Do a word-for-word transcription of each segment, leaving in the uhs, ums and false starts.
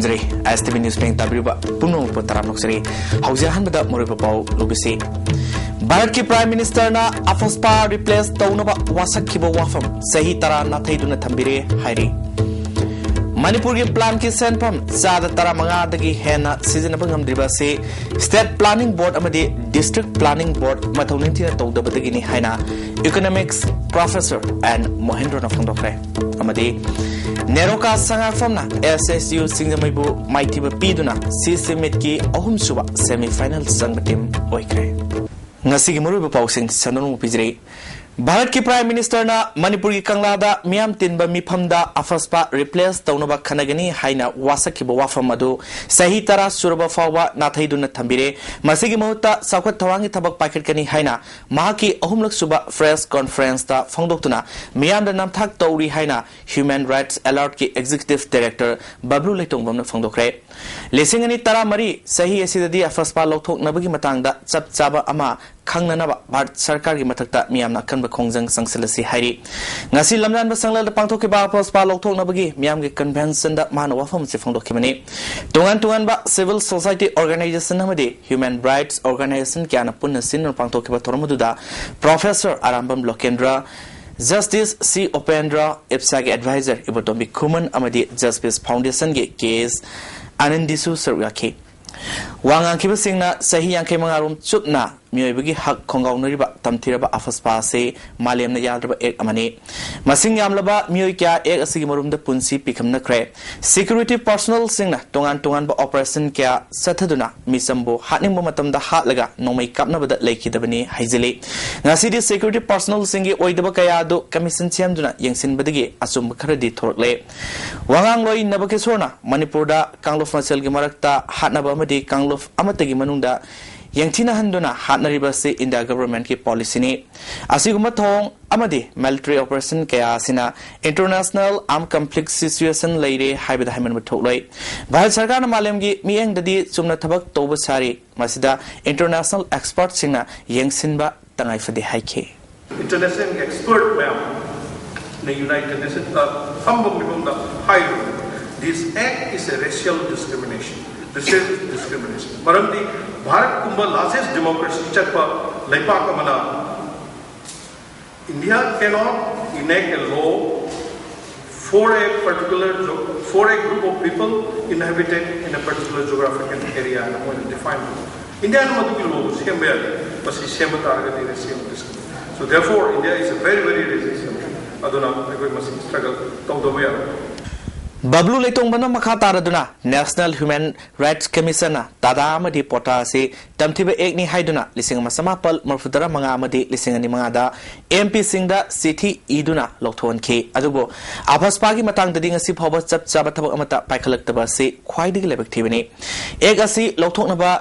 ꯖꯔꯤ꯫ ꯑꯦꯁ T V news ꯄꯦꯡ ꯇꯥꯕꯤꯔꯤꯕ ꯄꯨꯝꯅꯃꯛꯄꯨ ꯇꯔꯥꯝꯅ ꯑꯣꯛꯆꯔꯤ꯫ ꯍꯧꯖꯤꯛ ꯑꯍꯥꯟꯕꯗ ꯃꯔꯨꯑꯣꯏꯕ ꯄꯥꯎ ꯂꯧꯕꯤꯁꯤ꯫ ꯚꯥꯔꯠꯀꯤ ꯄ꯭ꯔꯥꯏꯝ ꯃꯤꯅꯤꯁꯇꯔꯅ ꯑꯐꯁꯄꯥ ꯔꯤꯄ꯭ꯂꯦꯁ ꯇꯧꯅꯕ ꯋꯥꯁꯛꯈꯤꯕ ꯋꯥꯐꯝ ꯆꯍꯤ ꯇꯔꯥ ꯅꯥꯊꯩꯗꯨꯅ ꯊꯝꯕꯤꯔꯦ ꯍꯥꯏꯔꯤ꯫ ꯃꯅꯤꯄꯨꯔꯒꯤ ꯄ꯭ꯂꯥꯟꯒꯤ ꯁꯦꯟꯐꯝ ꯆꯥꯗ ꯇꯔꯥꯃꯉꯥꯗꯒꯤ ꯍꯦꯟꯅ ꯁꯤꯖꯤꯟꯅꯕ ꯉꯝꯗ꯭ꯔꯤꯕ ꯑꯁꯤ ꯁ꯭ꯇꯦꯠ ꯄ꯭ꯂꯥꯅꯤꯡ ꯕꯣꯔꯗ ꯑꯃꯗꯤ ꯗꯤꯁꯇ꯭ꯔꯤꯛ ꯄ꯭ꯂꯥꯅꯤꯡ ꯕꯣꯔꯗ ꯃꯊꯧ ꯅꯤꯡꯊꯤꯅ ꯇꯧꯗꯕꯗꯒꯤꯅꯤ ꯍꯥꯏꯅ ꯏꯀꯣꯅꯣꯃꯤꯛꯁ ꯄ꯭ꯔꯣꯐꯦꯁꯔ ꯑꯦꯟ ꯃꯣꯍꯦꯟꯗ꯭ꯔꯣꯅ ꯐꯣꯡꯗꯣꯛꯈ꯭ꯔꯦ꯫ ꯑꯃꯗꯤ ꯅꯦꯔꯣꯀꯥ ꯁꯉꯥꯛꯐꯝꯅ ꯑꯦꯁ ꯑꯦꯁ ꯌꯨ ꯁꯤꯡꯖꯃꯩꯕꯨ ꯃꯥꯏꯊꯤꯕ ꯄꯤꯗꯨꯅ ꯁꯤ ꯁꯤ ꯃꯤꯠꯀꯤ ꯑꯍꯨꯝꯁꯨꯕ ꯁꯦꯃꯤ ꯐꯥꯏꯅꯦꯜ ꯆꯪꯕ ꯇꯤꯝ ꯑꯣꯏꯈ꯭ꯔꯦ꯫ ꯉꯁꯤꯒꯤ ꯃꯔꯨꯑꯣꯏꯕ ꯄꯥꯎꯁꯤꯡ ꯁꯟꯗꯣꯛꯅ ꯄꯤꯖꯔꯤ꯫ ꯚꯥꯔꯠꯀꯤ ꯄ꯭ꯔꯥꯏꯝ ꯃꯤꯅꯤꯁꯇꯔꯅ ꯃꯅꯤꯄꯨꯔꯒꯤ ꯀꯪꯂꯥꯗ ꯃꯤꯌꯥꯝ ꯇꯤꯟꯕ ꯃꯤꯐꯝꯗ ꯑꯐꯁꯄꯥ ꯔꯤꯄ꯭ꯂꯦꯁ ꯇꯧꯅꯕ ꯈꯟꯅꯒꯅꯤ ꯍꯥꯏꯅ ꯋꯥꯁꯛꯈꯤꯕ ꯋꯥꯐꯝ ꯑꯗꯨ ꯆꯍꯤ ꯇꯔꯥ ꯁꯨꯔꯕ ꯐꯥꯎꯕ ꯅꯥꯊꯩꯗꯨꯅ ꯊꯝꯕꯤꯔꯦ꯫ ꯃꯁꯤꯒꯤ ꯃꯍꯨꯠꯇ ꯆꯥꯎꯈꯠ ꯊꯧꯔꯥꯡꯒꯤ ꯊꯕꯛ ꯄꯥꯏꯈꯠꯀꯅꯤ ꯍꯥꯏꯅ ꯃꯍꯥꯛꯀꯤ ꯑꯍꯨꯝꯂꯛ ꯁꯨꯕ ꯄ꯭ꯔꯦꯁ ꯀꯣꯟꯐꯔꯦꯟꯁꯇ ꯐꯣꯡꯗꯣꯛꯇꯨꯅ ꯃꯤꯌꯥꯝꯗ ꯅꯝꯊꯥꯛ ꯇꯧꯔꯤ ꯍꯥꯏꯅ ꯍ꯭ꯌꯨꯃꯦꯟ ꯔꯥꯏꯠꯁ ꯑꯦꯂꯔꯠꯀꯤ ꯑꯦꯛꯖꯤꯀ꯭ꯌꯨꯇꯤꯚ ꯗꯥꯏꯔꯦꯛꯇꯔ ꯕꯕ꯭ꯂꯨ ꯂꯩꯇꯣꯡꯕꯝꯅ ꯐꯣꯡꯗꯣꯛꯈ꯭ꯔꯦ꯫ ꯂꯤꯁꯤꯡ ꯑꯅꯤ ꯇꯔꯥꯃꯔꯤ ꯆꯍꯤ ꯑꯁꯤꯗꯗꯤ ꯑꯐꯁꯄꯥ ꯂꯧꯊꯣꯛꯅꯕꯒꯤ ꯃꯇꯥꯡꯗ ꯆꯞ ꯆꯥꯕ ꯑꯃ ꯈꯪꯅꯅꯕ ꯚꯥꯔꯠ ꯁꯔꯀꯥꯔꯒꯤ ꯃꯊꯛꯇ ꯃꯤꯌꯥꯝꯅ ꯑꯀꯟꯕ ꯈꯣꯡꯖꯪ ꯆꯪꯁꯤꯜꯂꯁꯤ ꯍꯥꯏꯔꯤ꯫ ꯉꯁꯤ ꯂꯝꯖꯥꯟꯕ ꯁꯪꯂꯦꯜꯗ ꯄꯥꯡꯊꯣꯛꯈꯤꯕ ꯑꯐꯁꯄꯥ ꯂꯧꯊꯣꯛꯅꯕꯒꯤ ꯃꯤꯌꯥꯝꯒꯤ ꯀꯟꯚꯦꯟꯁꯟꯗ ꯃꯥꯅ ꯋꯥꯐꯝ ꯑꯁꯤ ꯐꯣꯡꯗꯣꯛꯈꯤꯕꯅꯤ꯫ ꯇꯣꯉꯥꯟ ꯇꯣꯉꯥꯟꯕ ꯁꯤꯚꯤꯜ ꯁꯣꯁꯥꯏꯇꯤ ꯑꯣꯔꯒꯅꯥꯏꯖꯦꯁꯟ ꯑꯃꯗꯤ ꯍ꯭ꯌꯨꯃꯦꯟ ꯔꯥꯏꯠꯁ ꯑꯣꯔꯒꯅꯥꯏꯖꯦꯁꯟ ꯀꯌꯥꯅ ꯄꯨꯟꯅ ꯁꯤꯟꯗꯨꯅ ꯄꯥꯡꯊꯣꯛꯈꯤꯕ ꯊꯧꯔꯝ ꯑꯗꯨꯗ ꯄ꯭ꯔꯣꯐꯦꯁꯔ ꯑꯔꯥꯝꯕꯝ ꯂꯣꯀꯦꯟꯗ꯭ꯔ, ꯖꯁꯇꯤꯁ ꯁꯤ ꯎꯄꯦꯟꯗ꯭ꯔ, ꯏꯞꯁꯥꯒꯤ ꯑꯦꯗꯚꯥꯏꯖꯔ ꯏꯕꯣꯇꯣꯝꯕꯤ ꯈꯨꯃꯟ ꯑꯃꯗꯤ ꯖꯁꯇꯤꯁ ꯐꯥꯎꯟꯗꯦꯁꯟꯒꯤ ꯀꯦ ꯑꯦꯁ ꯑꯅꯟꯗꯤꯁꯨ ꯁꯔꯨꯛ ꯌꯥꯈꯤ꯫ ꯋꯥ ꯉꯥꯡꯈꯤꯕꯁꯤꯡꯅ ꯆꯍꯤ ꯌꯥꯡꯈꯩ ꯃꯉꯥ ꯔꯣꯝ ꯆꯨꯞꯅ ꯃꯤꯑꯣꯏꯕꯒꯤ ꯍꯛ ꯈꯣꯡꯒꯥꯎꯅꯔꯤꯕ ꯇꯝꯊꯤꯔꯕ ꯑꯐꯁꯄꯥ ꯑꯁꯤ ꯃꯥꯂꯦꯝꯅ ꯌꯥꯗ꯭ꯔꯕ ꯑꯦꯛ ꯑꯃꯅꯤ꯫ ꯃꯁꯤꯡ ꯌꯥꯝꯂꯕ ꯃꯤꯑꯣꯏ ꯀꯌꯥ ꯑꯦꯛ ꯑꯁꯤꯒꯤ ꯃꯔꯨꯝꯗ ꯄꯨꯟꯁꯤ ꯄꯤꯈꯝꯅꯈ꯭ꯔꯦ꯫ ꯁꯦꯀ꯭ꯌꯨꯔꯤꯇꯤ ꯄꯥꯔꯁꯣꯅꯦꯜꯁꯤꯡꯅ ꯇꯣꯉꯥꯟ ꯇꯣꯉꯥꯟꯕ ꯑꯣꯄꯔꯦꯁꯟ ꯀꯌꯥ ꯆꯠꯊꯗꯨꯅ ꯃꯤꯆꯝꯕꯨ ꯍꯥꯠꯅꯤꯡꯕ ꯃꯇꯝꯗ ꯍꯥꯠꯂꯒ ꯅꯣꯡꯃꯩ ꯀꯥꯞꯅꯕꯗ ꯂꯩꯈꯤꯗꯕꯅꯤ ꯍꯥꯏꯖꯤꯜꯂꯤ꯫ ꯉꯁꯤꯗꯤ ꯁꯦꯀ꯭ꯌꯨꯔꯤꯇꯤ ꯄꯥꯔꯁꯣꯅꯦꯜꯁꯤꯡꯒꯤ ꯑꯣꯏꯗꯕ ꯀꯌꯥ ꯑꯗꯨ ꯀꯃꯤꯁꯟ ꯁꯦꯝꯗꯨꯅ ꯌꯦꯡꯁꯤꯟꯕꯗꯒꯤ ꯑꯆꯨꯝꯕ ꯈꯔꯗꯤ ꯊꯣꯔꯛꯂꯦ꯫ ꯋꯥꯉꯥꯡꯂꯣꯏ ꯅꯕꯀꯤꯁꯣꯔꯅ ꯃꯅꯤꯄꯨꯔꯗ ꯀꯥꯡꯂꯨꯞ ꯃꯁꯦꯜꯒꯤ ꯃꯔꯛꯇ ꯍꯥꯠꯅꯕ ꯑꯃꯗꯤ ꯀꯥꯡꯂꯨꯞ ꯑꯃꯠꯇꯒꯤ ꯃꯅꯨꯡꯗ ꯌꯦꯡꯊꯤꯅꯍꯟꯗꯨꯅ ꯍꯥꯠꯅꯔꯤꯕ ꯑꯁꯤ ꯏꯟꯗꯤꯌꯥ ꯒꯚꯔꯟꯃꯦꯟꯠꯀꯤ ꯄꯣꯂꯤꯁꯤꯅꯤ꯫ ꯑꯁꯤꯒꯨꯝꯕ ꯊꯧꯑꯣꯡ ꯑꯃꯗꯤ ꯃꯤꯂꯤꯇꯔꯤ ꯑꯣꯄꯔꯦꯁꯟ ꯀꯌꯥ ꯑꯁꯤꯅ ꯏꯟꯇꯔꯅꯦꯁꯅꯦꯜ ꯑꯥꯔꯝ ꯀꯟꯐ꯭ꯂꯤꯛ ꯁꯤꯆꯨꯋꯦꯁꯟ ꯂꯩꯔꯦ ꯍꯥꯏꯕꯗ ꯍꯥꯏꯃꯟꯕ ꯊꯣꯛꯂꯣꯏ꯫ ꯚꯥꯔꯠ ꯁꯔꯀꯥꯔꯅ ꯃꯥꯂꯦꯝꯒꯤ ꯃꯤꯠꯌꯦꯡꯗꯗꯤ ꯆꯨꯝꯅ ꯊꯕꯛ ꯇꯧꯕ ꯁꯥꯔꯤ꯫ ꯃꯁꯤꯗ ꯏꯟꯇꯔꯅꯦꯁꯅꯦꯜ ꯑꯦꯛꯁꯄꯔꯠꯁꯤꯡꯅ ꯌꯦꯡꯁꯤꯟꯕ ꯇꯉꯥꯏ ꯐꯗꯦ ꯍꯥꯏꯈꯤ꯫ ꯏꯟꯇꯔꯅꯦꯁꯅꯦꯜ ꯑꯦꯛꯁꯄꯔꯠ ꯃꯌꯥꯝꯅ ꯌꯨꯅꯥꯏꯇꯦꯗ ꯅꯦꯁꯟꯗ ꯐꯝꯕ ꯃꯤꯐꯝꯗ ꯍꯥꯏꯔꯤꯕ This act is a racial discrimination, racial discrimination. ꯃꯔꯝꯗꯤ ꯚꯥꯔꯠꯀꯨꯝꯕ largest democracy ꯆꯠꯄ ꯂꯩꯕꯥꯛ ꯑꯃꯅ India cannot enact a law for a particular geo- for a group of people inhabited in a particular geographical area ꯍꯥꯏꯅ ꯃꯣꯏꯅ define ꯇꯧꯕ꯫ ꯏꯟꯗꯤꯌꯥꯅ ꯃꯗꯨꯒꯤ ꯂꯣꯗꯨ ꯁꯦꯝꯕ ꯌꯥꯗꯦ꯫ ꯃꯁꯤ ꯁꯦꯝꯕ ꯇꯥꯔꯒꯗꯤ racial discrimination. So therefore India is a very very racist country. ꯑꯗꯨꯅ ꯑꯩꯈꯣꯏ ꯃꯁꯤ struggle ꯇꯧꯗꯕ ꯌꯥꯔꯣꯏ꯫ ꯕꯕ꯭ꯂꯨ ꯂꯩꯇꯣꯡꯕꯅ ꯃꯈꯥ ꯇꯥꯔꯗꯨꯅ National Human Rights Commissionꯅ ꯇꯥꯗꯥ ꯑꯃꯗꯤ ꯄꯣꯇꯥ ꯑꯁꯤ ꯇꯝꯊꯤꯕ actꯅꯤ ꯍꯥꯏꯗꯨꯅ ꯂꯤꯁꯤꯡ ꯑꯃ ꯆꯃꯥꯄꯜ ꯃꯔꯤꯐꯨ ꯇꯔꯥ ꯃꯉꯥ ꯑꯃꯗꯤ ꯂꯤꯁꯤꯡ ꯑꯅꯤ ꯃꯉꯥꯗ MPꯁꯤꯡꯗ ꯆꯤꯊꯤ ꯏꯗꯨꯅ ꯂꯧꯊꯣꯛꯍꯟꯈꯤ꯫ ꯑꯗꯨꯕꯨ AFSPAꯒꯤ ꯃꯇꯥꯡꯗꯗꯤ ꯉꯁꯤ ꯐꯥꯎꯕ ꯆꯞ ꯆꯥꯕ ꯊꯕꯛ ꯑꯃꯠꯇ ꯄꯥꯏꯈꯠꯂꯛꯇꯕ ꯑꯁꯤ ꯈ꯭ꯋꯥꯏꯗꯒꯤ ꯂꯥꯏꯕꯛ ꯊꯤꯕꯅꯤ꯫ Act ꯑꯁꯤ ꯂꯧꯊꯣꯛꯅꯕ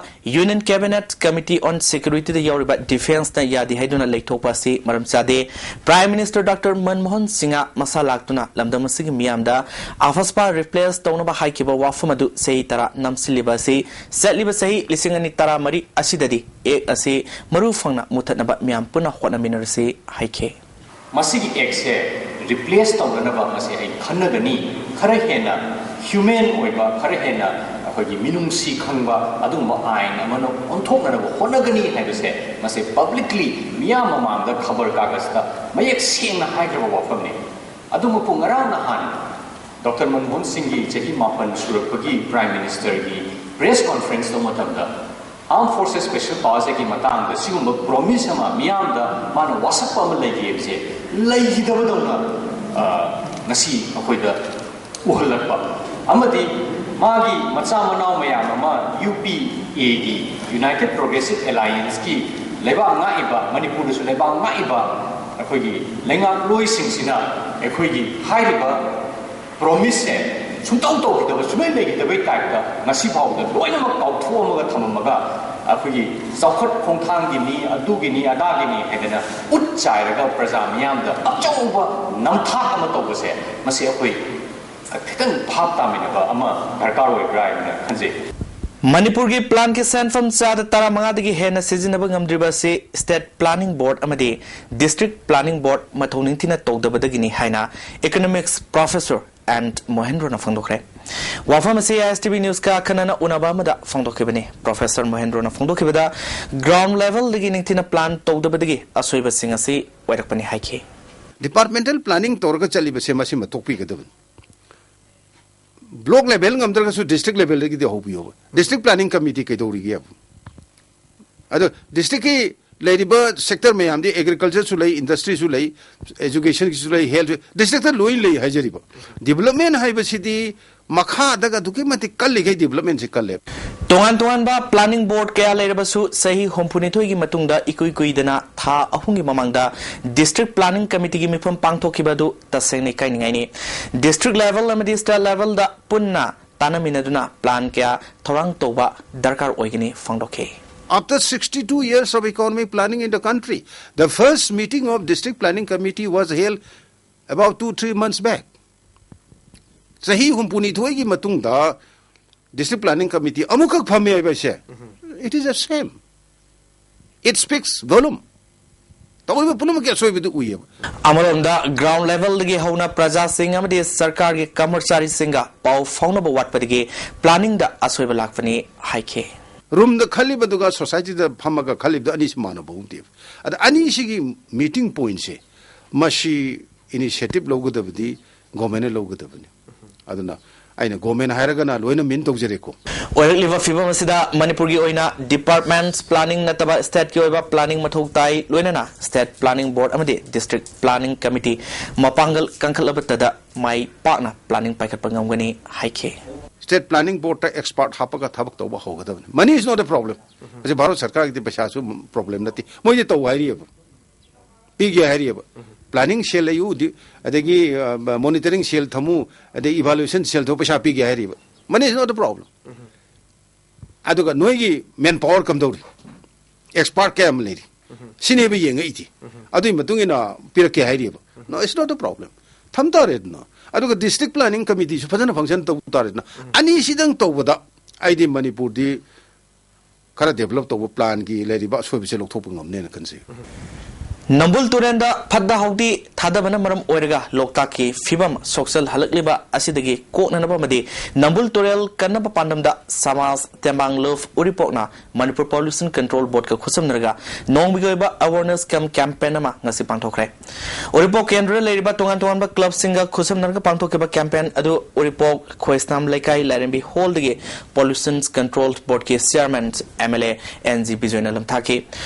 Union Cabinet Committee on Securityꯗ ꯌꯥꯎꯔꯤꯕ Defenceꯅ ꯌꯥꯗꯦ ꯍꯥꯏꯗꯨꯅ ꯂꯩꯊꯣꯛꯄ ꯑꯁꯤ ꯃꯔꯝ ꯆꯥꯗꯦ꯫ Prime Minister Doctor Manmohan Singh ꯃꯁꯥ ꯂꯥꯛꯇꯨꯅ ꯂꯝꯗꯝ ꯑꯁꯤꯒꯤ ꯃꯤꯌꯥꯝꯗ AFSPA replace ꯇꯧꯅꯕ ꯍꯥꯏꯈꯤꯕ ꯋꯥꯐꯝ ꯑꯗꯨ ꯆꯍꯤ ꯇꯔꯥ ꯅꯝꯁꯤꯜꯂꯤꯕ ꯑꯁꯤ ꯆꯠꯂꯤꯕ ꯆꯍꯤ ꯂꯤꯁꯤꯡ ꯑꯅꯤ ꯇꯔꯥꯃꯔꯤ ꯑꯁꯤꯗꯗꯤ Act ꯑꯁꯤ ꯃꯔꯨ ꯐꯪꯅ ꯃꯨꯊꯠꯅꯕ ꯃꯤꯌꯥꯝ ꯄꯨꯟꯅ ꯍꯣꯠꯅꯃꯤꯟꯅꯔꯁꯤ ꯍꯥꯏꯈꯤ꯫ ꯃꯁꯤꯒꯤ Actꯁꯦ replace ꯇꯧꯅꯅꯕ ꯃꯁꯤ ꯑꯩ ꯈꯟꯅꯒꯅꯤ꯫ ꯈꯔ ꯍꯦꯟꯅ humane ꯑꯣꯏꯕ, ꯈꯔ ꯍꯦꯟꯅ ꯑꯩꯈꯣꯏꯒꯤ ꯃꯤꯅꯨꯡꯁꯤ ꯈꯪꯕ ꯑꯗꯨꯒꯨꯝꯕ ꯑꯥꯏꯟ ꯑꯃꯅ ꯑꯣꯟꯊꯣꯛꯅꯅꯕ ꯍꯣꯠꯅꯒꯅꯤ ꯍꯥꯏꯕꯁꯦ ꯃꯁꯤ publicly ꯃꯤꯌꯥꯝ ꯃꯃꯥꯡꯗ ꯈꯕꯔ ꯀꯥꯒꯖꯇ ꯃꯌꯦꯛ ꯁꯦꯡꯅ ꯍꯥꯏꯈ꯭ꯔꯕ ꯋꯥꯐꯝꯅꯤ꯫ ꯑꯗꯨꯃꯛꯄꯨ ꯉꯔꯥꯡ ꯅꯍꯥꯟ Doctor ꯃꯟꯃꯣꯍꯟ ꯁꯤꯡꯒꯤ ꯆꯍꯤ ꯃꯥꯄꯟ ꯁꯨꯔꯛꯄꯒꯤ Prime Ministerꯒꯤ press conference ꯇꯧꯕ ꯃꯇꯝꯗ Armed Forces Special Powersꯀꯤ ꯃꯇꯥꯡꯗ ꯁꯤꯒꯨꯝꯕ promise ꯑꯃ ꯃꯤꯌꯥꯝꯗ ꯃꯥꯅ ꯋꯥꯁꯛꯄ ꯑꯃ ꯂꯩꯈꯤ ꯍꯥꯏꯕꯁꯦ ꯂꯩꯈꯤꯗꯕꯗꯧꯅ, ꯑ, ꯉꯁꯤ ꯑꯩꯈꯣꯏꯗ ꯎꯍꯜꯂꯛꯄ ꯑꯃꯗꯤ ꯃꯥꯒꯤ ꯃꯆꯥ ꯃꯅꯥꯎ ꯃꯌꯥꯝ ꯑꯃ UPAꯒꯤ, United Progressive Allianceꯀꯤ ꯂꯩꯕꯥꯛ ꯉꯥꯛꯏꯕ, ꯃꯅꯤꯄꯨꯔꯗꯁꯨ ꯂꯩꯕꯥꯛ ꯉꯥꯛꯏꯕ ꯑꯩꯈꯣꯏꯒꯤ ꯂꯩꯉꯥꯛꯂꯣꯏꯁꯤꯡꯁꯤꯅ ꯑꯩꯈꯣꯏꯒꯤ ꯍꯥꯏꯔꯤꯕ promiseꯁꯦ ꯁꯨꯡꯇꯧ ꯇꯧꯈꯤꯗꯕ, ꯁꯨꯡꯂꯩ ꯂꯩꯈꯤꯗꯕꯩ typeꯇ ꯉꯁꯤ ꯐꯥꯎꯕꯗ ꯂꯣꯏꯅꯃꯛ ꯀꯥꯎꯊꯣꯛꯑꯝꯃꯒ ꯊꯝꯃꯝꯃꯒ ꯑꯩꯈꯣꯏꯒꯤ ꯆꯥꯎꯈꯠ ꯈꯣꯡꯊꯥꯡꯒꯤꯅꯤ, ꯑꯗꯨꯒꯤꯅꯤ, ꯑꯗꯥꯒꯤꯅꯤ ꯍꯥꯏꯗꯅ ꯎꯠ ꯆꯥꯏꯔꯒ ꯄ꯭ꯔꯖꯥ ꯃꯤꯌꯥꯝꯗ ꯑꯆꯧꯕ ꯅꯝꯊꯥꯛ ꯑꯃ ꯇꯧꯕꯁꯦ, ꯃꯁꯤ ꯑꯩꯈꯣꯏ ꯈꯤꯇꯪ ꯚꯥꯞ ꯇꯥꯃꯤꯟꯅꯕ ꯑꯃ ꯗꯔꯀꯥꯔ ꯑꯣꯏꯕ꯭ꯔꯥ ꯍꯥꯏꯅ ꯈꯟꯖꯩ꯫ ꯃꯅꯤꯄꯨꯔꯒꯤ planꯀꯤ ꯁꯦꯟꯐꯝ ꯆꯥꯗ ꯇꯔꯥꯃꯉꯥꯗꯒꯤ ꯍꯦꯟꯅ ꯁꯤꯖꯤꯟꯅꯕ ꯉꯝꯗ꯭ꯔꯤꯕ ꯑꯁꯤ State Planning Board ꯑꯃꯗꯤ District Planning Board ꯃꯊꯧ ꯅꯤꯡꯊꯤꯅ ꯇꯧꯗꯕꯗꯒꯤꯅꯤ ꯍꯥꯏꯅ Economics Professor ꯑꯦꯟ ꯃꯣꯍꯦꯟꯗ꯭ꯔꯣꯅ ꯐꯣꯡꯗꯣꯛꯈ꯭ꯔꯦ꯫ ꯋꯥꯐꯝ ꯑꯁꯤ ꯑꯥꯏ ꯑꯦꯁ ꯇꯤ ꯚꯤ ꯅ꯭ꯌꯨꯁꯀ ꯑꯈꯟꯅꯅ ꯎꯅꯕ ꯑꯃꯗ ꯐꯣꯡꯗꯣꯛꯈꯤꯕꯅꯤ꯫ ꯄ꯭ꯔꯣꯐꯦꯁꯔ ꯃꯣꯍꯦꯟꯗ꯭ꯔꯣꯅ ꯐꯣꯡꯗꯣꯛꯈꯤꯕꯗ, ꯒ꯭ꯔꯥꯎꯟ ꯂꯦꯚꯦꯜꯗꯒꯤ ꯅꯤꯡꯊꯤꯅ ꯄ꯭ꯂꯥꯟ ꯇꯧꯗꯕꯗꯒꯤ ꯑꯁꯣꯏꯕꯁꯤꯡ ꯑꯁꯤ ꯑꯣꯏꯔꯛꯄꯅꯤ ꯍꯥꯏꯈꯤ꯫ ꯗꯤꯄꯥꯔꯠꯃꯦꯟꯇꯦꯜ ꯄ꯭ꯂꯥꯅꯤꯡ ꯇꯧꯔꯒ ꯆꯠꯂꯤꯕꯁꯦ ꯃꯁꯤꯃ ꯇꯣꯛꯄꯤꯒꯗꯕꯅꯤ꯫ ꯕ꯭ꯂꯣꯛ ꯂꯦꯚꯦꯜ ꯉꯝꯗ꯭ꯔꯒꯁꯨ ꯗꯤꯁꯇ꯭ꯔꯤꯛ ꯂꯦꯚꯦꯜꯗꯒꯤꯗꯤ ꯍꯧꯕꯤꯌꯣꯕ꯫ ꯗꯤꯁꯇ꯭ꯔꯤꯛ ꯄ꯭ꯂꯥꯅꯤꯡ ꯀꯃꯤꯇꯤ ꯀꯩꯗꯧꯔꯤꯒꯦꯕ? ꯑꯗꯣ ꯗꯤꯁꯇ꯭ꯔꯤꯛꯀꯤ ꯂꯩꯔꯤꯕ ꯁꯦꯛꯇꯔ ꯃꯌꯥꯝꯗꯤ, ꯑꯦꯒ꯭ꯔꯤꯀꯜꯆꯔꯁꯨ ꯂꯩ, ꯏꯟꯗꯁꯇ꯭ꯔꯤꯁꯨ ꯂꯩ, ꯑꯦꯖꯨꯀꯦꯁꯟꯒꯤꯁꯨ ꯂꯩ, ꯍꯦꯜꯊ, ꯗꯤꯁꯇ꯭ꯔꯤꯛꯇ ꯂꯣꯏ ꯂꯩ ꯍꯥꯏꯖꯔꯤꯕ꯫ ꯗꯤꯕꯂꯞꯃꯦꯟ ꯍꯥꯏꯕꯁꯤꯗꯤ ꯃꯈꯥꯗꯒ ꯑꯗꯨꯛꯀꯤ ꯃꯇꯤꯛ ꯀꯜꯂꯤꯈꯩ ꯗꯤꯕꯂꯞꯃꯦꯟꯁꯤ ꯀꯜꯂꯦ꯫ ꯇꯣꯉꯥꯟ ꯇꯣꯉꯥꯟꯕ ꯄ꯭ꯂꯥꯅꯤꯡ ꯕꯣꯔꯗ ꯀꯌꯥ ꯂꯩꯔꯕꯁꯨ, ꯆꯍꯤ ꯍꯨꯝꯐꯨꯅꯤꯊꯣꯏꯒꯤ ꯃꯇꯨꯡꯗ ꯏꯀꯨꯏ ꯀꯨꯏꯗꯅ ꯊꯥ ꯑꯍꯨꯝꯒꯤ ꯃꯃꯥꯡꯗ ꯗꯤꯁꯇ꯭ꯔꯤꯛ ꯄ꯭ꯂꯥꯅꯤꯡ ꯀꯃꯤꯇꯤꯒꯤ ꯃꯤꯐꯝ ꯄꯥꯡꯊꯣꯛꯈꯤꯕ ꯑꯗꯨ ꯇꯁꯦꯡꯅ ꯏꯀꯥꯏꯅꯤꯡꯉꯥꯏꯅꯤ꯫ ꯗꯤꯁꯇ꯭ꯔꯤꯛ ꯂꯦꯚꯦꯜ ꯑꯃꯗꯤ ꯁ꯭ꯇꯦꯠ ꯂꯦꯚꯦꯜꯗ ꯄꯨꯟꯅ ꯇꯥꯟꯅꯃꯤꯟꯅꯗꯨꯅ ꯄ꯭ꯂꯥꯟ ꯀꯌꯥ ꯊꯧꯔꯥꯡ ꯇꯧꯕ ꯗꯔꯀꯥꯔ ꯑꯣꯏꯒꯅꯤ ꯐꯣꯡꯗꯣꯛꯈꯤ꯫ After sixty-two years of economic planning in the country, the first meeting of District Planning Committee was held about two, three months back. ꯆꯍꯤ ꯍꯨꯝꯐꯨꯅꯤꯊꯣꯏꯒꯤ ꯃꯇꯨꯡꯗ ꯗꯤꯁꯇ꯭ꯔꯤꯛ ꯄ꯭ꯂꯥꯅꯤꯡ ꯀꯃꯤꯇꯤ ꯑꯃꯨꯛꯈꯛ ꯐꯝꯃꯦ ꯍꯥꯏꯕꯁꯦ, it is a shame. It speaks volume. ꯇꯧꯔꯤꯕ ꯄꯨꯝꯅꯃꯛꯀꯤ ꯑꯁꯣꯏꯕꯗꯨ ꯎꯏꯌꯦꯕ꯫ ꯑꯃꯔꯣꯝꯗ, ground ꯂꯦꯚꯦꯜꯗꯒꯤ ꯍꯧꯅ ꯄ꯭ꯔꯖꯥꯁꯤꯡ ꯑꯃꯗꯤ ꯁꯔꯀꯥꯔꯒꯤ ꯀꯔꯃꯆꯥꯔꯤꯁꯤꯡꯒ ꯄꯥꯎ ꯐꯥꯎꯅꯕ ꯋꯥꯠꯄꯗꯒꯤ ꯄ꯭ꯂꯥꯅꯤꯡꯗ ꯑꯁꯣꯏꯕ ꯂꯥꯛꯄꯅꯤ ꯍꯥꯏꯈꯤ꯫ ꯔꯨꯝꯗ ꯈꯜꯂꯤꯕꯗꯨꯒ ꯁꯣꯁꯥꯏꯇꯤꯗ ꯐꯝꯃꯒ ꯈꯜꯂꯤꯕꯗꯨ ꯑꯅꯤꯁꯤ ꯃꯥꯟꯅꯕ ꯄꯣꯟꯇꯦꯕ꯫ ꯑꯗ ꯑꯅꯤꯁꯤꯒꯤ ꯃꯤꯇꯤꯡ ꯄꯣꯏꯟꯁꯦ, ꯃꯁꯤ ꯏꯅꯤꯁꯤꯌꯦꯇꯤꯚ ꯂꯧꯒꯗꯕꯗꯤ ꯒꯣꯔꯃꯦꯟꯅ ꯂꯧꯒꯗꯕꯅꯤ꯫ ꯑꯗꯨꯅ ꯑꯩꯅ ꯒꯣꯔꯃꯦꯟ ꯍꯥꯏꯔꯒꯅ ꯂꯣꯏꯅ ꯃꯤꯟ ꯇꯧꯖꯔꯦꯀꯣ꯫ ꯑꯣꯏꯔꯛꯂꯤꯕ ꯐꯤꯕꯝ ꯑꯁꯤꯗ ꯃꯅꯤꯄꯨꯔꯒꯤ ꯑꯣꯏꯅ ꯗꯤꯄꯥꯔꯠꯃꯦꯟꯠꯁ ꯄ꯭ꯂꯥꯅꯤꯡ ꯅꯠꯇꯕ ꯁ꯭ꯇꯦꯠꯀꯤ ꯑꯣꯏꯕ ꯄ꯭ꯂꯥꯅꯤꯡ ꯃꯊꯧ ꯇꯥꯏ, ꯂꯣꯏꯅꯅ ꯁ꯭ꯇꯦꯠ ꯄ꯭ꯂꯥꯅꯤꯡ ꯕꯣꯔꯗ ꯑꯃꯗꯤ ꯗꯤꯁꯇ꯭ꯔꯤꯛ ꯄ꯭ꯂꯥꯅꯤꯡ ꯀꯃꯤꯇꯤ ꯃꯄꯥꯡꯒꯜ ꯀꯟꯈꯠꯂꯕꯇꯗ ꯃꯥꯏ ꯄꯥꯛꯅ ꯄ꯭ꯂꯥꯅꯤꯡ ꯄꯥꯏꯈꯠꯄ ꯉꯝꯒꯅꯤ ꯍꯥꯏꯈꯤ꯫ ꯁ꯭ꯇꯦꯠ ꯄ꯭ꯂꯥꯅꯤꯡ ꯕꯣꯔꯗꯇ ꯑꯦꯛꯁꯄꯥꯔꯠ ꯍꯥꯞꯄꯒ ꯊꯕꯛ ꯇꯧꯕ ꯍꯧꯒꯗꯕꯅꯤ꯫ Money is not a problem. ꯍꯧꯖꯤꯛ ꯚꯥꯔꯠ ꯁꯔꯀꯥꯔꯒꯤꯗꯤ ꯄꯩꯁꯥꯁꯨ ꯄ꯭ꯔꯣꯕ꯭ꯂꯦꯝ ꯅꯠꯇꯦ, ꯃꯣꯏꯗꯤ ꯇꯧ ꯍꯥꯏꯔꯤꯑꯕ꯫ ꯄꯤꯒꯦ ꯍꯥꯏꯔꯤꯑꯕ꯫ ꯄ꯭ꯂꯥꯅꯤꯡ ꯁꯦꯜ ꯂꯩꯌꯨ, ꯗꯤ-, ꯑꯗꯒꯤ, ꯑ, ꯃꯣꯅꯤꯇꯔꯤꯡ ꯁꯦꯜ ꯊꯝꯃꯨ, ꯑꯗꯩ ꯏꯚꯥꯂꯨꯑꯦꯁꯟ ꯁꯦꯜ ꯊꯝꯃꯨ, ꯄꯩꯁꯥ ꯄꯤꯒꯦ ꯍꯥꯏꯔꯤꯕ꯫ Money is not a problem. ꯑꯗꯨꯒ ꯅꯣꯏꯒꯤ ꯃꯦꯟ ꯄꯥꯋꯔ ꯀꯝꯗꯧꯔꯤ? ꯑꯦꯛꯁꯄꯥꯔꯠ ꯀꯌꯥꯝ ꯂꯩꯔꯤ? ꯁꯤꯅꯦꯕ ꯌꯦꯡꯉꯛꯏꯗꯤ꯫ ꯑꯗꯨꯒꯤ ꯃꯇꯨꯡ ꯏꯟꯅ ꯄꯤꯔꯛꯀꯦ ꯍꯥꯏꯔꯤꯑꯕ꯫ No, it's not a problem. ꯊꯝ ꯇꯥꯔꯦꯗꯅ꯫ ꯑꯗꯨꯒ ꯗꯤꯁꯇ꯭ꯔꯤꯛ ꯄ꯭ꯂꯥꯅꯤꯡ ꯀꯃꯤꯇꯤꯁꯨ ꯐꯖꯅ ꯐꯪꯁꯟ ꯇꯧ ꯇꯥꯔꯦꯗꯅ꯫ ꯑꯅꯤꯁꯤꯗꯪ ꯇꯧꯕꯗ ꯑꯩꯗꯤ ꯃꯅꯤꯄꯨꯔꯗꯤ ꯈꯔ ꯗꯦꯕꯂꯞ ꯇꯧꯕ ꯄ꯭ꯂꯥꯟꯒꯤ ꯂꯩꯔꯤꯕ ꯑꯁꯣꯏꯕꯁꯦ ꯂꯧꯊꯣꯛꯄ ꯉꯝꯅꯦꯅ ꯈꯟꯖꯩ꯫ ꯅꯝꯕꯨꯜ ꯇꯨꯔꯦꯜꯗ ꯐꯠꯇ ꯍꯥꯎꯗꯤ ꯊꯥꯗꯕꯅ ꯃꯔꯝ ꯑꯣꯏꯔꯒ ꯂꯣꯛꯇꯥꯛꯀꯤ ꯐꯤꯕꯝ ꯁꯣꯛꯆꯜꯍꯜꯂꯛꯂꯤꯕ ꯑꯁꯤꯗꯒꯤ ꯀꯣꯛꯅꯅꯕ ꯑꯃꯗꯤ ꯅꯝꯕꯨꯜ ꯇꯨꯔꯦꯜ ꯀꯟꯅꯕ ꯄꯥꯟꯗꯝꯗ ꯁꯃꯥꯖ ꯇꯦꯡꯕꯥꯡ ꯂꯨꯞ ꯎꯔꯤꯄꯣꯛꯅ ꯃꯅꯤꯄꯨꯔ ꯄꯣꯂꯨꯁꯟ ꯀꯟꯇ꯭ꯔꯣꯜ ꯕꯣꯔꯗꯀ ꯈꯨꯠꯁꯝꯅꯔꯒ ꯅꯣꯡꯃꯒꯤ ꯑꯣꯏꯕ ꯑꯦꯋꯥꯔꯅꯦꯁ ꯀꯝ ꯀꯦꯝꯄꯦꯟ ꯑꯃ ꯉꯁꯤ ꯄꯥꯡꯊꯣꯛꯈ꯭ꯔꯦ꯫ ꯎꯔꯤꯄꯣꯛ ꯀꯦꯟꯗ꯭ꯔꯗ ꯂꯩꯔꯤꯕ ꯇꯣꯉꯥꯟ ꯇꯣꯉꯥꯟꯕ ꯀ꯭ꯂꯕꯁꯤꯡꯒ ꯈꯨꯠꯁꯝꯅꯔꯒ ꯄꯥꯡꯊꯣꯛꯈꯤꯕ ꯀꯦꯝꯄꯦꯟ ꯑꯗꯨ ꯎꯔꯤꯄꯣꯛ ꯈꯣꯏꯁꯅꯥꯝ ꯂꯩꯀꯥꯏ ꯂꯥꯏꯔꯦꯝꯕꯤ ꯍꯣꯜꯗꯒꯤ ꯄꯣꯂꯨꯁꯟ ꯀꯟꯇ꯭ꯔꯣꯜ ꯕꯣꯔꯗꯀꯤ chairman M L A N G ꯕꯤꯖꯣꯏꯅ ꯂꯝꯊꯥꯈꯤ꯫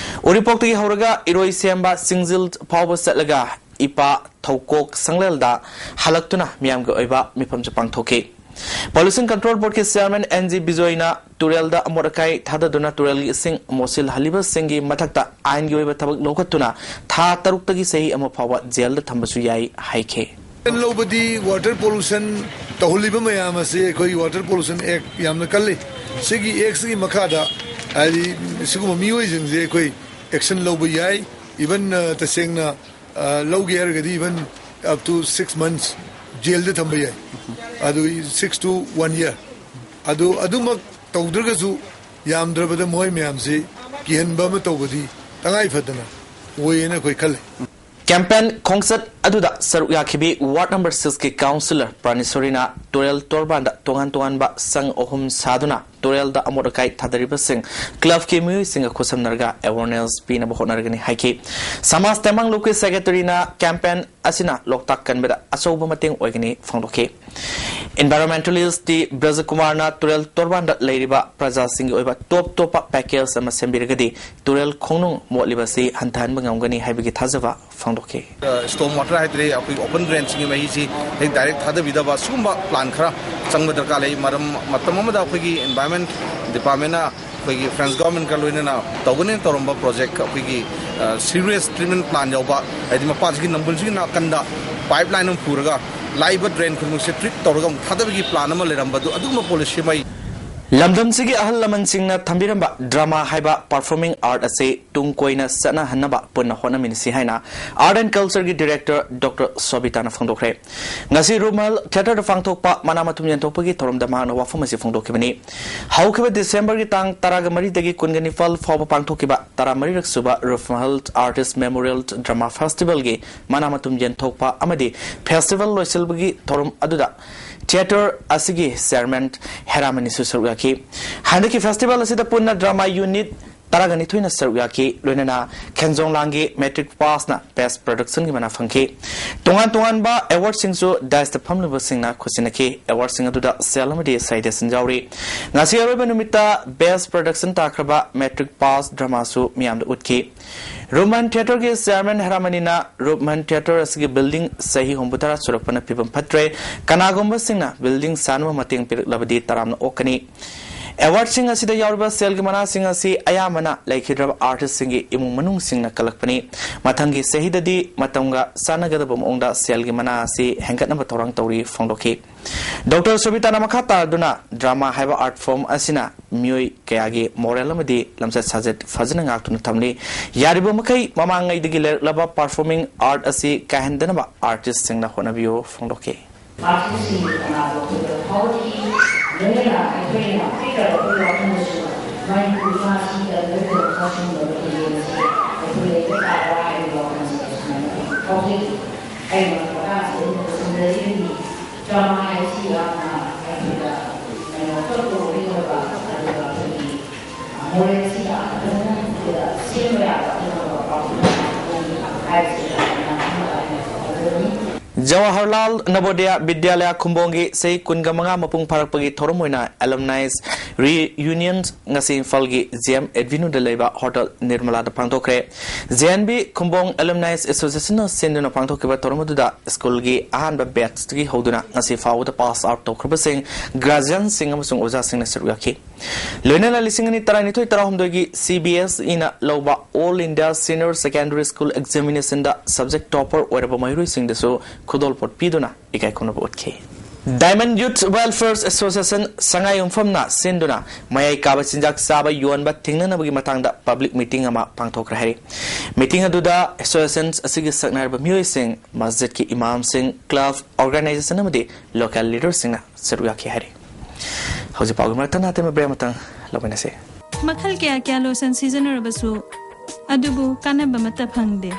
ꯎꯔꯤꯄꯣꯛꯇꯒꯤ ꯍꯧꯔꯒ ꯏꯔꯣꯏꯁꯦꯝꯕ ꯁꯤꯡꯖꯤꯜ ꯐꯥꯎꯕ ꯆꯠꯂꯒ ꯏꯄꯥ ꯊꯧꯀꯣꯛ ꯁꯪꯂꯦꯜꯗ ꯍꯜꯂꯛꯇꯨꯅ ꯃꯤꯌꯥꯝꯒꯤ ꯑꯣꯏꯕ ꯃꯤꯐꯝꯁꯨ ꯄꯥꯡꯊꯣꯛꯈꯤ꯫ ꯄꯣꯂꯨꯁꯟ ꯀꯟꯇ꯭ꯔꯣꯜ ꯕꯣꯔꯗꯀꯤ ꯆꯤꯌꯥꯔꯃꯦꯟ ꯑꯦꯟ ꯖꯤ ꯕꯤꯖꯣꯏꯅ ꯇꯨꯔꯦꯜꯗ ꯑꯃꯣꯠ ꯑꯀꯥꯏ ꯊꯥꯗꯗꯨꯅ ꯇꯨꯔꯦꯜꯒꯤ ꯏꯁꯤꯡ ꯃꯣꯠꯁꯤꯜꯍꯜꯂꯤꯕꯁꯤꯡꯒꯤ ꯃꯊꯛꯇ ꯑꯥꯏꯟꯒꯤ ꯑꯣꯏꯕ ꯊꯕꯛ ꯂꯧꯈꯠꯇꯨꯅ ꯊꯥ ꯇꯔꯨꯛꯇꯒꯤ ꯆꯍꯤ ꯑꯃ ꯐꯥꯎꯕ ꯖꯦꯜꯗ ꯊꯝꯕꯁꯨ ꯌꯥꯏ ꯍꯥꯏꯈꯤ꯫ Action ꯂꯧꯕꯗꯤ water pollution ꯇꯧꯍꯜꯂꯤꯕ ꯃꯌꯥꯝ ꯑꯁꯤ ꯑꯩꯈꯣꯏ Water Pollution Act ꯌꯥꯝꯅ ꯀꯜꯂꯤ꯫ ꯁꯤꯒꯤ ꯑꯦꯛꯁꯤꯒꯤ ꯃꯈꯥꯗ ꯍꯥꯏꯗꯤ ꯁꯤꯒꯨꯝꯕ ꯃꯤꯑꯣꯏꯁꯤꯡꯁꯦ ꯑꯩꯈꯣꯏ action ꯂꯧꯕ ꯌꯥꯏ꯫ Even, ꯑ, ꯇꯁꯦꯡꯅ, ꯑ, ꯂꯧꯒꯦ ꯍꯥꯏꯔꯒꯗꯤ even up to six months ꯖꯦꯜꯗ ꯊꯝꯕ ꯌꯥꯏ꯫ ꯑꯗꯨ six to one year꯫ ꯑꯗꯨ ꯑꯗꯨꯃꯛ ꯇꯧꯗ꯭ꯔꯒꯁꯨ ꯌꯥꯝꯗ꯭ꯔꯕꯗ ꯃꯈꯣꯏ ꯃꯌꯥꯝꯁꯤ ꯀꯤꯍꯟꯕ ꯑꯃ ꯇꯧꯕꯗꯤ ꯇꯉꯥꯏ ꯐꯗꯅ ꯑꯣꯏꯌꯦꯅ ꯑꯩꯈꯣꯏ ꯈꯜꯂꯤ꯫ ꯀꯦꯝꯄꯦꯟ ꯈꯣꯡꯆꯠ ꯑꯗꯨꯗ ꯁꯔꯨꯛ ꯌꯥꯈꯤꯕꯤ ꯋꯥꯔꯗ ꯅꯝꯕꯔ ꯁꯤꯛꯁꯀꯤ ꯀꯥꯎꯟꯁꯤꯂꯔ ꯄ꯭ꯔꯥꯅꯦꯁꯣꯔꯤꯅ ꯇꯨꯔꯦꯜ ꯇꯣꯔꯕꯥꯟꯗ ꯇꯣꯉꯥꯟ ꯇꯣꯉꯥꯟꯕ ꯁꯪ ꯑꯍꯨꯝ ꯁꯥꯗꯨꯅ ꯇꯨꯔꯦꯜꯗ ꯑꯃꯣꯠ ꯑꯀꯥꯏ ꯊꯥꯗꯔꯤꯕꯁꯤꯡ ꯀ꯭ꯂꯕꯀꯤ ꯃꯤꯑꯣꯏꯁꯤꯡꯒ ꯈꯨꯠꯁꯝꯅꯔꯒ ꯑꯦꯋꯥꯔꯅꯦꯁ ꯄꯤꯅꯕ ꯍꯣꯠꯅꯔꯒꯅꯤ ꯍꯥꯏꯈꯤ꯫ ꯁꯃꯥꯖ ꯇꯦꯡꯕꯥꯡ ꯂꯨꯞꯀꯤ ꯁꯦꯀ꯭ꯔꯦꯇꯔꯤꯅ ꯀꯦꯝꯄꯦꯟ ꯑꯁꯤꯅ ꯂꯣꯛꯇꯥꯛ ꯀꯟꯕꯗ ꯑꯆꯧꯕ ꯃꯇꯦꯡ ꯑꯣꯏꯒꯅꯤ ꯐꯣꯡꯗꯣꯛꯈꯤ꯫ ꯏꯟꯚꯥꯏꯔꯣꯟꯃꯦꯟꯇꯦꯂꯤꯁ ꯇꯤ ꯕ꯭ꯔꯖꯀꯨꯃꯥꯔꯅ ꯇꯨꯔꯦꯜ ꯇꯣꯔꯕꯥꯟꯗ ꯂꯩꯔꯤꯕ ꯄ꯭ꯔꯖꯥꯁꯤꯡꯒꯤ ꯑꯣꯏꯕ ꯇꯣꯞ ꯇꯣꯞꯄ ꯄꯦꯀꯦꯖ ꯑꯃ ꯁꯦꯝꯕꯤꯔꯒꯗꯤ ꯇꯨꯔꯦꯜ ꯈꯣꯡꯅꯨꯡ ꯃꯣꯠꯂꯤꯕꯁꯤ ꯍꯟꯊꯍꯟꯕ ꯉꯝꯒꯅꯤ ꯍꯥꯏꯕꯒꯤ ꯊꯥꯖꯕ ꯐꯣꯡꯗꯣꯛꯈꯤ꯫ ꯁ꯭ꯇꯣꯝ ꯋꯥꯇꯔ ꯍꯥꯏꯇꯥꯔꯦ, ꯑꯩꯈꯣꯏꯒꯤ ꯑꯣꯄꯟ ꯗ꯭ꯔꯦꯟꯁꯤꯡꯒꯤ ꯃꯍꯤꯁꯤ ꯍꯦꯛ ꯗꯥꯏꯔꯦꯛ ꯊꯥꯗꯕꯤꯗꯕ, ꯁꯤꯒꯨꯝꯕ ꯄ꯭ꯂꯥꯟ ꯈꯔ ꯆꯪꯕ ꯗꯔꯀꯥꯔ ꯂꯩ꯫ ꯃꯔꯝ, ꯃꯇꯝ ꯑꯃꯗ ꯑꯩꯈꯣꯏꯒꯤ ꯏꯟꯚꯥꯏꯔꯣꯟꯃꯦꯟ ꯗꯤꯄꯥꯔꯠꯃꯦꯟꯅ ꯑꯩꯈꯣꯏꯒꯤ ꯐ꯭ꯔꯦꯟꯁ ꯒꯣꯔꯃꯦꯟꯀ ꯂꯣꯏꯅꯅ ꯇꯧꯒꯅꯦꯅ ꯇꯧꯔꯝꯕ ꯄ꯭ꯔꯣꯖꯦꯛ ꯑꯩꯈꯣꯏꯒꯤ, ꯑ, ꯁꯤꯋꯦꯖ ꯇ꯭ꯔꯤꯠꯃꯦꯟ ꯄ꯭ꯂꯥꯟ ꯌꯥꯎꯕ, ꯍꯥꯏꯗꯤ ꯃꯄꯥꯟꯁꯤꯒꯤ ꯅꯝꯕꯨꯜꯁꯤꯒꯤ ꯅꯥꯀꯟꯗ ꯄꯥꯏꯞ ꯂꯥꯏꯟ ꯑꯃ ꯄꯨꯔꯒ ꯂꯥꯛꯏꯕ ꯗ꯭ꯔꯦꯟ ꯈꯨꯗꯤꯡꯃꯛꯁꯦ ꯇ꯭ꯔꯤꯠ ꯇꯧꯔꯒ ꯑꯃꯨꯛ ꯊꯥꯗꯕꯒꯤ ꯄ꯭ꯂꯥꯟ ꯑꯃ ꯂꯩꯔꯝꯕꯗꯨ, ꯑꯗꯨꯒꯨꯝꯕ ꯄꯣꯂꯤꯁꯤ ꯑꯃ ꯑꯩ ꯂꯝꯗꯝꯁꯤꯒꯤ ꯑꯍꯜ ꯂꯃꯟꯁꯤꯡꯅ ꯊꯝꯕꯤꯔꯝꯕ ꯗ꯭ꯔꯃꯥ ꯍꯥꯏꯕ ꯄꯔꯐꯣꯔꯃꯤꯡ ꯑꯥꯔꯠ ꯑꯁꯤ ꯇꯨꯡ ꯀꯣꯏꯅ ꯆꯠꯅꯍꯟꯅꯕ ꯄꯨꯟꯅ ꯍꯣꯠꯅꯃꯤꯟꯅꯁꯤ ꯍꯥꯏꯅ ꯑꯥꯔꯠ ꯑꯦꯟ ꯀꯜꯆꯔꯒꯤ ꯗꯤꯔꯦꯛꯇꯔ ꯗꯣꯛꯇꯔ ꯁꯣꯕꯤꯇꯥꯅ ꯐꯣꯡꯗꯣꯛꯈ꯭ꯔꯦ꯫ ꯉꯁꯤ ꯔꯨꯃꯥꯜ ꯊꯤꯌꯦꯇꯔꯗ ꯄꯥꯡꯊꯣꯛꯄ ꯃꯅꯥ ꯃꯊꯨꯝ ꯌꯦꯟꯊꯣꯛꯄꯒꯤ ꯊꯧꯔꯝꯗ ꯃꯍꯥꯛꯅ ꯋꯥꯐꯝ ꯑꯁꯤ ꯐꯣꯡꯗꯣꯛꯈꯤꯕꯅꯤ꯫ ꯍꯧꯈꯤꯕ ꯗꯤꯁꯦꯝꯕꯔꯒꯤ ꯇꯥꯡ ꯇꯔꯥꯒ ꯃꯔꯤꯗꯒꯤ ꯀꯨꯟꯒ ꯅꯤꯄꯥꯜ ꯐꯥꯎꯕ ꯄꯥꯡꯊꯣꯛꯈꯤꯕ ꯇꯔꯥꯃꯔꯤꯔꯛ ꯁꯨꯕ ꯔꯨꯃꯥꯜ ꯑꯥꯔꯇꯤꯁ ꯃꯦꯃꯣꯔꯤꯌꯦꯜ ꯗ꯭ꯔꯃꯥ ꯐꯦꯁꯇꯤꯚꯦꯜꯒꯤ ꯃꯅꯥ ꯃꯊꯨꯝ ꯌꯦꯟꯊꯣꯛꯄ ꯑꯃꯗꯤ ꯐꯦꯁꯇꯤꯚꯦꯜ ꯂꯣꯏꯁꯤꯜꯕꯒꯤ ꯊꯧꯔꯝ ꯑꯗꯨꯗ ꯊꯤꯌꯦꯇꯔ ꯑꯁꯤꯒꯤ ꯆꯦꯌꯔꯃꯦꯟ ꯍꯦꯔꯥꯃꯅꯤꯁꯨ ꯁꯔꯨꯛ ꯌꯥꯈꯤ꯫ ꯍꯟꯗꯛꯀꯤ ꯐꯦꯁꯇꯤꯚꯦꯜ ꯑꯁꯤꯗ ꯄꯨꯟꯅ ꯗ꯭ꯔꯃꯥ ꯌꯨꯅꯤꯠ ꯇꯔꯥꯒ ꯅꯤꯊꯣꯏꯅ ꯁꯔꯨꯛ ꯌꯥꯈꯤ꯫ ꯂꯣꯏꯅꯅ ꯈꯦꯟꯖꯣꯡꯂꯥꯡꯒꯤ ꯃꯦꯇ꯭ꯔꯤꯛ ꯄꯥꯁꯅ ꯕꯦꯁ ꯄ꯭ꯔꯗꯛꯁꯟꯒꯤ ꯃꯅꯥ ꯐꯪꯈꯤ꯫ ꯇꯣꯉꯥꯟ ꯇꯣꯉꯥꯟꯕ ꯑꯦꯋꯥꯔꯗꯁꯤꯡꯁꯨ ꯗꯥꯏꯁꯇ ꯐꯝꯂꯤꯕꯁꯤꯡꯅ ꯈꯨꯠꯁꯤꯟꯅꯈꯤ꯫ ꯑꯦꯋꯥꯔꯗꯁꯤꯡ ꯑꯗꯨꯗ ꯁꯦꯜ ꯑꯃꯗꯤ ꯁꯥꯏꯗꯦꯁꯟ ꯌꯥꯎꯔꯤ꯫ ꯉꯁꯤ ꯑꯔꯣꯏꯕ ꯅꯨꯃꯤꯠꯇ ꯕꯦꯁ ꯄ꯭ꯔꯗꯛꯁꯟ ꯇꯥꯈ꯭ꯔꯕ ꯃꯦꯇ꯭ꯔꯤꯛ ꯄꯥꯁ ꯗ꯭ꯔꯃꯥꯁꯨ ꯃꯤꯌꯥꯝꯗ ꯎꯠꯈꯤ꯫ ꯔꯨꯃꯥꯜ ꯊꯤꯌꯦꯇꯔꯒꯤ ꯆꯦꯌꯔꯃꯦꯟ ꯍꯦꯔꯥꯃꯅꯤꯅ ꯔꯨꯃꯥꯜ ꯊꯤꯌꯦꯇꯔ ꯑꯁꯤꯒꯤ ꯕꯤꯜꯗꯤꯡ ꯆꯍꯤ ꯍꯨꯝꯐꯨꯇꯔꯥ ꯁꯨꯔꯛꯄꯅ ꯐꯤꯕꯝ ꯐꯠꯇ꯭ꯔꯦ꯫ ꯀꯅꯥꯒꯨꯝꯕꯁꯤꯡꯅ ꯕꯤꯜꯗꯤꯡ ꯁꯥꯅꯕ ꯃꯇꯦꯡ ꯄꯤꯔꯛꯂꯕꯗꯤ ꯇꯔꯥꯝꯅ ꯑꯣꯛꯀꯅꯤ꯫ ꯑꯦꯋꯥꯔꯗꯁꯤꯡ ꯑꯁꯤꯗ ꯌꯥꯎꯔꯤꯕ ꯁꯦꯜꯒꯤ ꯃꯅꯥꯁꯤꯡ ꯑꯁꯤ ꯑꯌꯥꯝꯕꯅ ꯂꯩꯈꯤꯗ꯭ꯔꯕ ꯑꯥꯔꯇꯤꯁꯁꯤꯡꯒꯤ ꯏꯃꯨꯡ ꯃꯅꯨꯡꯁꯤꯡꯅ ꯀꯜꯂꯛꯄꯅꯤ꯫ ꯃꯊꯪꯒꯤ ꯆꯍꯤꯗꯗꯤ ꯃꯇꯝꯒ ꯆꯥꯟꯅꯒꯗꯕ ꯃꯑꯣꯡꯗ ꯁꯦꯜꯒꯤ ꯃꯅꯥ ꯑꯁꯤ ꯍꯦꯟꯒꯠꯅꯕ ꯊꯧꯔꯥꯡ ꯇꯧꯔꯤ ꯐꯣꯡꯗꯣꯛꯈꯤ꯫ ꯗꯣꯛꯇꯔ ꯁꯣꯕꯤꯇꯥꯅ ꯃꯈꯥ ꯇꯥꯗꯨꯅ ꯗ꯭ꯔꯃꯥ ꯍꯥꯏꯕ ꯑꯥꯔꯠ ꯐꯣꯔꯝ ꯑꯁꯤꯅ ꯃꯤꯑꯣꯏ ꯀꯌꯥꯒꯤ ꯃꯣꯔꯦꯜ ꯑꯃꯗꯤ ꯂꯝꯆꯠ ꯁꯥꯖꯠ ꯐꯖꯅ ꯉꯥꯛꯇꯨꯅ ꯊꯝꯂꯤ꯫ ꯌꯥꯔꯤꯕ ꯃꯈꯩ ꯃꯃꯥꯡꯉꯩꯗꯒꯤ ꯂꯩꯔꯛꯂꯕ ꯄꯔꯐꯣꯔꯃꯤꯡ ꯑꯥꯔꯠ ꯑꯁꯤ ꯀꯥꯏꯍꯟꯗꯅꯕ ꯑꯥꯔꯇꯤꯁꯁꯤꯡꯅ ꯍꯣꯠꯅꯕꯤꯌꯨ ꯐꯣꯡꯗꯣꯛꯈꯤ꯫ ꯑꯥꯔꯇꯤꯁꯁꯤꯡꯒꯤ ꯀꯅꯥꯒꯨꯝꯕꯗ ꯐꯥꯎꯔꯛꯏ꯫ ꯂꯣꯏꯅꯅ ꯑꯩꯈꯣꯏꯅ ꯄꯤꯛꯈ꯭ꯔꯕ ꯑꯩꯈꯣꯏ ꯋꯥꯈꯜꯗꯁꯨ ꯃꯅꯤꯄꯨꯔ ꯃꯆꯥꯁꯤꯗ ꯂꯣꯏꯅ ꯈꯪꯍꯟꯕ ꯀꯩꯗꯧꯕꯁꯦ ꯑꯩꯈꯣꯏ ꯂꯩꯕ ꯇꯥꯕ꯭ꯔꯥ ꯍꯥꯏꯕ ꯋꯥꯈꯜꯁꯦ ꯑꯁꯨꯃꯥꯏꯅ ꯐꯥꯎꯖꯩ꯫ ꯑꯩꯅ ꯃꯇꯥꯡꯁꯤꯗ ꯑꯩꯅ ꯄꯨꯁꯤꯟꯖꯔꯤꯕꯅꯤ꯫ ꯗ꯭ꯔꯃꯥ ꯍꯥꯏꯁꯤ ꯌꯥꯝꯅ ꯑꯩꯈꯣꯏꯗ ꯀꯩꯅꯣ ꯇꯧꯕꯒꯤ ꯑꯣꯏꯕ ꯑꯗꯨꯒ ꯑꯩꯈꯣꯏꯒꯤ ꯃꯣꯔꯦꯜꯁꯤꯗ ꯐꯖꯅ ꯁꯦꯝꯕ ꯌꯥꯕ ꯑꯗꯨꯒꯨꯝꯕ ꯄꯥꯎꯗꯝ ꯍꯥꯏꯕꯁꯤ ꯌꯥꯝꯅ ꯑꯃ ꯑꯩꯅ ꯐꯖꯕꯅꯤ꯫ ꯖꯋꯥꯍꯔꯂꯥꯜ ꯅꯕꯣꯗꯌꯥ ꯕꯤꯗ꯭ꯌꯥꯂꯌꯥ ꯈꯨꯝꯕꯣꯡꯒꯤ ꯆꯍꯤ ꯀꯨꯟꯒ ꯃꯉꯥ ꯃꯄꯨꯡ ꯐꯥꯔꯛꯄꯒꯤ ꯊꯧꯔꯝ ꯑꯣꯏꯅ ꯑꯦꯂꯨꯝꯅꯥꯏꯁ ꯔꯤꯌꯨꯅꯤꯌꯟ ꯉꯁꯤ ꯏꯝꯐꯥꯜꯒꯤ ꯖꯤ ꯑꯦꯝ ꯑꯦꯚꯦꯅ꯭ꯌꯨꯗ ꯂꯩꯕ ꯍꯣꯇꯦꯜ ꯅꯤꯔꯃꯂꯥꯗ ꯄꯥꯡꯊꯣꯛꯈ꯭ꯔꯦ꯫ J N B Khumbong alumni ꯑꯦꯁꯣꯁꯤꯌꯦꯁꯟꯅ ꯁꯤꯟꯗꯨꯅ ꯄꯥꯡꯊꯣꯛꯈꯤꯕ ꯊꯧꯔꯝ ꯑꯗꯨꯗ ꯁ꯭ꯀꯨꯜꯒꯤ ꯑꯍꯥꯟꯕ ꯕꯦꯠꯁꯇꯒꯤ ꯍꯧꯗꯨꯅ ꯉꯁꯤ ꯐꯥꯎꯕꯗ ꯄꯥꯁ ꯑꯥꯎꯠ ꯇꯧꯈ꯭ꯔꯕꯁꯤꯡ, ꯒꯥꯔꯖꯤꯌꯟꯁꯤꯡ ꯑꯃꯁꯨꯡ ꯑꯣꯖꯥꯁꯤꯡꯅ ꯁꯔꯨꯛ ꯌꯥꯈꯤ꯫ ꯂꯣꯏꯅꯅ ꯂꯤꯁꯤꯡ ꯑꯅꯤ ꯇꯔꯥꯅꯤꯊꯣꯏ ꯇꯔꯥꯍꯨꯝꯗꯣꯏꯒꯤ ꯁꯤ ꯕꯤ ꯑꯦꯁ ꯏꯅ ꯂꯧꯕ all India senior secondary school ꯑꯦꯛꯖꯥꯃꯤꯅꯦꯁꯟꯗ ꯁꯕꯖꯦꯛ ꯇꯣꯄꯔ ꯑꯣꯏꯔꯕ ꯃꯍꯩꯔꯣꯏꯁꯤꯡꯗꯁꯨ ꯈꯨꯗꯣꯜꯄꯣꯠ ꯄꯤꯗꯨꯅ ꯏꯀꯥꯏ ꯈꯨꯝꯅꯕ ꯎꯠꯈꯤ꯫ Diamond Youth Welfare Association ꯁꯉꯥꯏ ꯌꯨꯝꯐꯝꯅ ꯁꯤꯟꯗꯨꯅ ꯃꯌꯥꯏ ꯀꯥꯕ ꯆꯤꯟꯖꯥꯛ ꯆꯥꯕ ꯌꯣꯟꯕ ꯊꯤꯡꯅꯅꯕꯒꯤ ꯃꯇꯥꯡꯗ ꯄꯕ꯭ꯂꯤꯛ ꯃꯤꯇꯤꯡ ꯑꯃ ꯄꯥꯡꯊꯣꯛꯈ꯭ꯔꯦ ꯍꯥꯏꯔꯤ꯫ ꯃꯤꯇꯤꯡ ꯑꯗꯨꯗ ꯑꯦꯁꯣꯁꯤꯌꯦꯁꯟ ꯑꯁꯤꯒꯤ ꯁꯛꯅꯥꯏꯔꯕ ꯃꯤꯑꯣꯏꯁꯤꯡ, ꯃꯁꯖꯤꯗꯀꯤ ꯏꯃꯥꯝꯁꯤꯡ, ꯀ꯭ꯂꯕ, ꯑꯣꯔꯒꯅꯥꯏꯖꯦꯁꯟ ꯑꯃꯗꯤ ꯂꯣꯀꯦꯜ ꯂꯤꯗꯔꯁꯤꯡꯅ ꯁꯔꯨꯛ ꯌꯥꯈꯤ ꯍꯥꯏꯔꯤ꯫ ꯍꯧꯖꯤꯛ ꯄꯥꯎꯒꯤ ꯃꯔꯛꯇ ꯅꯥꯇꯩꯃ ꯕ꯭ꯔꯦꯛ ꯑꯃꯇꯪ ꯂꯧꯃꯤꯟꯅꯁꯤ꯫ ꯃꯈꯜ ꯀꯌꯥ ꯀꯌꯥ ꯂꯣꯁꯟ ꯁꯤꯖꯤꯟꯅꯔꯕꯁꯨ ꯑꯗꯨꯕꯨ ꯀꯥꯟꯅꯕ ꯑꯃꯠꯇ ꯐꯪꯗꯦ꯫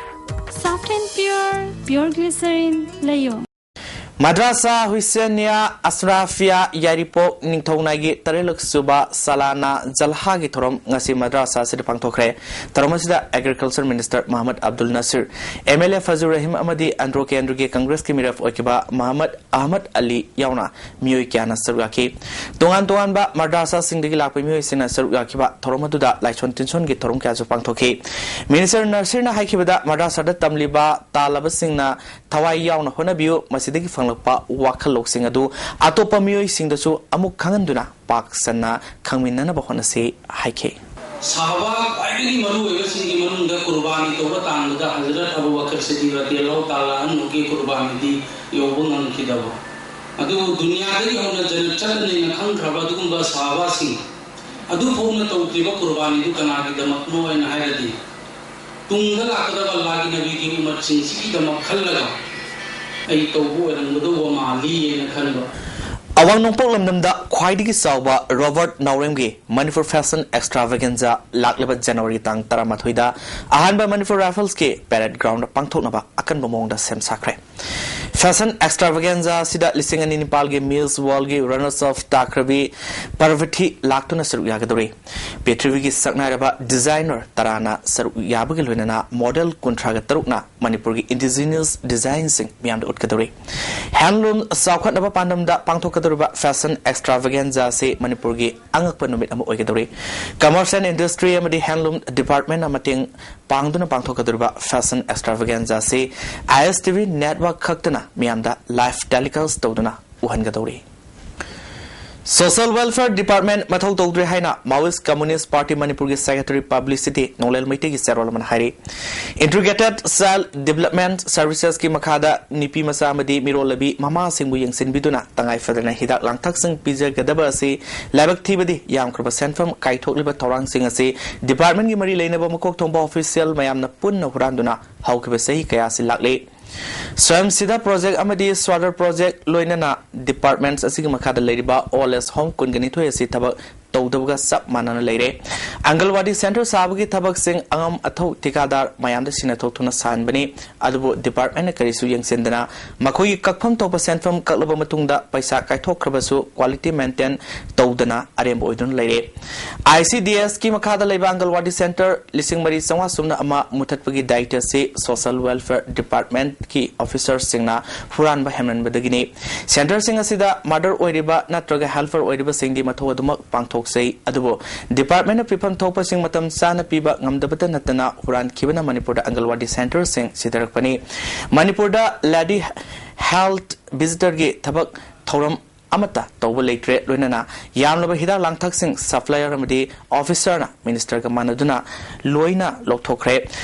Soft and Pure, Pure Glycerin ꯂꯩꯌꯣ꯫ ꯃꯗ꯭ꯔꯥꯁꯥ ꯍꯨꯏꯁꯦꯅꯤꯌꯥ ꯑꯁꯔꯥꯐꯤꯌꯥ ꯌꯥꯏꯔꯤꯄꯣꯛ ꯅꯤꯡꯊꯧꯅꯥꯏꯒꯤ ꯇꯔꯦꯠꯂꯛ ꯁꯨꯕ ꯁꯥꯂꯥꯅꯥ ꯖꯜꯍꯥꯒꯤ ꯊꯧꯔꯝ ꯉꯁꯤ ꯃꯗ꯭ꯔꯥꯁꯥ ꯑꯁꯤꯗ ꯄꯥꯡꯊꯣꯛꯈ꯭ꯔꯦ꯫ ꯊꯧꯔꯝ ꯑꯁꯤꯗ agriculture minister Mohammad Abdul Nasir, M L A Fazur Rahim ꯑꯃꯗꯤ ꯑꯟꯗ꯭ꯔꯣ ꯀꯦꯟꯗ꯭ꯔꯒꯤ ꯀꯪꯒ꯭ꯔꯦꯁꯀꯤ ꯃꯤꯔꯦꯞ ꯑꯣꯏꯈꯤꯕ ꯃꯍꯃꯗ ꯑꯍꯃꯗ ꯑꯂꯤ ꯌꯥꯎꯅ ꯃꯤꯑꯣꯏ ꯀꯌꯥꯅ ꯁꯔꯨꯛ ꯌꯥꯈꯤ꯫ ꯇꯣꯉꯥꯟ ꯇꯣꯉꯥꯟꯕ ꯃꯗ꯭ꯔꯥꯁꯥꯁꯤꯡꯗꯒꯤ ꯂꯥꯛꯄ ꯃꯤꯑꯣꯏꯁꯤꯡꯅ ꯁꯔꯨꯛ ꯌꯥꯈꯤꯕ ꯊꯧꯔꯝ ꯑꯗꯨꯗ ꯂꯥꯏꯁꯣꯟ ꯇꯤꯟꯁꯣꯟꯒꯤ ꯊꯧꯔꯝ ꯀꯌꯥꯁꯨ ꯄꯥꯡꯊꯣꯛꯈꯤ꯫ ꯃꯤꯅꯤꯁꯇꯔ ꯅꯁꯤꯔꯅ ꯍꯥꯏꯈꯤꯕꯗ, ꯃꯗ꯭ꯔꯥꯁꯥꯗ ꯇꯝꯂꯤꯕ ꯇꯥꯜꯂꯕꯁꯤꯡꯅ ꯊꯋꯥꯏ ꯌꯥꯎꯅ ꯍꯣꯠꯅꯕꯤꯌꯨ, ꯃꯁꯤꯗꯒꯤ ꯐꯪꯂꯛꯄ ꯋꯥꯈꯜꯂꯧꯁꯤꯡ ꯑꯗꯨ ꯑꯇꯣꯞꯄ ꯃꯤꯑꯣꯏꯁꯤꯡꯗꯁꯨ ꯑꯃꯨꯛ ꯈꯪꯍꯟꯗꯨꯅ ꯄꯥꯛ ꯁꯟꯅ ꯈꯪꯃꯤꯟꯅꯅꯕ ꯍꯣꯠꯅꯁꯤ ꯍꯥꯏꯈꯤ꯫ ꯁꯍꯥꯕꯥ ꯈ꯭ꯋꯥꯏꯗꯒꯤ ꯃꯔꯨ ꯑꯣꯏꯕꯁꯤꯡꯒꯤ ꯃꯅꯨꯡꯗ ꯀꯨꯔꯕꯥꯅꯤ ꯇꯧꯕ ꯇꯥꯡꯕꯗ ꯍꯖꯔꯠ ꯑꯕꯨ ꯕꯀꯔ ꯁꯤꯗꯤꯛ ꯔꯗꯤꯌꯜꯂꯥꯍꯨ ꯇꯥꯂꯥ ꯑꯟꯍꯨꯒꯤ ꯀꯨꯔꯕꯥꯅꯤꯗꯤ ꯌꯧꯕ ꯉꯝꯈꯤꯗꯕ꯫ ꯑꯗꯨꯕꯨ ꯗꯨꯅꯤꯌꯥꯗꯒꯤ ꯍꯧꯅ ꯖꯟꯅꯠ ꯆꯠꯂꯅꯤꯅ ꯈꯪꯈ꯭ꯔꯕ ꯑꯗꯨꯒꯨꯝꯕ ꯁꯍꯥꯕꯥꯁꯤꯡ ꯑꯗꯨꯐꯥꯎꯅ ꯇꯧꯗ꯭ꯔꯤꯕ ꯀꯨꯔꯕꯥꯅꯤꯗꯨ ꯀꯅꯥꯒꯤꯗꯃꯛꯅꯣ ꯍꯥꯏꯅ ꯍꯥꯏꯔꯗꯤ, ꯇꯨꯡꯗ ꯂꯥꯛꯀꯗꯕ ꯑꯜꯂꯥꯍꯒꯤ ꯅꯕꯤꯒꯤ ꯎꯃꯠꯁꯤꯡꯁꯤꯒꯤꯗꯃꯛ ꯈꯜꯂꯒ ꯑꯩ ꯇꯧꯕ ꯑꯣꯏꯔꯝꯒꯗꯧꯕ ꯃꯥꯜꯂꯤ ꯍꯥꯏꯅ ꯈꯟꯕ꯫ ꯑꯋꯥꯡ ꯅꯣꯡꯄꯣꯛ ꯂꯝꯗꯝꯗ ꯈ꯭ꯋꯥꯏꯗꯒꯤ ꯆꯥꯎꯕ ꯔꯣꯕꯥꯔꯠ ꯅꯥꯎꯔꯦꯝꯒꯤ ꯃꯅꯤꯄꯨꯔ ꯐꯦꯁꯟ ꯑꯦꯛꯁꯇ꯭ꯔꯥꯚꯦꯒꯦꯟꯖꯥ ꯂꯥꯛꯂꯤꯕ ꯖꯅꯋꯥꯔꯤ ꯇꯥꯡ ꯇꯔꯥꯃꯥꯊꯣꯏꯗ ꯑꯍꯥꯟꯕ ꯃꯅꯤꯄꯨꯔ ꯔꯥꯏꯐꯜꯁꯀꯤ ꯄꯦꯔꯦꯗ ꯒ꯭ꯔꯥꯎꯟꯗ ꯄꯥꯡꯊꯣꯛꯅꯕ ꯑꯀꯟꯕ ꯃꯑꯣꯡꯗ ꯁꯦꯝ ꯁꯥꯈ꯭ꯔꯦ꯫ ꯐꯦꯁꯟ ꯑꯦꯛꯁꯇ꯭ꯔꯥꯚꯦꯒꯦꯟꯖꯥ ꯑꯁꯤꯗ ꯂꯤꯁꯤꯡ ꯑꯅꯤ ꯅꯤꯄꯥꯜꯒꯤ ꯃꯤꯁ ꯋꯥꯔꯜꯒꯤ ꯔꯅꯔꯁ ꯑꯞ ꯇꯥꯈ꯭ꯔꯕꯤ ꯄꯥꯔꯚꯇꯤ ꯂꯥꯛꯇꯨꯅ ꯁꯔꯨꯛ ꯌꯥꯒꯗꯧꯔꯤ꯫ ꯄ꯭ꯔꯤꯊꯤꯕꯤꯒꯤ ꯁꯛꯅꯥꯏꯔꯕ ꯗꯤꯖꯥꯏꯅꯔ ꯇꯔꯥꯅ ꯁꯔꯨꯛ ꯌꯥꯕꯒ ꯂꯣꯏꯅꯅ ꯃꯣꯗꯦꯜ ꯀꯨꯟꯊ꯭ꯔꯥꯒ ꯇꯔꯨꯛꯅ ꯃꯅꯤꯄꯨꯔꯒꯤ ꯏꯟꯗꯤꯖꯤꯅꯁ ꯗꯤꯖꯥꯏꯟꯁꯤꯡ ꯃꯤꯌꯥꯝꯗ ꯎꯠꯀꯗꯧꯔꯤ꯫ ꯍꯦꯟꯂꯨꯝ ꯆꯥꯎꯈꯠꯅꯕ ꯄꯥꯟꯗꯝꯗ ꯄꯥꯡꯊꯣꯛꯀꯗꯧꯔꯤꯕ ꯐꯦꯁꯟ ꯑꯦꯛꯁꯇ꯭ꯔꯥꯚꯦꯒꯦꯟꯖꯥ ꯑꯁꯤ ꯃꯅꯤꯄꯨꯔꯒꯤ ꯑꯉꯛꯄ ꯅꯨꯃꯤꯠ ꯑꯃ ꯑꯣꯏꯒꯗꯧꯔꯤ꯫ ꯀꯃꯔꯁ ꯑꯦꯟ ꯏꯟꯗꯁꯇ꯭ꯔꯤ ꯑꯃꯗꯤ ꯍꯦꯟꯂꯨꯝ ꯗꯤꯄꯥꯔꯠꯃꯦꯟꯅ ꯃꯇꯦꯡ ꯄꯥꯡꯗꯨꯅ ꯄꯥꯡꯊꯣꯛꯀꯗꯧꯔꯤꯕ ꯐꯦꯁꯟ ꯑꯦꯛꯁꯇ꯭ꯔꯥꯚꯦꯒꯦꯟꯖꯥ ꯑꯁꯤ ꯑꯥꯏ ꯑꯦꯁ ꯇꯤ ꯚꯤ ꯅꯦꯠꯋꯥꯔꯛ ꯈꯛꯇꯅ ꯃꯤꯌꯥꯝꯗ ꯂꯥꯏꯚ ꯇꯦꯂꯤꯀꯥꯁ ꯇꯧꯗꯨꯅ ꯎꯍꯟꯒꯗꯧꯔꯤ꯫ Social Welfare Department ꯃꯊꯧ ꯇꯧꯗ꯭ꯔꯦ ꯍꯥꯏꯅ Maoist Communist Party ꯃꯅꯤꯄꯨꯔꯒꯤ Secretary Publicity ꯅꯣꯡꯂꯦꯜ ꯃꯩꯇꯩꯒꯤ ꯆꯦꯔꯣꯜ ꯑꯃꯅ ꯍꯥꯏꯔꯤ꯫ Integrated Child Development Servicesꯀꯤ ꯃꯈꯥꯗ ꯅꯨꯄꯤ ꯃꯆꯥ ꯑꯃꯗꯤ ꯃꯤꯔꯣꯜꯂꯕꯤ ꯃꯃꯥꯁꯤꯡꯕꯨ ꯌꯦꯡꯁꯤꯟꯕꯤꯗꯨꯅ ꯇꯉꯥꯏ ꯐꯗꯅ ꯍꯤꯗꯥꯛ ꯂꯥꯡꯊꯛꯁꯤꯡ ꯄꯤꯖꯒꯗꯕ ꯑꯁꯤ ꯂꯥꯏꯕꯛ ꯊꯤꯕꯗꯤ ꯌꯥꯝꯈ꯭ꯔꯕ ꯁꯦꯟꯐꯝ ꯀꯥꯏꯊꯣꯛꯂꯤꯕ ꯊꯧꯔꯥꯡꯁꯤꯡ ꯑꯁꯤ departmentꯀꯤ ꯃꯔꯤ ꯂꯩꯅꯕ ꯃꯀꯣꯛ ꯊꯣꯡꯕ official ꯃꯌꯥꯝꯅ ꯄꯨꯟꯅ ꯍꯨꯔꯥꯟꯗꯨꯅ ꯍꯧꯈꯤꯕ ꯆꯍꯤ ꯀꯌꯥꯁꯤ ꯂꯥꯛꯂꯤ꯫ Swayam Siddha Project ꯑꯃꯗꯤ Swadhar Project ꯂꯣꯏꯅꯅ departments ꯑꯁꯤꯒꯤ ꯃꯈꯥꯗ ꯂꯩꯔꯤꯕ old age home ꯀꯨꯟꯒ ꯅꯤꯊꯣꯏ ꯑꯁꯤ ꯊꯕꯛ ꯇꯧꯗꯕꯒ ꯆꯞ ꯃꯥꯟꯅꯅ ꯂꯩꯔꯦ꯫ ꯑꯪꯒꯜꯋꯥꯗꯤ center ꯁꯥꯕꯒꯤ ꯊꯕꯛꯁꯤꯡ ꯑꯉꯝ ꯑꯊꯧ ꯊꯤꯀꯥꯗꯥꯔ ꯃꯌꯥꯝꯗ ꯁꯤꯟꯅꯊꯣꯛꯇꯨꯅ ꯁꯥꯍꯟꯕꯅꯤ, ꯑꯗꯨꯕꯨ departmentꯅ ꯀꯔꯤꯁꯨ ꯌꯦꯡꯁꯤꯟꯗꯅ ꯃꯈꯣꯏꯒꯤ ꯀꯛꯐꯝ ꯊꯣꯛꯄ ꯁꯦꯟꯐꯝ ꯀꯛꯂꯕ ꯃꯇꯨꯡꯗ ꯄꯩꯁꯥ ꯀꯥꯏꯊꯣꯛꯈ꯭ꯔꯕꯁꯨ quality maintain ꯇꯧꯗꯅ ꯑꯔꯦꯝꯕ ꯑꯣꯏꯗꯨꯅ ꯂꯩꯔꯦ꯫ ICDSꯀꯤ ꯃꯈꯥꯗ ꯂꯩꯕ ꯑꯪꯒꯜꯋꯥꯗꯤ center ꯂꯤꯁꯤꯡ ꯃꯔꯤ ꯆꯥꯝꯃꯉꯥ ꯁꯨꯞꯅ ꯑꯃ ꯃꯨꯊꯠꯄꯒꯤ ꯗꯥꯌꯤꯠꯇ ꯑꯁꯤ Social Welfare Departmentꯀꯤ officerꯁꯤꯡꯅ ꯍꯨꯔꯥꯟꯕ ꯍꯦꯟꯃꯟꯕꯗꯒꯤꯅꯤ꯫ Centerꯁꯤꯡ ꯑꯁꯤꯗ mother ꯑꯣꯏꯔꯤꯕ ꯅꯠꯇ꯭ꯔꯒ helper ꯑꯣꯏꯔꯤꯕꯁꯤꯡꯗꯤ ꯃꯊꯧ ꯑꯗꯨꯃꯛ ꯄꯥꯡꯊꯣꯛꯆꯩ, ꯑꯗꯨꯕꯨ departmentꯅ ꯄꯤꯐꯝ ꯊꯣꯛꯄꯁꯤꯡ ꯃꯇꯝ ꯆꯥꯅ ꯄꯤꯕ ꯉꯝꯗꯕꯇ ꯅꯠꯇꯅ ꯍꯨꯔꯥꯟꯈꯤꯕꯅ ꯃꯅꯤꯄꯨꯔꯗ ꯑꯪꯒꯜꯋꯥꯗꯤ centerꯁꯤꯡ ꯁꯤꯊꯔꯛꯄꯅꯤ꯫ ꯃꯅꯤꯄꯨꯔꯗ lady health visitorꯒꯤ ꯊꯕꯛ ꯊꯧꯔꯝ ꯑꯃꯠꯇ ꯇꯧꯕ ꯂꯩꯇ꯭ꯔꯦ꯫ ꯂꯣꯏꯅꯅ ꯌꯥꯝꯂꯕ ꯍꯤꯗꯥꯛ ꯂꯥꯡꯊꯛꯁꯤꯡ supplier ꯑꯃꯗꯤ officerꯅ ministerꯒ ꯃꯥꯟꯅꯗꯨꯅ ꯂꯣꯏꯅ ꯂꯧꯊꯣꯛꯈ꯭ꯔꯦ꯫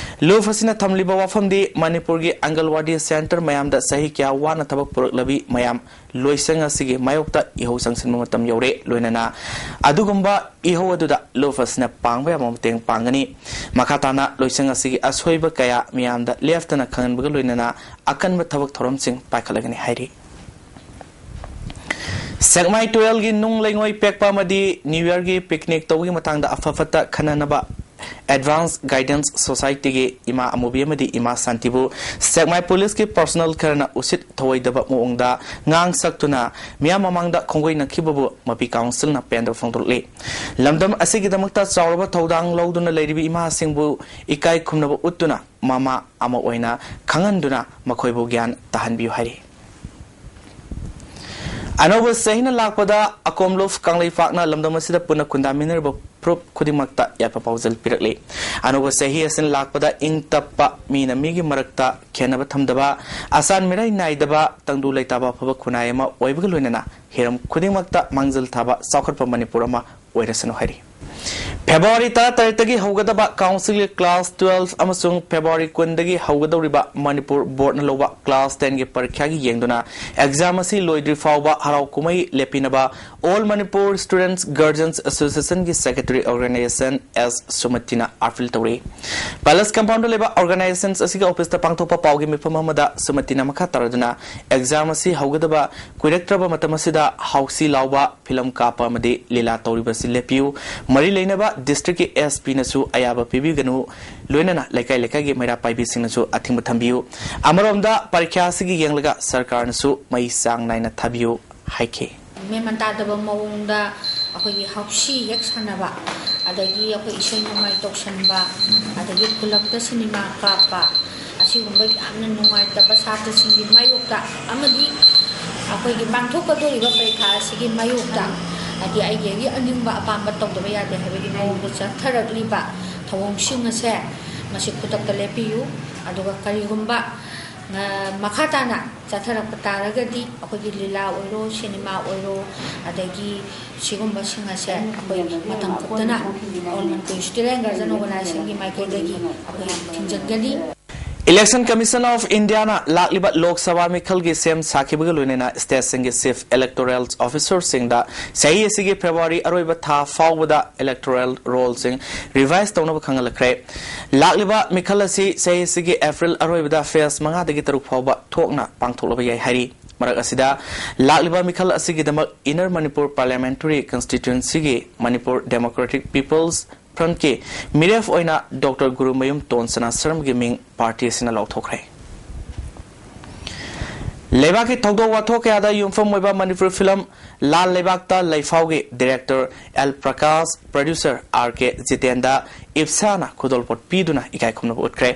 ꯂꯨꯞ ꯑꯁꯤꯅ ꯊꯝꯂꯤꯕ ꯋꯥꯐꯝꯗꯤ ꯃꯅꯤꯄꯨꯔꯒꯤ ꯑꯪꯒꯜꯋꯥꯗꯤ center ꯃꯌꯥꯝꯗ ꯆꯍꯤ ꯀꯌꯥ ꯋꯥꯅ ꯊꯕꯛ ꯄꯨꯔꯛꯂꯕꯤ ꯃꯌꯥꯝ ꯂꯣꯏꯁꯪ ꯑꯁꯤꯒꯤ ꯃꯥꯌꯣꯛꯇ ꯏꯍꯧ ꯆꯪꯁꯤꯟꯕ ꯃꯇꯝ ꯌꯧꯔꯦ꯫ ꯂꯣꯏꯅꯅ ꯑꯗꯨꯒꯨꯝꯕ ꯏꯍꯧ ꯑꯗꯨꯗ ꯂꯨꯞ ꯑꯁꯤꯅ ꯄꯥꯡꯕ ꯌꯥꯕ ꯃꯇꯦꯡ ꯄꯥꯡꯒꯅꯤ꯫ ꯃꯈꯥ ꯇꯥꯅ ꯂꯣꯏꯁꯪ ꯑꯁꯤꯒꯤ ꯑꯁꯣꯏꯕ ꯀꯌꯥ ꯃꯤꯌꯥꯝꯗ ꯂꯦꯞꯇꯅ ꯈꯪꯍꯟꯕꯒ ꯂꯣꯏꯅꯅ ꯑꯀꯟꯕ ꯊꯕꯛ ꯊꯧꯔꯝꯁꯤꯡ ꯄꯥꯏꯈꯠꯂꯒꯅꯤ ꯍꯥꯏꯔꯤ꯫ ꯁꯦꯛꯃꯥꯏ ꯇꯨꯔꯦꯜꯒꯤ ꯅꯨꯡ ꯂꯩꯉꯣꯏ ꯄꯦꯛꯄ ꯑꯃꯗꯤ New Yearꯒꯤ picnic ꯇꯧꯕꯒꯤ ꯃꯇꯥꯡꯗ ꯑꯐ ꯐꯠꯇ ꯈꯟꯅꯅꯕ Advance Guidance Societyꯒꯤ ꯏꯃꯥ ꯑꯃꯨꯕꯤ ꯑꯃꯗꯤ ꯏꯃꯥ ꯁꯥꯟꯇꯤꯕꯨ ꯁꯦꯛꯃꯥꯏ ꯄꯨꯂꯤꯁꯀꯤ personnel ꯈꯔꯅ ꯎꯁꯤꯠ ꯊꯧꯑꯣꯏꯗꯕ ꯃꯑꯣꯡꯗ ꯉꯥꯡ ꯁꯛꯇꯨꯅ ꯃꯤꯌꯥꯝ ꯃꯃꯥꯡꯗ ꯈꯣꯡꯒꯣꯏꯅꯈꯤꯕꯕꯨ ꯃꯄꯤ councilꯅ ꯄꯦꯟꯗꯕ ꯐꯣꯡꯗꯣꯔꯛꯂꯤ꯫ ꯂꯝꯗꯝ ꯑꯁꯤꯒꯤꯗꯃꯛꯇ ꯆꯥꯎꯔꯕ ꯊꯧꯗꯥꯡ ꯂꯧꯗꯨꯅ ꯂꯩꯔꯤꯕ ꯏꯃꯥꯁꯤꯡꯕꯨ ꯏꯀꯥꯏ ꯈꯨꯝꯅꯕ ꯎꯠꯇꯨꯅ ꯃꯃꯥ ꯑꯃ ꯑꯣꯏꯅ ꯈꯪꯍꯟꯗꯨꯅ ꯃꯈꯣꯏꯕꯨ ꯒ꯭ꯌꯥꯟ ꯇꯥꯍꯟꯕꯤꯌꯨ ꯍꯥꯏꯔꯤ꯫ ꯑꯅꯧꯕ ꯆꯍꯤꯅ ꯂꯥꯛꯄꯗ ꯑꯀꯣꯝꯂꯨꯞ ꯀꯪꯂꯩꯄꯥꯛꯅ ꯂꯝꯗꯝ ꯑꯁꯤꯗ ꯄꯨꯟꯅ ꯈꯨꯟꯗꯥꯃꯤꯟꯅꯔꯤꯕ ꯐꯨꯔꯨꯞ ꯈꯨꯗꯤꯡꯃꯛꯇ ꯌꯥꯏꯐ ꯄꯥꯎꯖꯦꯜ ꯄꯤꯔꯛꯂꯤ꯫ ꯑꯅꯧꯕ ꯆꯍꯤ ꯑꯁꯤꯅ ꯂꯥꯛꯄꯗ ꯏꯪ ꯇꯞꯄ, ꯃꯤꯅ ꯃꯤꯒꯤ ꯃꯔꯛꯇ ꯈꯦꯟꯅꯕ ꯊꯝꯗꯕ, ꯑꯁꯥꯟ ꯃꯤꯔꯥꯏ ꯅꯥꯏꯗꯕ, ꯇꯪꯗꯨ ꯂꯩꯇꯥꯕ ꯑꯐꯕ ꯈꯨꯟꯅꯥꯏ ꯑꯃ ꯑꯣꯏꯕꯒ ꯂꯣꯏꯅꯅ ꯍꯤꯔꯝ ꯈꯨꯗꯤꯡꯃꯛꯇ ꯃꯥꯡꯖꯤꯜ ꯊꯥꯕ ꯆꯥꯎꯈꯠꯄ ꯃꯅꯤꯄꯨꯔ ꯑꯃ ꯑꯣꯏꯔꯁꯅꯨ ꯍꯥꯏꯔꯤ꯫ ꯐꯦꯕ꯭ꯔꯨꯋꯥꯔꯤ ꯇꯔꯥꯇꯔꯦꯠꯇꯒꯤ ꯍꯧꯒꯗꯕ ꯀꯥꯎꯟꯁꯤꯜꯒꯤ ꯀ꯭ꯂꯥꯁ ꯇꯨꯋꯦꯜꯐ ꯑꯃꯁꯨꯡ ꯐꯦꯕ꯭ꯔꯨꯋꯥꯔꯤ ꯀꯨꯟꯗꯒꯤ ꯍꯧꯒꯗꯧꯔꯤꯕ ꯃꯅꯤꯄꯨꯔ ꯕꯣꯔꯗꯅ ꯂꯧꯕ ꯀ꯭ꯂꯥꯁ ꯇꯦꯟꯒꯤ ꯄꯔꯤꯈ꯭ꯌꯥꯒꯤ ꯌꯦꯡꯗꯨꯅ ꯑꯦꯛꯖꯥꯝ ꯑꯁꯤ ꯂꯣꯏꯗ꯭ꯔꯤ ꯐꯥꯎꯕ ꯍꯔꯥꯎ ꯀꯨꯝꯍꯩ ꯂꯦꯞꯄꯤꯅꯕ All Manipur Students Guardians Association ꯒꯤ secretary organization ꯑꯦꯁ ꯁꯨꯃꯇꯤꯅ ꯑꯥꯄꯤꯜ ꯇꯧꯔꯤ꯫ ꯄꯦꯂꯦꯁ ꯀꯝꯄꯥꯎꯟꯗ ꯂꯩꯕ organizations ꯑꯁꯤꯒꯤ ꯑꯣꯐꯤꯁꯇ ꯄꯥꯡꯊꯣꯛꯄ ꯄꯥꯎꯒꯤ ꯃꯤꯐꯝ ꯑꯃꯗ ꯁꯨꯃꯇꯤꯅ ꯃꯈꯥ ꯇꯥꯔꯗꯨꯅ ꯑꯦꯛꯖꯥꯝ ꯑꯁꯤ ꯍꯧꯒꯗꯕ ꯀꯨꯏꯔꯛꯇ꯭ꯔꯕ ꯃꯇꯝ ꯑꯁꯤꯗ ꯍꯥꯎꯁꯤ ꯂꯥꯎꯕ, ꯐꯤꯂꯝ ꯀꯥꯞꯄ ꯑꯃꯗꯤ ꯂꯤꯂꯥ ꯇꯧꯔꯤꯕꯁꯤ ꯂꯦꯞꯄꯤꯌꯨ꯫ ꯃꯔꯤ ꯂꯩꯅꯕ ꯗꯤꯁꯇ꯭ꯔꯤꯛꯀꯤ ꯑꯦꯁ ꯄꯤꯅꯁꯨ ꯑꯌꯥꯕ ꯄꯤꯕꯤꯒꯅꯨ꯫ ꯂꯣꯏꯅꯅ ꯂꯩꯀꯥꯏ ꯂꯩꯀꯥꯏꯒꯤ ꯃꯩꯔꯥ ꯄꯥꯏꯕꯤꯁꯤꯡꯅꯁꯨ ꯑꯊꯤꯡꯕ ꯊꯝꯕꯤꯌꯨ꯫ ꯑꯃꯔꯣꯝꯗ ꯄꯔꯤꯈ꯭ꯌꯥ ꯑꯁꯤꯒꯤ ꯌꯦꯡꯂꯒ ꯁꯔꯀꯥꯔꯅꯁꯨ ꯃꯩ ꯆꯥꯡ ꯅꯥꯏꯅ ꯊꯥꯕꯤꯌꯨ ꯍꯥꯏꯈꯤ꯫ ꯃꯦꯟꯃꯟ ꯇꯥꯗꯕ ꯃꯑꯣꯡꯗ ꯑꯩꯈꯣꯏꯒꯤ ꯍꯥꯎꯁꯤ ꯍꯦꯛ ꯁꯥꯟꯅꯕ, ꯑꯗꯒꯤ ꯑꯩꯈꯣꯏ ꯏꯁꯩ ꯅꯣꯡꯃꯥꯏ ꯇꯧꯁꯟꯕ, ꯑꯗꯒꯤ ꯈꯨꯜꯂꯛꯇ ꯁꯤꯅꯦꯃꯥ ꯀꯥꯞꯄ, ꯑꯁꯤꯒꯨꯝꯕ ꯌꯥꯝꯅ ꯅꯨꯡꯉꯥꯏꯇꯕ ꯁꯥꯇ꯭ꯔꯁꯤꯡꯒꯤ ꯃꯥꯌꯣꯛꯇ ꯑꯃꯗꯤ ꯑꯩꯈꯣꯏꯒꯤ ꯄꯥꯡꯊꯣꯛꯀꯗꯧꯔꯤꯕ ꯄꯔꯤꯈꯥ ꯑꯁꯤꯒꯤ ꯃꯥꯌꯣꯛꯇ, ꯍꯥꯏꯗꯤ ꯑꯩꯒꯤ ꯑꯩꯒꯤ ꯑꯅꯤꯡꯕ ꯑꯄꯥꯝꯕ ꯇꯧꯗꯕ ꯌꯥꯗꯦ ꯍꯥꯏꯕꯒꯤ ꯃꯑꯣꯡꯗ ꯆꯠꯊꯔꯛꯂꯤꯕ ꯊꯧꯑꯣꯡꯁꯤꯡ ꯑꯁꯦ ꯃꯁꯤ ꯈꯨꯗꯛꯇ ꯂꯦꯞꯄꯤꯌꯨ꯫ ꯑꯗꯨꯒ ꯀꯔꯤꯒꯨꯝꯕ, ꯑ, ꯃꯈꯥ ꯇꯥꯅ ꯆꯠꯊꯔꯛꯄ ꯇꯥꯔꯒꯗꯤ ꯑꯩꯈꯣꯏꯒꯤ ꯂꯤꯂꯥ ꯑꯣꯏꯔꯣ, ꯁꯤꯅꯦꯃꯥ ꯑꯣꯏꯔꯣ, ꯑꯗꯒꯤ ꯁꯤꯒꯨꯝꯕꯁꯤꯡ ꯑꯁꯦ ꯑꯩꯈꯣꯏ ꯃꯇꯝ ꯀꯛꯇꯅ All Manipur Student Guardian Organization ꯒꯤ ꯃꯥꯏꯀꯩꯗꯒꯤ ꯑꯩꯈꯣꯏ ꯊꯤꯡꯖꯤꯟꯒꯅꯤ꯫ Election Commission of India ꯅ ꯂꯥꯛꯂꯤꯕ ꯂꯣꯛ ꯁꯚꯥ ꯃꯤꯈꯜꯒꯤ ꯁꯦꯝ ꯁꯥꯈꯤꯕꯒ ꯂꯣꯏꯅꯅ ꯁ꯭ꯇꯦꯠꯁꯤꯡꯒꯤ ꯆꯤꯐ ꯏꯂꯦꯛꯇꯣꯔꯦꯜ ꯑꯣꯐꯤꯁꯔꯁꯤꯡꯗ ꯆꯍꯤ ꯑꯁꯤꯒꯤ ꯐꯦꯕ꯭ꯔꯨꯋꯥꯔꯤ ꯑꯔꯣꯏꯕ ꯊꯥ ꯐꯥꯎꯕꯗ ꯏꯂꯦꯛꯇꯣꯔꯦꯜ ꯔꯣꯜꯁꯤꯡ ꯔꯤꯚꯥꯏꯁ ꯇꯧꯅꯕ ꯈꯪꯍꯜꯂꯛꯈ꯭ꯔꯦ꯫ ꯂꯥꯛꯂꯤꯕ ꯃꯤꯈꯜ ꯑꯁꯤ ꯆꯍꯤ ꯑꯁꯤꯒꯤ ꯑꯦꯄ꯭ꯔꯤꯜ ꯑꯔꯣꯏꯕꯗ ꯐꯦꯁ ꯃꯉꯥꯗꯒꯤ ꯇꯔꯨꯛ ꯐꯥꯎꯕ ꯊꯣꯛꯅ ꯄꯥꯡꯊꯣꯛꯂꯕ ꯌꯥꯏ ꯍꯥꯏꯔꯤ꯫ ꯃꯔꯛ ꯑꯁꯤꯗ ꯂꯥꯛꯂꯤꯕ ꯃꯤꯈꯜ ꯑꯁꯤꯒꯤꯗꯃꯛ Inner Manipur Parliamentary Constituency ꯒꯤ Manipur Democratic People's Front ꯀꯤ ꯃꯤꯔꯦꯞ ꯑꯣꯏꯅ ꯗꯣꯛꯇꯔ ꯒꯨꯔꯨꯃꯌꯨꯝ ꯇꯣꯟꯁꯅꯥ ꯁꯔꯃꯒꯤ ꯃꯤꯡ ꯄꯥꯔꯇꯤ ꯑꯁꯤꯅ ꯂꯥꯎꯊꯣꯛꯈ꯭ꯔꯦ꯫ ꯂꯩꯕꯥꯛꯀꯤ ꯊꯧꯗꯣꯛ ꯋꯥꯊꯣꯛ ꯀꯌꯥꯗ ꯌꯨꯝꯐꯝ ꯑꯣꯏꯕ ꯃꯅꯤꯄꯨꯔ ꯐꯤꯂꯝ ꯂꯥꯜ ꯂꯩꯕꯥꯛꯇ ꯂꯩꯐꯥꯎꯒꯤ director L Prakash, producer R K ꯖꯤꯇꯦꯟꯗ, ꯏꯞꯁꯥꯅ ꯈꯨꯗꯣꯜꯄꯣꯠ ꯄꯤꯗꯨꯅ ꯏꯀꯥꯏ ꯈꯨꯝꯅꯕ ꯎꯠꯈ꯭ꯔꯦ꯫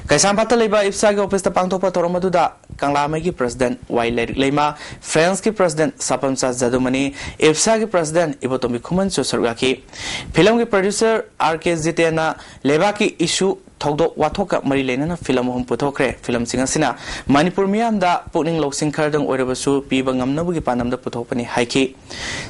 ꯀꯩꯁꯥꯝꯄꯥꯠꯇ ꯂꯩꯕ ꯏꯞꯁꯥꯒꯤ ꯑꯣꯐꯤꯁꯇ ꯄꯥꯡꯊꯣꯛꯄ ꯊꯧꯔꯝ ꯑꯗꯨꯗ ꯀꯪꯂꯥꯃꯩꯒꯤ ꯄ꯭ꯔꯁꯤꯗꯦꯟ ꯋꯥꯏ ꯂꯥꯏꯔꯤꯛ ꯂꯩꯃ, ꯐ꯭ꯔꯦꯟꯁꯀꯤ ꯄ꯭ꯔꯁꯤꯗꯦꯟ ꯁꯥꯄꯝꯆꯥ ꯖꯥꯗꯨꯃꯅꯤ, ꯏꯞꯁꯥꯒꯤ ꯄ꯭ꯔꯁꯤꯗꯦꯟ ꯏꯕꯣꯇꯣꯝꯕꯤ ꯈꯨꯃꯟꯁꯨ ꯁꯔꯨꯛ ꯌꯥꯈꯤ꯫ ꯐꯤꯂꯝꯒꯤ ꯄ꯭ꯔꯗ꯭ꯌꯨꯁꯔ ꯑꯥꯔ ꯀꯦ ꯖꯤꯇꯦꯟꯅ ꯂꯩꯕꯥꯛꯀꯤ ꯏꯁꯨ ꯊꯧꯗꯣꯛ ꯋꯥꯊꯣꯛꯀ ꯃꯔꯤ ꯂꯩꯅꯅ ꯐꯤꯂꯝ ꯑꯍꯨꯝ ꯄꯨꯊꯣꯛꯈ꯭ꯔꯦ꯫ ꯐꯤꯂꯝꯁꯤꯡ ꯑꯁꯤꯅ ꯃꯅꯤꯄꯨꯔ ꯃꯤꯌꯥꯝꯗ ꯄꯨꯛꯅꯤꯡ ꯂꯧꯁꯤꯡ ꯈꯔꯗꯪ ꯑꯣꯏꯔꯕꯁꯨ ꯄꯤꯕ ꯉꯝꯅꯕꯒꯤ ꯄꯥꯟꯗꯝꯗ ꯄꯨꯊꯣꯛꯄꯅꯤ ꯍꯥꯏꯈꯤ꯫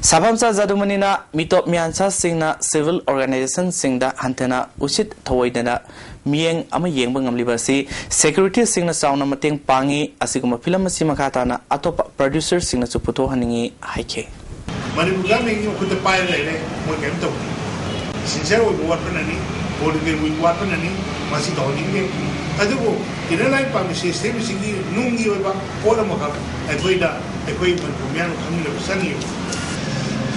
ꯁꯥꯐꯝꯆꯥ ꯖꯥꯗꯨꯃꯅꯤꯅ ꯃꯤꯇꯣꯞ ꯃꯤꯌꯥꯟꯁꯥꯁꯤꯡꯅ ꯁꯤꯚꯤꯜ ꯑꯣꯔꯒꯅꯥꯏꯖꯦꯁꯟꯁꯤꯡꯗ ꯍꯟꯊꯅ ꯎꯁꯤꯠ ꯊꯑꯣꯏꯗꯅ ꯃꯤꯠꯌꯦꯡ ꯑꯃ ꯌꯦꯡꯕ ꯉꯝꯂꯤꯕ ꯑꯁꯤ ꯁꯦꯀ꯭ꯌꯨꯔꯤꯇꯤꯁꯤꯡꯅ ꯆꯥꯎꯅ ꯃꯇꯦꯡ ꯄꯥꯡꯉꯤ꯫ ꯑꯁꯤꯒꯨꯝꯕ ꯐꯤꯂꯝ ꯑꯁꯤ ꯃꯈꯥ ꯇꯥꯅ ꯑꯇꯣꯞꯄ ꯄ꯭ꯔꯗ꯭ꯌꯨꯁꯔꯁꯤꯡꯅꯁꯨ ꯄꯨꯊꯣꯛꯍꯟꯅꯤꯡꯏ ꯍꯥꯏꯈꯤ꯫ ꯃꯅꯤꯄꯨꯔ ꯒꯚꯔꯟꯃꯦꯟꯒꯤ ꯃꯈꯨꯠꯇ ꯄꯥꯏꯔ ꯂꯩꯔꯦ, ꯃꯣꯏ ꯀꯔꯤꯝ ꯇꯧꯗꯦ꯫ ꯁꯤꯟꯁꯤꯌꯔ ꯑꯣꯏꯕ ꯋꯥꯠꯄꯅꯅꯤ, ꯄꯣꯂꯤꯇꯤꯀꯦꯜ ꯋꯤꯜ ꯋꯥꯠꯄꯅꯅꯤ, ꯃꯁꯤ ꯇꯧꯍꯟꯅꯤꯡꯗꯦ꯫ ꯑꯗꯨꯕꯨ ꯏꯟꯅꯔ ꯂꯥꯏꯟ ꯄꯥꯔꯃꯤꯠ ꯁꯤꯁꯇꯦꯝꯁꯤꯒꯤ ꯅꯨꯡꯒꯤ ꯑꯣꯏꯕ ꯄꯣꯠ ꯑꯃꯈꯛ ꯑꯩꯈꯣꯏꯗ, ꯑꯩꯈꯣꯏ ꯃꯅꯤꯄꯨꯔ ꯃꯤꯌꯥꯝꯅ ꯈꯪꯃꯤꯟꯅꯕ ꯆꯪꯉꯤ꯫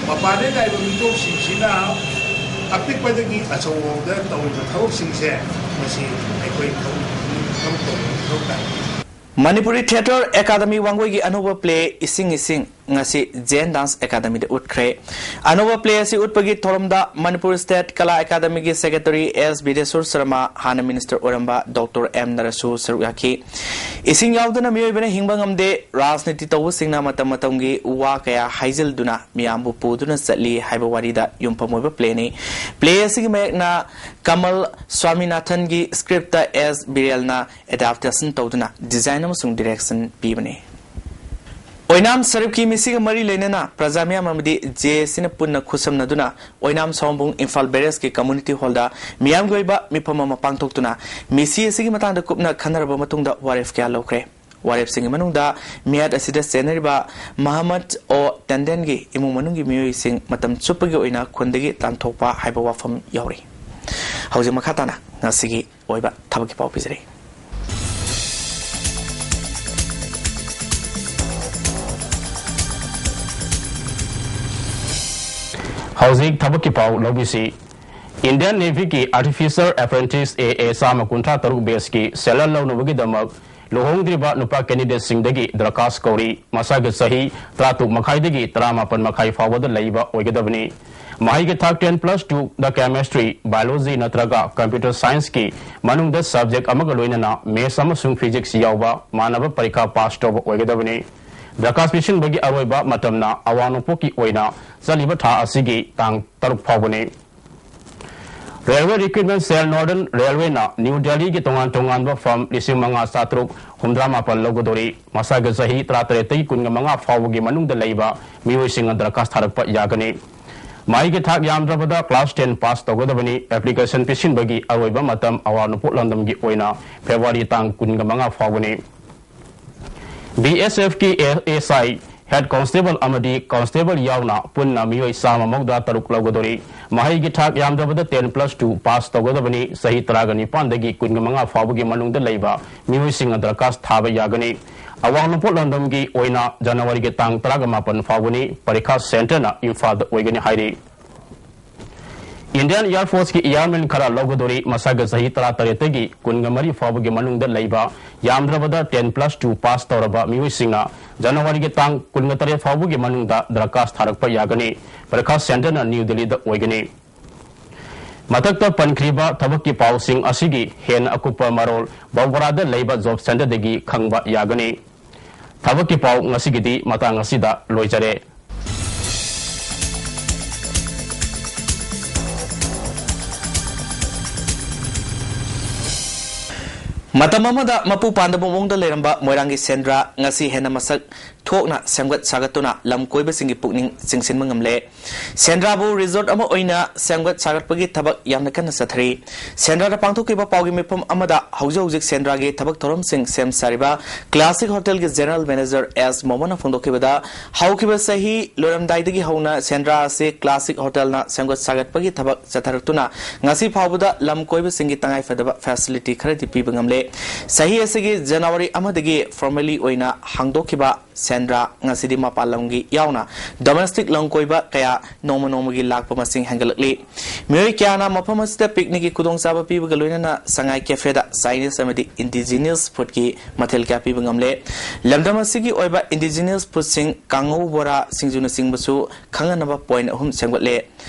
ꯃꯄꯥꯟꯗ ꯂꯥꯛꯏꯕ ꯃꯤꯇꯣꯞꯁꯤꯡꯁꯤꯅ ꯑꯄꯤꯛꯄꯗꯒꯤ ꯑꯆꯧꯕꯗ ꯇꯧꯔꯤꯕ ꯊꯕꯛꯁꯤꯡꯁꯦ, ꯃꯁꯤ ꯑꯩꯈꯣꯏ ꯊꯕꯛ, ꯊꯕꯛ ꯇꯧꯕ ꯃꯊꯧ ꯇꯥꯏ꯫ ꯃꯅꯤꯄꯨꯔꯤ ꯊꯤꯌꯦꯇꯔ ꯑꯦꯀꯥꯗꯃꯤ ꯋꯥꯡꯒꯣꯏꯒꯤ ꯑꯅꯧꯕ ꯄ꯭ꯂꯦ ꯏꯁꯤꯡ ꯏꯁꯤꯡ ꯉꯁꯤ ꯖꯦꯟ ꯗꯥꯟꯁ ꯑꯦꯀꯥꯗꯃꯤꯗ ꯎꯠꯈ꯭ꯔꯦ꯫ ꯑꯅꯧꯕ ꯄ꯭ꯂꯦ ꯑꯁꯤ ꯎꯠꯄꯒꯤ ꯊꯧꯔꯝꯗ ꯃꯅꯤꯄꯨꯔ ꯁ꯭ꯇꯦꯠ ꯀꯂꯥ ꯑꯦꯀꯥꯗꯃꯤꯒꯤ ꯁꯦꯀ꯭ꯔꯦꯇꯔꯤ ꯑꯦꯁ ꯕꯤꯔꯦꯁꯣꯔ ꯁꯔꯃ, ꯍꯥꯟꯅ ꯃꯤꯅꯤꯁꯇꯔ ꯑꯣꯏꯔꯝꯕ ꯗꯣꯛꯇꯔ ꯑꯦꯝ ꯅꯔꯁꯨ ꯁꯔꯨꯛ ꯌꯥꯈꯤ꯫ ꯏꯁꯤꯡ ꯌꯥꯎꯗꯅ ꯃꯤꯑꯣꯏꯕꯅ ꯍꯤꯡꯕ ꯉꯝꯗꯦ, ꯔꯥꯖꯅꯤꯇꯤ ꯇꯧꯕꯁꯤꯡꯅ ꯃꯇꯝ ꯃꯇꯝꯒꯤ ꯋꯥ ꯀꯌꯥ ꯍꯥꯏꯖꯤꯜꯗꯨꯅ ꯃꯤꯌꯥꯝꯕꯨ ꯄꯨꯗꯨꯅ ꯆꯠꯂꯤ ꯍꯥꯏꯕ ꯋꯥꯔꯤꯗ ꯌꯨꯝꯐꯝ ꯑꯣꯏꯕ ꯄ꯭ꯂꯦꯅꯤ꯫ ꯄ꯭ꯂꯦ ꯑꯁꯤꯒꯤ ꯃꯌꯦꯛꯅ ꯀꯃꯜ ꯁ꯭ꯋꯥꯃꯤꯅꯥꯊꯟꯒꯤ ꯁ꯭ꯀ꯭ꯔꯤꯞꯇ ꯑꯦꯁ ꯕꯤꯔꯦꯜꯅ ꯑꯦꯗꯥꯞꯇꯦꯁꯟ ꯇꯧꯗꯨꯅ ꯗꯤꯖꯥꯏꯟ ꯑꯃꯁꯨꯡ ꯗꯤꯔꯦꯛꯁꯟ ꯄꯤꯕꯅꯤ꯫ ꯑꯣꯏꯅꯥꯝ ꯁꯔꯨꯛꯀꯤ ꯃꯤꯁꯤꯒ ꯃꯔꯤ ꯂꯩꯅꯅ ꯄ꯭ꯔꯖꯥ ꯃꯤꯌꯥꯝ ꯑꯃꯗꯤ ꯖꯦ ꯑꯦ ꯁꯤꯅ ꯄꯨꯟꯅ ꯈꯨꯠꯁꯝꯅꯗꯨꯅ ꯑꯣꯏꯅꯥꯝ ꯁꯑꯣꯝꯕꯨꯡ ꯏꯝꯐꯥꯜ ꯕꯦꯔꯦꯖꯀꯤ ꯀꯝꯃ꯭ꯌꯨꯅꯤꯇꯤ ꯍꯣꯜꯗ ꯃꯤꯌꯥꯝꯒꯤ ꯑꯣꯏꯕ ꯃꯤꯐꯝ ꯑꯃ ꯄꯥꯡꯊꯣꯛꯇꯨꯅ ꯃꯤꯁꯤ ꯑꯁꯤꯒꯤ ꯃꯇꯥꯡꯗ ꯀꯨꯞꯅ ꯈꯟꯅꯔꯕ ꯃꯇꯨꯡꯗ ꯋꯥꯔꯦꯞ ꯀꯌꯥ ꯂꯧꯈ꯭ꯔꯦ꯫ ꯋꯥꯔꯦꯞꯁꯤꯡꯒꯤ ꯃꯅꯨꯡꯗ ꯃꯤꯍꯥꯠ ꯑꯁꯤꯗ ꯆꯦꯟꯅꯔꯤꯕ ꯃꯍꯃꯗ ꯑꯣ ꯇꯟꯗꯦꯟꯒꯤ ꯏꯃꯨꯡ ꯃꯅꯨꯡꯒꯤ ꯃꯤꯑꯣꯏꯁꯤꯡ ꯃꯇꯝ ꯆꯨꯞꯄꯒꯤ ꯑꯣꯏꯅ ꯈꯨꯟꯗꯒꯤ ꯇꯥꯟꯊꯣꯛꯄ ꯍꯥꯏꯕ ꯋꯥꯐꯝ ꯌꯥꯎꯔꯤ꯫ ꯍꯧꯖꯤꯛ ꯃꯈꯥ ꯇꯥꯅ ꯉꯁꯤꯒꯤ ꯑꯣꯏꯕ ꯊꯕꯛꯀꯤ ꯄꯥꯎ ꯄꯤꯖꯔꯤ꯫ ꯍꯧꯖꯤꯛ ꯊꯕꯛꯀꯤ ꯄꯥꯎ ꯂꯧꯕꯤꯁꯤ꯫ ꯏꯟꯗꯤꯌꯟ ꯅꯦꯚꯤꯒꯤ ꯑꯥꯔꯇꯤꯐꯤꯁꯔ ꯑꯦꯄ꯭ꯔꯦꯟꯇꯤꯁ ꯑꯦ ꯑꯦ ꯆꯥꯝꯃ ꯀꯨꯟꯊ꯭ꯔꯥ ꯇꯔꯨꯛ ꯕꯦꯆꯀꯤ ꯁꯦꯂꯔ ꯂꯧꯅꯕꯒꯤꯗꯃꯛ ꯂꯨꯍꯣꯡꯗ꯭ꯔꯤꯕ ꯅꯨꯄꯥ candidateꯁꯤꯡꯗꯒꯤ ꯗꯔꯈꯥꯁ ꯀꯧꯔꯤ꯫ ꯃꯁꯥꯒꯤ ꯆꯍꯤ ꯇꯔꯥꯇꯔꯨꯛ ꯃꯈꯥꯏꯗꯒꯤ ꯇꯔꯥꯃꯥꯄꯟ ꯃꯈꯥꯏ ꯐꯥꯎꯕꯗ ꯂꯩꯕ ꯑꯣꯏꯒꯗꯕꯅꯤ꯫ ꯃꯍꯩꯒꯤ ꯊꯥꯛ ten plus twoꯗ chemistry, biology ꯅꯠꯇ꯭ꯔꯒ computer scienceꯀꯤ ꯃꯅꯨꯡꯗ subject ꯑꯃꯒ ꯂꯣꯏꯅꯅ maths ꯑꯃꯁꯨꯡ physics ꯌꯥꯎꯕ ꯃꯥꯟꯅꯕ ꯄꯔꯤꯈꯥ pass ꯇꯧꯕ ꯑꯣꯏꯒꯗꯕꯅꯤ꯫ ꯗꯔꯈꯥꯁ ꯄꯤꯁꯤꯟꯕꯒꯤ ꯑꯔꯣꯏꯕ ꯃꯇꯝꯅ ꯑꯋꯥꯡ ꯅꯣꯡꯄꯣꯛꯀꯤ ꯑꯣꯏꯅ ꯆꯠꯂꯤꯕ ꯊꯥ ꯑꯁꯤꯒꯤ ꯇꯥꯡ ꯇꯔꯨꯛ ꯐꯥꯎꯕꯅꯤ꯫ Railway Recruitment Cell, Northern Railwayꯅ ꯅ꯭ꯌꯨ ꯗꯦꯜꯂꯤꯒꯤ ꯇꯣꯉꯥꯟ ꯇꯣꯉꯥꯟꯕ firm ꯂꯤꯁꯤꯡ ꯃꯉꯥ ꯆꯥꯇꯔꯨꯛ ꯍꯨꯝꯗ꯭ꯔꯥ ꯃꯥꯄꯟ ꯂꯧꯒꯗꯧꯔꯤ꯫ ꯃꯁꯥꯒꯤ ꯆꯍꯤ ꯇꯔꯥꯇꯔꯦꯠꯇꯒꯤ ꯀꯨꯟꯒ ꯃꯉꯥ ꯐꯥꯎꯕꯒꯤ ꯃꯅꯨꯡꯗ ꯂꯩꯕ ꯃꯤꯑꯣꯏꯁꯤꯡꯅ ꯗꯔꯈꯥꯁ ꯊꯥꯔꯛꯄ ꯌꯥꯒꯅꯤ꯫ ꯃꯍꯩꯒꯤ ꯊꯥꯛ ꯌꯥꯝꯗ꯭ꯔꯕꯗ class ten pass ꯇꯧꯒꯗꯕꯅꯤ꯫ Application ꯄꯤꯁꯤꯟꯕꯒꯤ ꯑꯔꯣꯏꯕ ꯃꯇꯝ ꯑꯋꯥꯡ ꯅꯣꯡꯄꯣꯛ ꯂꯝꯗꯝꯒꯤ ꯑꯣꯏꯅ February ꯇꯥꯡ ꯀꯨꯟꯒ ꯃꯉꯥ ꯐꯥꯎꯕꯅꯤ꯫ BSFꯀꯤ SI, head constable ꯑꯃꯗꯤ constable ꯌꯥꯎꯅ ꯄꯨꯟꯅ ꯃꯤꯑꯣꯏ ꯆꯥꯝꯃ ꯃꯧꯗ꯭ꯔꯥ ꯇꯔꯨꯛ ꯂꯧꯒꯗꯧꯔꯤ꯫ ꯃꯍꯩꯒꯤ ꯊꯥꯛ ꯌꯥꯝꯗ꯭ꯔꯕꯗ ten plus two pass ꯇꯧꯒꯗꯕꯅꯤ꯫ ꯆꯍꯤ ꯇꯔꯥꯒ ꯅꯤꯄꯥꯟꯗꯒꯤ ꯀꯨꯟꯒ ꯃꯉꯥ ꯐꯥꯎꯕꯒꯤ ꯃꯅꯨꯡꯗ ꯂꯩꯕ ꯃꯤꯑꯣꯏꯁꯤꯡꯅ ꯗꯔꯈꯥꯁ ꯊꯥꯕ ꯌꯥꯒꯅꯤ꯫ ꯑꯋꯥꯡ ꯅꯣꯡꯄꯣꯛ ꯂꯝꯗꯝꯒꯤ ꯑꯣꯏꯅ Januaryꯒꯤ ꯇꯥꯡ ꯇꯔꯥꯒ ꯃꯥꯄꯟ ꯐꯥꯎꯕꯅꯤ꯫ ꯄꯔꯤꯈꯥ centreꯅ ꯏꯝꯐꯥꯜꯗ ꯑꯣꯏꯒꯅꯤ ꯍꯥꯏꯔꯤ꯫ Indian Air Forceꯀꯤ airman ꯈꯔ ꯂꯧꯒꯗꯧꯔꯤ꯫ ꯃꯁꯥꯒꯤ ꯆꯍꯤ ꯇꯔꯥꯇꯔꯦꯠꯇꯒꯤ ꯀꯨꯟꯒ ꯃꯔꯤ ꯐꯥꯎꯕꯒꯤ ꯃꯅꯨꯡꯗ ꯂꯩꯕ, ꯌꯥꯝꯗ꯭ꯔꯕꯗ ten plus two pass ꯇꯧꯔꯕ ꯃꯤꯑꯣꯏꯁꯤꯡꯅ Januaryꯒꯤ ꯇꯥꯡ ꯀꯨꯟꯒ ꯇꯔꯦꯠ ꯐꯥꯎꯕꯒꯤ ꯃꯅꯨꯡꯗ ꯗꯔꯈꯥꯁ ꯊꯥꯔꯛꯄ ꯌꯥꯒꯅꯤ꯫ ꯄꯔꯤꯈꯥ centreꯅ ꯅ꯭ꯌꯨ ꯗꯦꯜꯂꯤꯗ ꯑꯣꯏꯒꯅꯤ꯫ ꯃꯊꯛꯇ ꯄꯟꯈ꯭ꯔꯤꯕ ꯊꯕꯛꯀꯤ ꯄꯥꯎꯁꯤꯡ ꯑꯁꯤꯒꯤ ꯍꯦꯟꯅ ꯑꯀꯨꯞꯄ ꯃꯔꯣꯜ ꯕꯧꯒꯔꯥꯗ ꯂꯩꯕ job centreꯗꯒꯤ ꯈꯪꯕ ꯌꯥꯒꯅꯤ꯫ ꯊꯕꯛꯀꯤ ꯄꯥꯎ ꯉꯁꯤꯒꯤꯗꯤ ꯃꯇꯥꯡ ꯑꯁꯤꯗ ꯂꯣꯏꯖꯔꯦ꯫ ꯃꯇꯝ ꯑꯃꯗ ꯃꯄꯨ ꯄꯥꯟꯗꯕ ꯃꯑꯣꯡꯗ ꯂꯩꯔꯝꯕ ꯃꯣꯏꯔꯥꯡꯒꯤ ꯁꯦꯟꯗ꯭ꯔꯥ ꯉꯁꯤ ꯍꯦꯟꯅ ꯃꯁꯛ ꯊꯣꯛꯅ ꯁꯦꯝꯒꯠ ꯁꯥꯒꯠꯇꯨꯅ ꯂꯝ ꯀꯣꯏꯕꯁꯤꯡꯒꯤ ꯄꯨꯛꯅꯤꯡ ꯆꯤꯡꯁꯤꯟꯕ ꯉꯝꯂꯦ꯫ ꯁꯦꯟꯗ꯭ꯔꯥꯕꯨ resort ꯑꯃ ꯑꯣꯏꯅ ꯁꯦꯝꯒꯠ ꯁꯥꯒꯠꯄꯒꯤ ꯊꯕꯛ ꯌꯥꯝꯅ ꯀꯟꯅ ꯆꯠꯊꯔꯤ꯫ ꯁꯦꯟꯗ꯭ꯔꯥꯗ ꯄꯥꯡꯊꯣꯛꯈꯤꯕ ꯄꯥꯎꯒꯤ ꯃꯤꯐꯝ ꯑꯃꯗ ꯍꯧꯖꯤꯛ ꯍꯧꯖꯤꯛ ꯁꯦꯟꯗ꯭ꯔꯥꯒꯤ ꯊꯕꯛ ꯊꯧꯔꯝꯁꯤꯡ ꯁꯦꯝ ꯁꯥꯔꯤꯕ Classic Hotelꯒꯤ General Manager S ꯃꯣꯃꯣꯟꯅ ꯐꯣꯡꯗꯣꯛꯈꯤꯕꯗ, ꯍꯧꯈꯤꯕ ꯆꯍꯤ ꯂꯣꯏꯔꯝꯗꯥꯏꯗꯒꯤ ꯍꯧꯅ ꯁꯦꯟꯗ꯭ꯔꯥ ꯑꯁꯤ Classic Hotelꯅ ꯁꯦꯝꯒꯠ ꯁꯥꯒꯠꯄꯒꯤ ꯊꯕꯛ ꯆꯠꯊꯔꯛꯇꯨꯅ ꯉꯁꯤ ꯐꯥꯎꯕꯗ ꯂꯝ ꯀꯣꯏꯕꯁꯤꯡꯒꯤ ꯇꯉꯥꯏꯐꯗꯕ facility ꯈꯔꯗꯤ ꯄꯤꯕ ꯉꯝꯂꯦ꯫ ꯆꯍꯤ ꯑꯁꯤꯒꯤ January ꯑꯃꯗꯒꯤ formally ꯑꯣꯏꯅ ꯍꯥꯡꯗꯣꯛꯈꯤꯕ ꯁꯦꯟꯗ꯭ꯔꯥ꯫ ꯉꯁꯤꯗꯤ ꯃꯄꯥꯟ ꯂꯝꯒꯤ ꯌꯥꯎꯅ domestic ꯂꯝꯀꯣꯏꯕ ꯀꯌꯥ ꯅꯣꯡꯃ ꯅꯣꯡꯃꯒꯤ ꯂꯥꯛꯄ ꯃꯁꯤꯡ ꯍꯦꯟꯒꯠꯂꯛꯂꯤ꯫ ꯃꯤꯑꯣꯏ ꯀꯌꯥꯅ ꯃꯐꯝ ꯑꯁꯤꯗ picnic ꯀꯤ ꯈꯨꯗꯣꯡꯆꯥꯕ ꯄꯤꯕꯒ ꯂꯣꯏꯅꯅ ꯁꯉꯥꯏ cafe ꯗ Chinese ꯑꯃꯗꯤ indigenous food ꯀꯤ ꯃꯊꯦꯜ ꯀꯌꯥ ꯄꯤꯕ ꯉꯝꯂꯦ꯫ ꯂꯝꯗꯝ ꯑꯁꯤꯒꯤ ꯑꯣꯏꯕ indigenous food ꯁꯤꯡ ꯀꯥꯡꯉꯧ, ꯕꯣꯔꯥ, ꯁꯤꯡꯖꯨꯅꯆꯤꯡꯕꯁꯨ ꯈꯪꯍꯟꯅꯕ point ꯑꯍꯨꯝ ꯁꯦꯝꯒꯠꯂꯦ꯫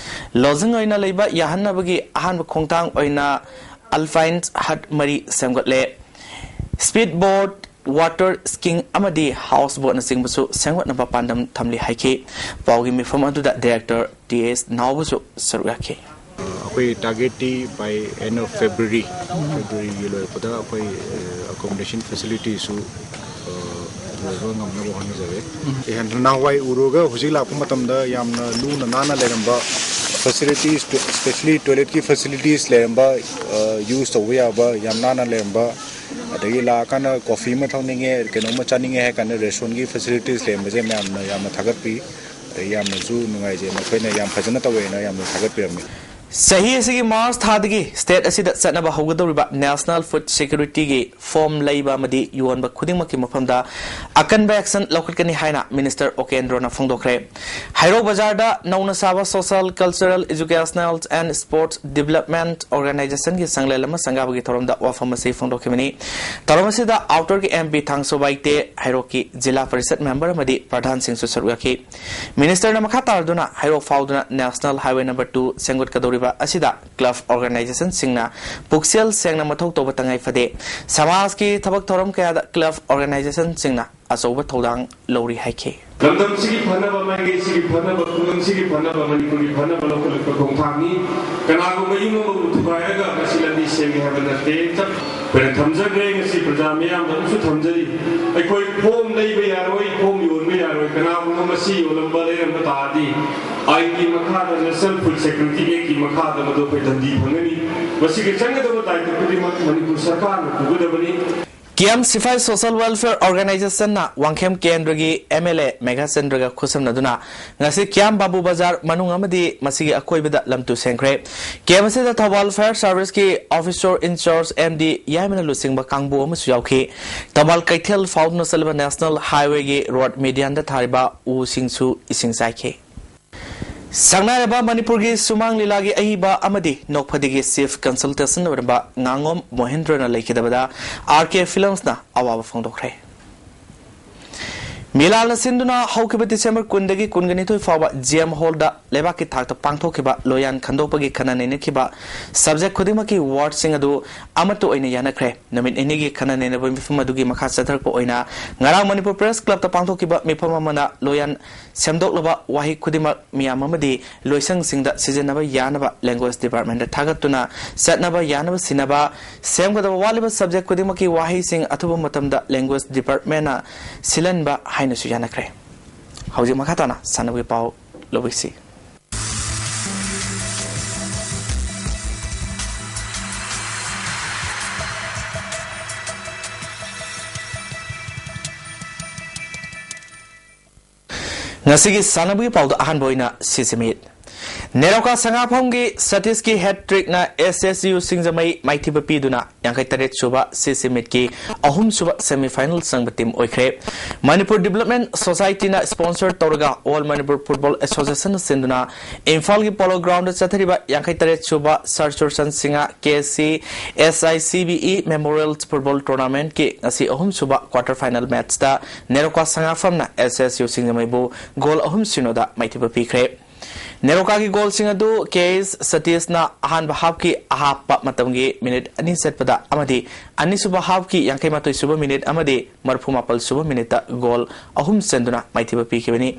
Lodging ꯑꯣꯏꯅ ꯂꯩꯕ ꯌꯥꯍꯟꯅꯕꯒꯤ ꯑꯍꯥꯟꯕ ꯈꯣꯡꯊꯥꯡ ꯑꯣꯏꯅ alpine hut ꯃꯔꯤ ꯁꯦꯝꯒꯠꯂꯦ꯫ Speed boat, water skiing ꯑꯃꯗꯤ house boat ꯅꯆꯤꯡꯕꯁꯨ ꯁꯦꯝꯒꯠꯅꯕ ꯄꯥꯟꯗꯝ ꯊꯝꯂꯤ ꯍꯥꯏꯈꯤ꯫ ꯄꯥꯎꯒꯤ ꯃꯤꯐꯝ ꯑꯗꯨꯗ director ꯇꯤ ꯑꯦꯁ ꯅꯥꯎꯕꯁꯨ ꯁꯔꯨꯛ ꯌꯥꯈꯤ꯫ ꯑꯩꯈꯣꯏ target T by end of February, February ꯒꯤ ꯂꯣꯏꯔꯛꯄꯗ ꯑꯩꯈꯣꯏ, ꯑ, accommodation facility ꯁꯨ, ꯑ, ꯂꯣꯏꯕ ꯉꯝꯅꯕ ꯍꯣꯠꯅꯖꯒꯦ꯫ ꯎꯝ꯫ ꯑꯦ, ꯅꯍꯥꯟꯋꯥꯏ ꯎꯔꯨꯒ ꯍꯧꯖꯤꯛ ꯂꯥꯛꯄ ꯃꯇꯝꯗ ꯌꯥꯝꯅ ꯂꯨꯅ ꯅꯥꯟꯅ ꯂꯩꯔꯝꯕ facilities, especially toilet ꯀꯤ facilities ꯂꯩꯔꯝꯕ, ꯑ, use ꯇꯧꯕ ꯌꯥꯕ ꯌꯥꯝ ꯅꯥꯟꯅ ꯂꯩꯔꯝꯕ, ꯑꯗꯒꯤ ꯂꯥꯛꯑꯀꯥꯟꯗ coffee ꯑꯃ ꯊꯛꯅꯤꯡꯉꯦ, ꯀꯩꯅꯣꯝꯃ ꯆꯥꯅꯤꯡꯉꯦ ꯍꯥꯏ ꯀꯥꯟꯗ restaurant ꯀꯤ facilities ꯂꯩꯔꯝꯕꯁꯦ ꯃꯌꯥꯝꯅ ꯌꯥꯝꯅ ꯊꯥꯒꯠꯄꯤ꯫ ꯑꯗꯩ ꯌꯥꯝꯅꯁꯨ ꯅꯨꯡꯉꯥꯏꯖꯩ, ꯃꯈꯣꯏꯅ ꯌꯥꯝ ꯐꯖꯅ ꯇꯧꯋꯦꯅ ꯌꯥꯝꯅ ꯊꯥꯒꯠꯄꯤꯔꯝꯃꯤ꯫ ꯆꯍꯤ ꯑꯁꯤꯒꯤ March ꯊꯥꯗꯒꯤ state ꯑꯁꯤꯗ ꯆꯠꯅꯕ ꯍꯧꯒꯗꯧꯔꯤꯕ National Food Security ꯒꯤ form ꯂꯩꯕ ꯑꯃꯗꯤ ꯌꯣꯟꯕ ꯈꯨꯗꯤꯡꯃꯛꯀꯤ ꯃꯐꯝꯗ ꯑꯀꯟꯕ action ꯂꯧꯈꯠꯀꯅꯤ ꯍꯥꯏꯅ Minister ꯑꯣꯀꯦꯟꯗ꯭ꯔꯣꯅ ꯐꯣꯡꯗꯣꯛꯈ꯭ꯔꯦ꯫ ꯍꯩꯔꯣꯛ ꯕꯖꯥꯔꯗ ꯅꯧꯅ ꯁꯥꯕ Social, Cultural, Educational and Sports Development Organization ꯒꯤ ꯆꯥꯡꯂꯦꯟ ꯑꯃ ꯁꯪꯒꯥꯕꯒꯤ ꯊꯧꯔꯝꯗ ꯋꯥꯐꯝ ꯑꯁꯤ ꯐꯣꯡꯗꯣꯛꯈꯤꯕꯅꯤ꯫ ꯊꯧꯔꯝ ꯑꯁꯤꯗ outer ꯒꯤ M P ꯊꯥꯡꯁꯣ ꯕꯥꯏꯇꯦ, ꯍꯩꯔꯣꯛꯀꯤ ꯖꯤꯂꯥ ꯄꯔꯤꯁꯠ member ꯑꯃꯗꯤ ꯄ꯭ꯔꯙꯥꯟꯁꯤꯡꯁꯨ ꯁꯔꯨꯛ ꯌꯥꯈꯤ꯫ Minister ꯅ ꯃꯈꯥ ꯇꯥꯔꯗꯨꯅ ꯍꯩꯔꯣꯛ ꯐꯥꯎꯗꯨꯅ National Highway number two ꯁꯦꯝꯒꯠꯀꯗꯧꯔꯤꯕ ꯑꯁꯤꯗ club organization ꯁꯤꯡꯅ ꯄꯨꯛꯆꯦꯜ ꯁꯦꯡꯅ ꯃꯊꯧ ꯇꯧꯕ ꯇꯉꯥꯏ ꯐꯗꯦ꯫ ꯁꯃꯥꯖꯀꯤ ꯊꯕꯛ ꯊꯧꯔꯝ ꯀꯌꯥꯗ club organization ꯁꯤꯡꯅ ꯑꯆꯧꯕ ꯊꯧꯗꯥꯡ ꯂꯧꯔꯤ ꯍꯥꯏꯈꯤ꯫ ꯂꯝꯗꯝꯁꯤꯒꯤ ꯐꯅꯕ, ꯃꯥꯏꯀꯩꯁꯤꯒꯤ ꯐꯅꯕ, ꯈꯨꯡꯒꯪꯁꯤꯒꯤ ꯐꯅꯕ, ꯃꯅꯤꯄꯨꯔꯒꯤ ꯐꯅꯕ ꯂꯧꯈꯠꯂꯛꯄ ꯈꯣꯡꯊꯥꯡꯅꯤ꯫ ꯀꯅꯥꯒꯨꯝꯕ ꯌꯨꯝ ꯑꯃꯕꯨ ꯊꯨꯒꯥꯏꯔꯒ ꯉꯁꯤ ꯂꯝꯕꯤ ꯁꯦꯝꯒꯦ ꯍꯥꯏꯕ ꯅꯠꯇꯦ꯫ ꯆꯞ ꯑꯩꯈꯣꯏꯅ ꯊꯝꯖꯈ꯭ꯔꯦ, ꯉꯁꯤ ꯄ꯭ꯔꯖꯥ ꯃꯤꯌꯥꯝꯗ ꯑꯃꯨꯛꯁꯨ ꯊꯝꯖꯔꯤ꯫ ꯑꯩꯈꯣꯏ form ꯂꯩꯕ ꯌꯥꯔꯣꯏ, form ꯌꯣꯟꯕ ꯌꯥꯔꯣꯏ, ꯀꯅꯥꯒꯨꯝꯕ ꯃꯁꯤ ꯌꯣꯜꯂꯝꯕ ꯂꯩꯔꯝꯕ ꯇꯥꯔꯗꯤ ꯑꯥꯏꯟꯒꯤ ꯃꯈꯥꯗ, National Food Security Act ꯀꯤ ꯃꯈꯥꯗ ꯃꯗꯨ ꯑꯩꯈꯣꯏ ꯗꯟꯗꯤ ꯐꯪꯒꯅꯤ꯫ ꯃꯁꯤꯒꯤ ꯆꯪꯒꯗꯕ ꯗꯥꯏꯇ ꯈꯨꯗꯤꯡꯃꯛ ꯃꯅꯤꯄꯨꯔ ꯁꯔꯀꯥꯔꯅ ꯄꯨꯒꯗꯕꯅꯤ꯫ ꯀꯦ ꯑꯦꯝ ꯁꯤꯐꯥꯏ Social Welfare Organizationꯅ ꯋꯥꯡꯈꯦꯝ ꯀꯦꯟꯗ꯭ꯔꯒꯤ ꯑꯦꯝ ꯑꯦꯜ ꯑꯦ ꯃꯦꯘꯥꯆꯟꯗ꯭ꯔꯒ ꯈꯨꯠꯁꯝꯅꯗꯨꯅ ꯉꯁꯤ ꯀꯦ ꯑꯦꯝ ꯕꯥꯕꯨ ꯕꯖꯥꯔ ꯃꯅꯨꯡ ꯑꯃꯗꯤ ꯃꯁꯤꯒꯤ ꯑꯀꯣꯏꯕꯗ ꯂꯝ ꯇꯨ ꯁꯦꯝꯈ꯭ꯔꯦ꯫ ꯀꯦꯝ ꯑꯁꯤꯗ ꯊꯧꯕꯥꯜ Fire Serviceꯀꯤ Officer in Charge M D ꯌꯥꯏꯃꯅ ꯂꯨꯆꯤꯡꯕ ꯀꯥꯡꯕꯨ ꯑꯃꯁꯨ ꯌꯥꯎꯈꯤ꯫ ꯊꯧꯕꯥꯜ ꯀꯩꯊꯦꯜ ꯐꯥꯎꯗꯨꯅ ꯆꯠꯂꯤꯕ National Highwayꯒꯤ road medianꯗ ꯊꯥꯔꯤꯕ ꯎꯁꯤꯡꯁꯨ ꯏꯁꯤꯡ ꯆꯥꯏꯈꯤ꯫ ꯁꯛꯅꯥꯏꯔꯕ ꯃꯅꯤꯄꯨꯔꯒꯤ ꯁꯨꯃꯥꯡ ꯂꯤꯂꯥꯒꯤ ꯑꯏꯕ ꯑꯃꯗꯤ ꯅꯣꯛꯐꯗꯤꯒꯤ Chief Consultant ꯑꯣꯏꯔꯝꯕ ꯉꯥꯉꯣꯝ ꯃꯣꯍꯦꯟꯗ꯭ꯔꯅ ꯂꯩꯈꯤꯗꯕꯗ ꯑꯥꯔ ꯀꯦ Filmsꯅ ꯑꯋꯥꯕ ꯐꯣꯡꯗꯣꯛꯈ꯭ꯔꯦ꯫ ꯃꯤꯂꯥꯜꯅ ꯁꯤꯟꯗꯨꯅ ꯍꯧꯈꯤꯕ December ꯀꯨꯟꯗꯒꯤ ꯀꯨꯟꯒ ꯅꯤꯊꯣꯏ ꯐꯥꯎꯕ ꯖꯤ ꯑꯦꯝ ꯍꯣꯜꯗ ꯂꯩꯕꯥꯛꯀꯤ ꯊꯥꯛꯇ ꯄꯥꯡꯊꯣꯛꯈꯤꯕ ꯂꯣꯌꯥꯟ ꯈꯟꯗꯣꯛꯄꯒꯤ ꯈꯟꯅ ꯅꯩꯅꯈꯤꯕ subject ꯈꯨꯗꯤꯡꯃꯛꯀꯤ wordꯁꯤꯡ ꯑꯗꯨ ꯑꯃꯠꯇ ꯑꯣꯏꯅ ꯌꯥꯅꯈ꯭ꯔꯦ꯫ ꯅꯨꯃꯤꯠ ꯅꯤꯅꯤꯒꯤ ꯈꯟꯅ ꯅꯩꯅꯕ ꯃꯤꯐꯝ ꯑꯗꯨꯒꯤ ꯃꯈꯥ ꯆꯠꯊꯔꯛꯄ ꯑꯣꯏꯅ ꯉꯔꯥꯡ ꯃꯅꯤꯄꯨꯔ Press Clubꯇ ꯄꯥꯡꯊꯣꯛꯈꯤꯕ ꯃꯤꯐꯝ ꯑꯃꯅ ꯂꯣꯌꯥꯟ ꯁꯦꯝꯗꯣꯛꯂꯕ ꯋꯥꯍꯩ ꯈꯨꯗꯤꯡꯃꯛ ꯃꯤꯌꯥꯝ ꯑꯃꯗꯤ ꯂꯣꯏꯁꯪꯁꯤꯡꯗ ꯁꯤꯖꯤꯟꯅꯕ ꯌꯥꯅꯕ Language Departmentꯇ ꯊꯥꯒꯠꯇꯨꯅ ꯆꯠꯅꯕ ꯌꯥꯅꯕ ꯁꯤꯟꯅꯕ, ꯁꯦꯝꯒꯗꯕ ꯋꯥꯠꯂꯤꯕ subject ꯈꯨꯗꯤꯡꯃꯛꯀꯤ ꯋꯥꯍꯩꯁꯤꯡ ꯑꯊꯨꯕ ꯃꯇꯝꯗ Language Departmentꯅ ꯁꯤꯜꯍꯟꯕ ꯍꯥꯏꯅꯁꯨ ꯌꯥꯅꯈ꯭ꯔꯦ꯫ ꯍꯧꯖꯤꯛ ꯃꯈꯥ ꯇꯥꯅ ꯁꯥꯟꯅꯕꯒꯤ ꯄꯥꯎ ꯂꯧꯕꯤꯁꯤ꯫ ꯉꯁꯤꯒꯤ ꯁꯥꯟꯅꯕꯒꯤ ꯄꯥꯎꯗ ꯑꯍꯥꯟꯕ ꯑꯣꯏꯅ ꯁꯤꯁꯤꯃꯤꯠ꯫ ꯅꯦꯔꯣꯀꯥ ꯁꯉꯥꯐꯝꯒꯤ ꯁꯇꯤꯁꯀꯤ hat trickꯅ ꯑꯦꯁ ꯑꯦꯁ ꯌꯨ ꯁꯤꯡꯖꯃꯩ ꯃꯥꯏꯊꯤꯕ ꯄꯤꯗꯨꯅ ꯌꯥꯡꯈꯩ ꯇꯔꯦꯠ ꯁꯨꯕ ꯁꯤꯁꯤꯃꯤꯠꯀꯤ ꯑꯍꯨꯝ ꯁꯨꯕ semi final ꯆꯪꯕ team ꯑꯣꯏꯈ꯭ꯔꯦ꯫ ꯃꯅꯤꯄꯨꯔ Development Societyꯅ sponsor ꯇꯧꯔꯒ All Manipur Football Associationꯅ ꯁꯤꯟꯗꯨꯅ ꯏꯝꯐꯥꯜꯒꯤ Polo Groundꯗ ꯆꯠꯊꯔꯤꯕ ꯌꯥꯡꯈꯩ ꯇꯔꯦꯠ ꯁꯨꯕ Sir Surshan Singha K C S I C B E Memorial Football Tournamentꯀꯤ ꯉꯁꯤ ꯑꯍꯨꯝ ꯁꯨꯕ quarter final matchꯇ ꯅꯦꯔꯣꯀꯥ ꯁꯉꯥꯐꯝꯅ ꯑꯦꯁ ꯑꯦꯁ ꯌꯨ ꯁꯤꯡꯖꯃꯩꯕꯨ goal ꯑꯍꯨꯝ ꯁꯤꯅꯣꯗ ꯃꯥꯏꯊꯤꯕ ꯄꯤꯈ꯭ꯔꯦ꯫ ꯅꯦꯔꯣꯀꯥꯒꯤ goalꯁꯤꯡ ꯑꯗꯨ ꯀꯦ ꯑꯦꯁ ꯁꯇꯤꯁꯅ ꯑꯍꯥꯟꯕ halfꯀꯤ ꯑꯍꯥꯞꯄ ꯃꯇꯝꯒꯤ minute ꯑꯅꯤ ꯆꯠꯄꯗ ꯑꯃꯗꯤ ꯑꯅꯤꯁꯨꯕ halfꯀꯤ ꯌꯥꯡꯈꯩ ꯃꯥꯊꯣꯏ ꯁꯨꯕ minute ꯑꯃꯗꯤ ꯃꯔꯤꯐꯨ ꯃꯥꯄꯜ ꯁꯨꯕ minuteꯇ goal ꯑꯍꯨꯝ ꯆꯟꯗꯨꯅ ꯃꯥꯏꯊꯤꯕ ꯄꯤꯈꯤꯕꯅꯤ꯫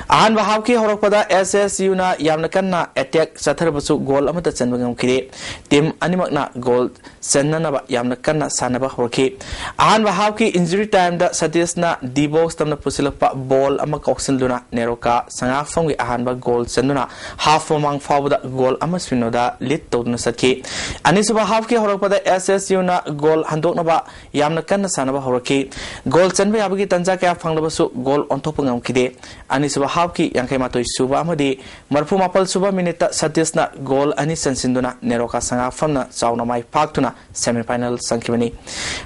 ꯑꯍꯥꯟꯕ halfꯀꯤ ꯍꯧꯔꯛꯄꯗ ꯑꯦꯁ ꯑꯦꯁ ꯌꯨꯅ ꯌꯥꯝꯅ ꯀꯟꯅ attack ꯆꯠꯊꯔꯕꯁꯨ goal ꯑꯃꯠꯇ ꯆꯟꯕ ꯉꯝꯈꯤꯗꯦ꯫ Team ꯑꯅꯤꯃꯛꯅ goal ꯆꯟꯅꯅꯕ ꯌꯥꯝꯅ ꯀꯟꯅ ꯁꯥꯟꯅꯕ ꯍꯧꯔꯛꯈꯤ꯫ ꯑꯍꯥꯟꯕ halfꯀꯤ injury timeꯗ ꯁꯇꯤꯁꯅ D box ꯇꯝꯅ ꯄꯨꯁꯤꯜꯂꯛꯄ ball ꯑꯃ ꯀꯥꯎꯁꯤꯟꯗꯨꯅ ꯅꯦꯔꯣꯀꯥ ꯁꯉꯥꯐꯝꯒꯤ ꯑꯍꯥꯟꯕ goal ꯆꯟꯗꯨꯅ ꯍꯥꯐ ꯃꯃꯥꯡ ꯐꯥꯎꯕꯗ ꯒꯣꯜ ꯑꯃ ꯁꯤꯅꯣꯗ ꯂꯤꯗ ꯇꯧꯗꯨꯅ ꯆꯠꯈꯤ꯫ ꯑꯅꯤꯁꯨꯕ ꯍꯥꯐꯀꯤ ꯍꯧꯔꯛꯄꯗ ꯑꯦꯁ ꯑꯦꯁ ꯌꯨꯅ ꯒꯣꯜ ꯍꯟꯗꯣꯛꯅꯕ ꯌꯥꯝꯅ ꯀꯟꯅ ꯁꯥꯟꯅꯕ ꯍꯧꯔꯛꯈꯤ꯫ ꯒꯣꯜ ꯆꯟꯕ ꯌꯥꯕꯒꯤ ꯇꯟꯖꯥ ꯀꯌꯥ ꯐꯪꯂꯕꯁꯨ ꯒꯣꯜ ꯑꯣꯟꯊꯣꯛꯄ ꯉꯝꯈꯤꯗꯦ꯫ ꯑꯅꯤꯁꯨꯕ ꯍꯥꯐꯀꯤ ꯌꯥꯡꯈꯩ ꯃꯥꯊꯣꯏ ꯁꯨꯕ ꯑꯃꯗꯤ ꯃꯔꯐꯨ ꯃꯥꯄꯜ ꯁꯨꯕ ꯃꯤꯅꯤꯠꯇ ꯁꯇꯤꯁꯅ ꯒꯣꯜ ꯑꯅꯤ ꯆꯟꯁꯤꯟꯗꯨꯅ ꯅꯦꯔꯣꯀꯥ ꯁꯉꯥꯐꯝꯅ ꯆꯥꯎꯅ ꯃꯥꯏ ꯄꯥꯛꯇꯨꯅ ꯁꯦꯃꯤꯐꯥꯏꯅꯦꯜ ꯆꯪꯈꯤꯕꯅꯤ꯫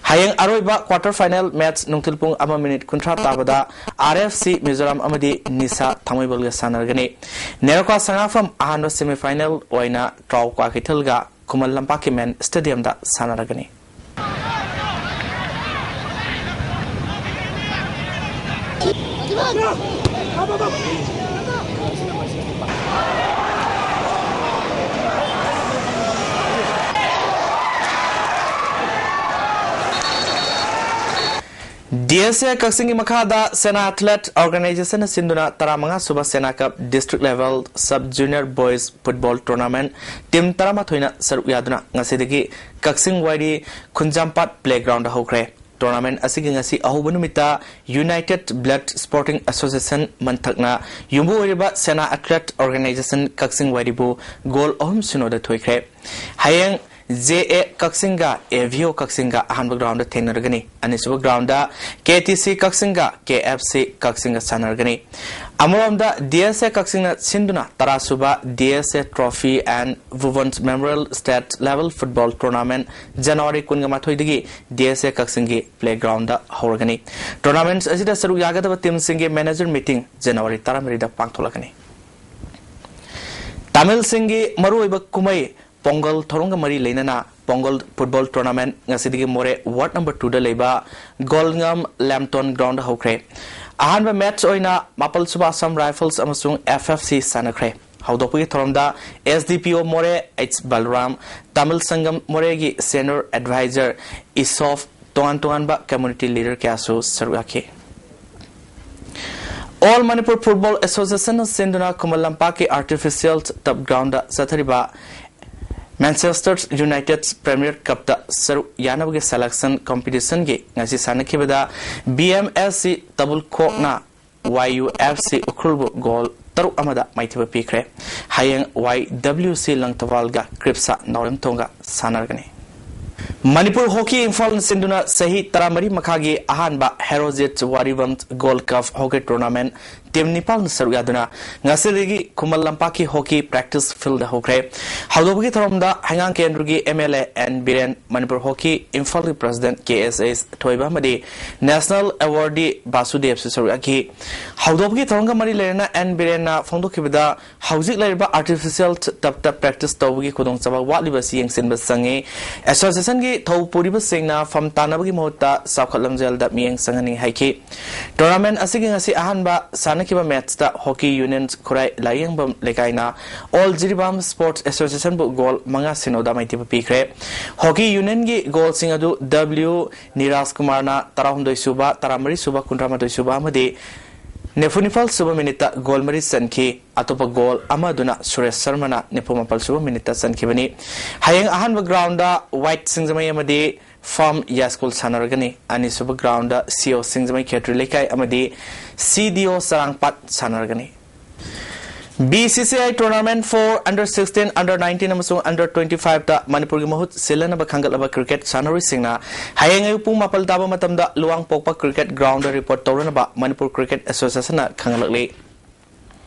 ꯍꯌꯦꯡ ꯑꯔꯣꯏꯕ ꯀ꯭ꯋꯥꯇꯔ ꯐꯥꯏꯅꯦꯜ ꯃꯦꯠꯆ ꯅꯨꯡꯊꯤꯜ ꯄꯨꯡ ꯑꯃ ꯃꯤꯅꯤꯠ ꯀꯨꯟꯊ꯭ꯔꯥ ꯇꯥꯕꯗ ꯑꯥꯔ ꯑꯦꯐ ꯁꯤ ꯃꯤꯖꯣꯔꯥꯝ ꯑꯃꯗꯤ ꯅꯤꯁꯥ ꯊꯥꯡꯃꯩꯕꯟꯒ ꯁꯥꯟꯅꯔꯒꯅꯤ꯫ ꯅꯦꯔꯣꯀꯥ ꯁꯉꯥꯐꯝ ꯑꯍꯥꯟꯕ ꯁꯦꯃꯤꯐꯥꯏꯅꯦꯜ ꯑꯣꯏꯅ ꯇ꯭ꯔꯥꯎ ꯀ꯭ꯋꯥꯀꯩꯊꯦꯜꯒ ꯈꯨꯃꯟ ꯂꯝꯄꯥꯛꯀꯤ ꯃꯦꯟ ꯁ꯭ꯇꯦꯗꯤꯌꯝꯗ ꯁꯥꯟꯅꯔꯒꯅꯤ꯫ ꯗꯤ ꯑꯦꯁ ꯑꯦ ꯀꯛꯆꯤꯡꯒꯤ ꯃꯈꯥꯗ ꯁꯦꯅꯥ ꯑꯦꯊꯂꯦꯠ ꯑꯣꯔꯒꯅꯥꯏꯖꯦꯁꯟꯅ ꯁꯤꯟꯗꯨꯅ ꯇꯔꯥꯃꯉꯥ ꯁꯨꯕ ꯁꯦꯅꯥ cup district level sub junior boys football tournament team ꯇꯔꯥꯃꯥꯊꯣꯏꯅ ꯁꯔꯨꯛ ꯌꯥꯗꯨꯅ ꯉꯁꯤꯗꯒꯤ ꯀꯛꯆꯤꯡ ꯋꯥꯏꯔꯤ ꯈꯨꯟꯖꯥꯝꯄꯥꯠ ꯄ꯭ꯂꯦꯒ꯭ꯔꯥꯎꯟꯗ ꯍꯧꯈ꯭ꯔꯦ꯫ ꯇꯣꯔꯅꯥꯃꯦꯟꯠ ꯑꯁꯤꯒꯤ ꯉꯁꯤ ꯑꯍꯧꯕ ꯅꯨꯃꯤꯠꯇ ꯌꯨꯅꯥꯏꯇꯦꯗ ꯕ꯭ꯂꯗ ꯁ꯭ꯄꯣꯔꯇꯤꯡ ꯑꯦꯁꯣꯁꯤꯌꯦꯁꯟ ꯃꯟꯊꯛꯅ ꯌꯨꯝꯕꯨ ꯑꯣꯏꯔꯤꯕ ꯁꯦꯅꯥ ꯑꯦꯊꯂꯦꯠ ꯑꯣꯔꯒꯅꯥꯏꯖꯦꯁꯟ ꯀꯛꯆꯤꯡ ꯋꯥꯏꯔꯤꯕꯨ ꯒꯣꯜ ꯑꯍꯨꯝ ꯁꯤꯅꯣꯗ ꯊꯣꯏꯈ꯭ꯔꯦ꯫ ꯍꯌꯦꯡ J A ꯀꯛꯆꯤꯡꯒ A V O ꯀꯛꯆꯤꯡꯒ ꯑꯍꯥꯟꯕ ꯒ꯭ꯔꯥꯎꯟꯗ ꯊꯦꯡꯅꯔꯒꯅꯤ꯫ ꯑꯅꯤꯁꯨꯕ ꯒ꯭ꯔꯥꯎꯟꯗ ꯀꯦ ꯇꯤ ꯁꯤ ꯀꯛꯆꯤꯡꯒ ꯀꯦ ꯑꯦꯐ ꯁꯤ ꯀꯛꯆꯤꯡꯒ ꯁꯥꯟꯅꯔꯒꯅꯤ꯫ ꯑꯃꯔꯣꯝꯗ ꯗꯤ ꯑꯦꯁ ꯑꯦ ꯀꯛꯆꯤꯡꯅ ꯁꯤꯟꯗꯨꯅ ꯇꯔꯥꯁꯨꯕ D S A Trophy and Women's Memorial State Level Football Tournament January ꯀꯨꯟꯃꯥꯊꯣꯏꯗꯒꯤ D S ꯑꯦ ꯀꯛꯆꯤꯡꯒꯤ ꯄ꯭ꯂꯦꯒ꯭ꯔꯥꯎꯟꯗ ꯍꯧꯔꯒꯅꯤ꯫ ꯇꯣꯔꯅꯥꯃꯦꯟꯠ ꯑꯁꯤꯗ ꯁꯔꯨꯛ ꯌꯥꯒꯗꯕ ꯇꯤꯝꯁꯤꯡꯒꯤ ꯃꯦꯅꯦꯖꯔ ꯃꯤꯇꯤꯡ ꯖꯅꯋꯥꯔꯤ ꯇꯔꯥꯃꯔꯤꯗ ꯄꯥꯡꯊꯣꯛꯂꯛꯀꯅꯤ꯫ ꯇꯥꯃꯤꯜꯁꯤꯡꯒꯤ ꯃꯔꯨꯑꯣꯏꯕ ꯀꯨꯝꯍꯩ ꯄꯣꯡꯒꯜ ꯊꯧꯔꯝꯒ ꯃꯔꯤ ꯂꯩꯅꯅ ꯄꯣꯡꯒꯜ ꯐꯨꯠꯕꯣꯜ ꯇꯣꯔꯅꯥꯃꯦꯟꯠ ꯉꯁꯤꯗꯒꯤ ꯃꯣꯔꯦ ꯋꯥꯔꯗ ꯅꯝꯕꯔ ꯇꯨꯗ ꯂꯩꯕ ꯒꯣꯜꯉꯝ ꯂꯦꯝꯇꯣꯟ ꯒ꯭ꯔꯥꯎꯟꯗ ꯍꯧꯈ꯭ꯔꯦ꯫ ꯑꯍꯥꯟꯕ ꯃꯦꯠꯆ ꯑꯣꯏꯅ ꯃꯥꯄꯜ ꯁꯨꯕ ꯑꯁꯥꯝ ꯔꯥꯏꯐꯜꯁ ꯑꯃꯁꯨꯡ ꯑꯦꯐ ꯑꯦꯐ ꯁꯤ ꯁꯥꯟꯅꯈ꯭ꯔꯦ꯫ ꯍꯧꯗꯣꯛꯄꯒꯤ ꯊꯧꯔꯝꯗ ꯑꯦꯁ ꯗꯤ ꯄꯤ ꯑꯣ ꯃꯣꯔꯦ ꯑꯩꯆ ꯕꯜꯔꯥꯝ, ꯇꯥꯃꯤꯜ ꯁꯪꯒꯝ ꯃꯣꯔꯦꯒꯤ ꯁꯦꯅꯤꯌꯔ ꯑꯦꯗꯚꯥꯏꯖꯔ ꯏꯁꯣꯐ, ꯇꯣꯉꯥꯟ ꯇꯣꯉꯥꯟꯕ ꯀꯝꯃ꯭ꯌꯨꯅꯤꯇꯤ ꯂꯤꯗꯔ ꯀꯌꯥꯁꯨ ꯁꯔꯨꯛ ꯌꯥꯈꯤ꯫ ꯑꯣꯜ ꯃꯅꯤꯄꯨꯔ ꯐꯨꯠꯕꯣꯜ ꯑꯦꯁꯣꯁꯤꯌꯦꯁꯟꯅ ꯁꯤꯟꯗꯨꯅ ꯈꯨꯃꯟ ꯂꯝꯄꯥꯛꯀꯤ ꯑꯥꯔꯇꯤꯐꯤꯁꯤꯌꯦꯜ ꯇꯔꯐ ꯒ꯭ꯔꯥꯎꯟꯗ ꯆꯠꯊꯔꯤꯕ ꯃꯦꯟꯆꯦꯁꯇꯔ ꯌꯨꯅꯥꯏꯇꯦꯗ ꯄ꯭ꯔꯤꯃꯤꯌꯔ ꯀꯞꯇ ꯁꯔꯨꯛ ꯌꯥꯅꯕꯒꯤ ꯁꯦꯂꯦꯛꯁꯟ ꯀꯝꯄꯤꯇꯤꯁꯟꯒꯤ ꯉꯁꯤ ꯁꯥꯟꯅꯈꯤꯕꯗ ꯕꯤ ꯑꯦꯝ ꯑꯦꯁ ꯁꯤ ꯇꯕꯨꯜꯈꯣꯛꯅ ꯋꯥꯏ ꯌꯨ ꯑꯦꯐ ꯁꯤ ꯎꯈ꯭ꯔꯨꯜꯕꯨ ꯒꯣꯜ ꯇꯔꯨꯛ ꯑꯃꯗ ꯃꯥꯏꯊꯤꯕ ꯄꯤꯈ꯭ꯔꯦ꯫ ꯍꯌꯦꯡ ꯋꯥꯏ ꯗꯕ꯭ꯂꯤꯎ ꯁꯤ ꯂꯪꯊꯕꯥꯜꯒ ꯀ꯭ꯔꯤꯞꯁꯥ ꯅꯥꯎꯔꯦꯝꯊꯣꯡꯒ ꯁꯥꯟꯅꯔꯒꯅꯤ꯫ ꯃꯅꯤꯄꯨꯔ ꯍꯣꯀꯤ ꯏꯝꯐꯥꯜꯅ ꯁꯤꯟꯗꯨꯅ ꯆꯍꯤ ꯇꯔꯥꯃꯔꯤ ꯃꯈꯥꯒꯤ ꯑꯍꯥꯟꯕ ꯍꯦꯔꯣꯖꯤꯠ ꯋꯥꯔꯤꯕꯝ ꯒꯣꯜꯗ ꯀꯞ ꯍꯣꯀꯤ ꯇꯣꯔꯅꯥꯃꯦꯟ ꯇꯤꯝ ꯅꯤꯄꯥꯜꯅ ꯁꯔꯨꯛ ꯌꯥꯗꯨꯅ ꯉꯁꯤꯗꯒꯤ ꯈꯨꯃꯟ ꯂꯝꯄꯥꯛꯀꯤ ꯍꯣꯀꯤ ꯄ꯭ꯔꯦꯛꯇꯤꯁ ꯐꯤꯜꯗ ꯍꯧꯈ꯭ꯔꯦ꯫ ꯍꯧꯗꯣꯛꯄꯒꯤ ꯊꯧꯔꯝꯗ ꯍꯩꯉꯥꯡ ꯀꯦꯟꯗ꯭ꯔꯒꯤ M L A and Biren, Manipur hockey ꯏꯝꯐꯥꯜꯒꯤ ꯄ꯭ꯔꯁꯤꯗꯦꯟꯠ ꯀꯦ ꯑꯦꯁ ꯑꯦꯁ ꯊꯣꯏꯕ ꯑꯃꯗꯤ ꯅꯦꯁꯅꯦꯜ ꯑꯦꯋꯥꯔꯗꯤ ꯕꯥꯁꯨꯗꯦꯕꯁꯨ ꯁꯔꯨꯛ ꯌꯥꯈꯤ꯫ ꯍꯧꯗꯣꯛꯄꯒꯤ ꯊꯧꯔꯝꯒ ꯃꯔꯤ ꯂꯩꯅꯅ ꯑꯦꯟ ꯕꯤꯔꯦꯟꯅ ꯐꯣꯡꯗꯣꯛꯈꯤꯕꯗ, ꯍꯧꯖꯤꯛ ꯂꯩꯔꯤꯕ ꯑꯥꯔꯇꯤꯐꯤꯁꯤꯌꯦꯜ ꯇꯞꯇ ꯄ꯭ꯔꯦꯛꯇꯤꯁ ꯇꯧꯕꯒꯤ ꯈꯨꯗꯣꯡꯆꯥꯕ ꯋꯥꯠꯂꯤꯕ ꯑꯁꯤ ꯌꯦꯡꯁꯤꯟꯕ ꯆꯪꯉꯤ꯫ ꯑꯦꯁꯣꯁꯤꯌꯦꯁꯟꯒꯤ ꯊꯧ ꯄꯨꯔꯤꯕꯁꯤꯡꯅ ꯐꯝ ꯇꯥꯅꯕꯒꯤ ꯃꯍꯨꯠꯇ ꯆꯥꯎꯈꯠ ꯂꯝꯖꯦꯜꯗ ꯃꯤꯠꯌꯦꯡ ꯆꯪꯍꯟꯅꯤꯡꯏ ꯍꯥꯏꯈꯤ꯫ ꯇꯣꯔꯅꯥꯃꯦꯟ ꯑꯁꯤꯒꯤ ꯉꯁꯤ ꯑꯍꯥꯟꯕ ꯁꯥꯟꯅꯈꯤꯕ ꯃꯦꯠꯁꯇ ꯍꯣꯀꯤ ꯌꯨꯅꯤꯌꯟ ꯈꯨꯔꯥꯏ ꯂꯥꯏꯌꯦꯡꯕꯝ ꯂꯩꯀꯥꯏꯅ ꯑꯣꯜ ꯖꯤꯔꯤꯕꯥꯝ ꯁ꯭ꯄꯣꯔꯠꯁ ꯑꯦꯁꯣꯁꯤꯌꯦꯁꯟꯕꯨ ꯒꯣꯜ ꯃꯉꯥ ꯁꯤꯅꯣꯗ ꯃꯥꯏꯊꯤꯕ ꯄꯤꯈ꯭ꯔꯦ꯫ ꯍꯣꯀꯤ ꯌꯨꯅꯤꯌꯟꯒꯤ ꯒꯣꯜꯁꯤꯡ ꯑꯗꯨ ꯗꯕ꯭ꯂꯤꯎ ꯅꯤꯔꯥꯖ ꯀꯨꯃꯥꯔꯅ ꯇꯔꯥꯍꯨꯝꯗꯣꯏ ꯁꯨꯕ, ꯇꯔꯥꯃꯔꯤ ꯁꯨꯕ, ꯀꯨꯟꯊ꯭ꯔꯥ ꯃꯥꯊꯣꯏ ꯁꯨꯕ ꯑꯃꯗꯤ ꯅꯤꯐꯨ ꯅꯤꯄꯥꯜ ꯁꯨꯕ ꯃꯤꯅꯤꯠꯇ ꯒꯣꯜ ꯃꯔꯤ ꯆꯟꯈꯤ꯫ ꯑꯇꯣꯞꯄ ꯒꯣꯜ ꯑꯃꯗꯨꯅ ꯁꯨꯔꯦꯁ ꯁꯔꯃꯅ ꯅꯤꯐꯨ ꯃꯥꯄꯜ ꯁꯨꯕ ꯃꯤꯅꯤꯠꯇ ꯆꯟꯈꯤꯕꯅꯤ꯫ ꯍꯌꯦꯡ ꯑꯍꯥꯟꯕ ꯒ꯭ꯔꯥꯎꯟꯗ ꯋꯥꯏꯠ ꯁꯤꯡꯖꯃꯩ ꯑꯃꯗꯤ ꯐꯥꯔꯝ ꯌꯥꯏꯁ꯭ꯀꯨꯜ ꯁꯥꯟꯅꯔꯒꯅꯤ꯫ ꯑꯅꯤꯁꯨꯕ ꯒ꯭ꯔꯥꯎꯟꯗ ꯁꯤꯑꯣ ꯁꯤꯡꯖꯃꯩ ꯈꯦꯇ꯭ꯔꯤ ꯂꯩꯀꯥꯏ ꯑꯃꯗꯤ ꯁꯤꯗꯤꯑꯣ ꯆꯔꯥꯡꯄꯥꯠ ꯁꯥꯟꯅꯔꯒꯅꯤ꯫ B C C I tournament for under sixteen, under nineteen ꯑꯃꯁꯨꯡ under twenty five ꯇ ꯃꯅꯤꯄꯨꯔꯒꯤ ꯃꯍꯨꯠ ꯁꯤꯜꯂꯅꯕ ꯈꯟꯒꯠꯂꯕ ꯀ꯭ꯔꯤꯀꯦꯠ ꯁꯥꯟꯅꯔꯣꯏꯁꯤꯡꯅ ꯍꯌꯦꯡ ꯑꯌꯨꯛ ꯄꯨꯡ ꯃꯥꯄꯜ ꯇꯥꯕ ꯃꯇꯝꯗ ꯂꯨꯋꯥꯡꯄꯣꯛꯄ ꯀ꯭ꯔꯤꯀꯦꯠ ꯒ꯭ꯔꯥꯎꯟꯗ ꯔꯤꯄꯣꯔꯠ ꯇꯧꯔꯅꯕ ꯃꯅꯤꯄꯨꯔ ꯀ꯭ꯔꯤꯀꯦꯠ ꯑꯦꯁꯣꯁꯤꯌꯦꯁꯟꯅ ꯈꯪꯍꯜꯂꯛꯂꯤ꯫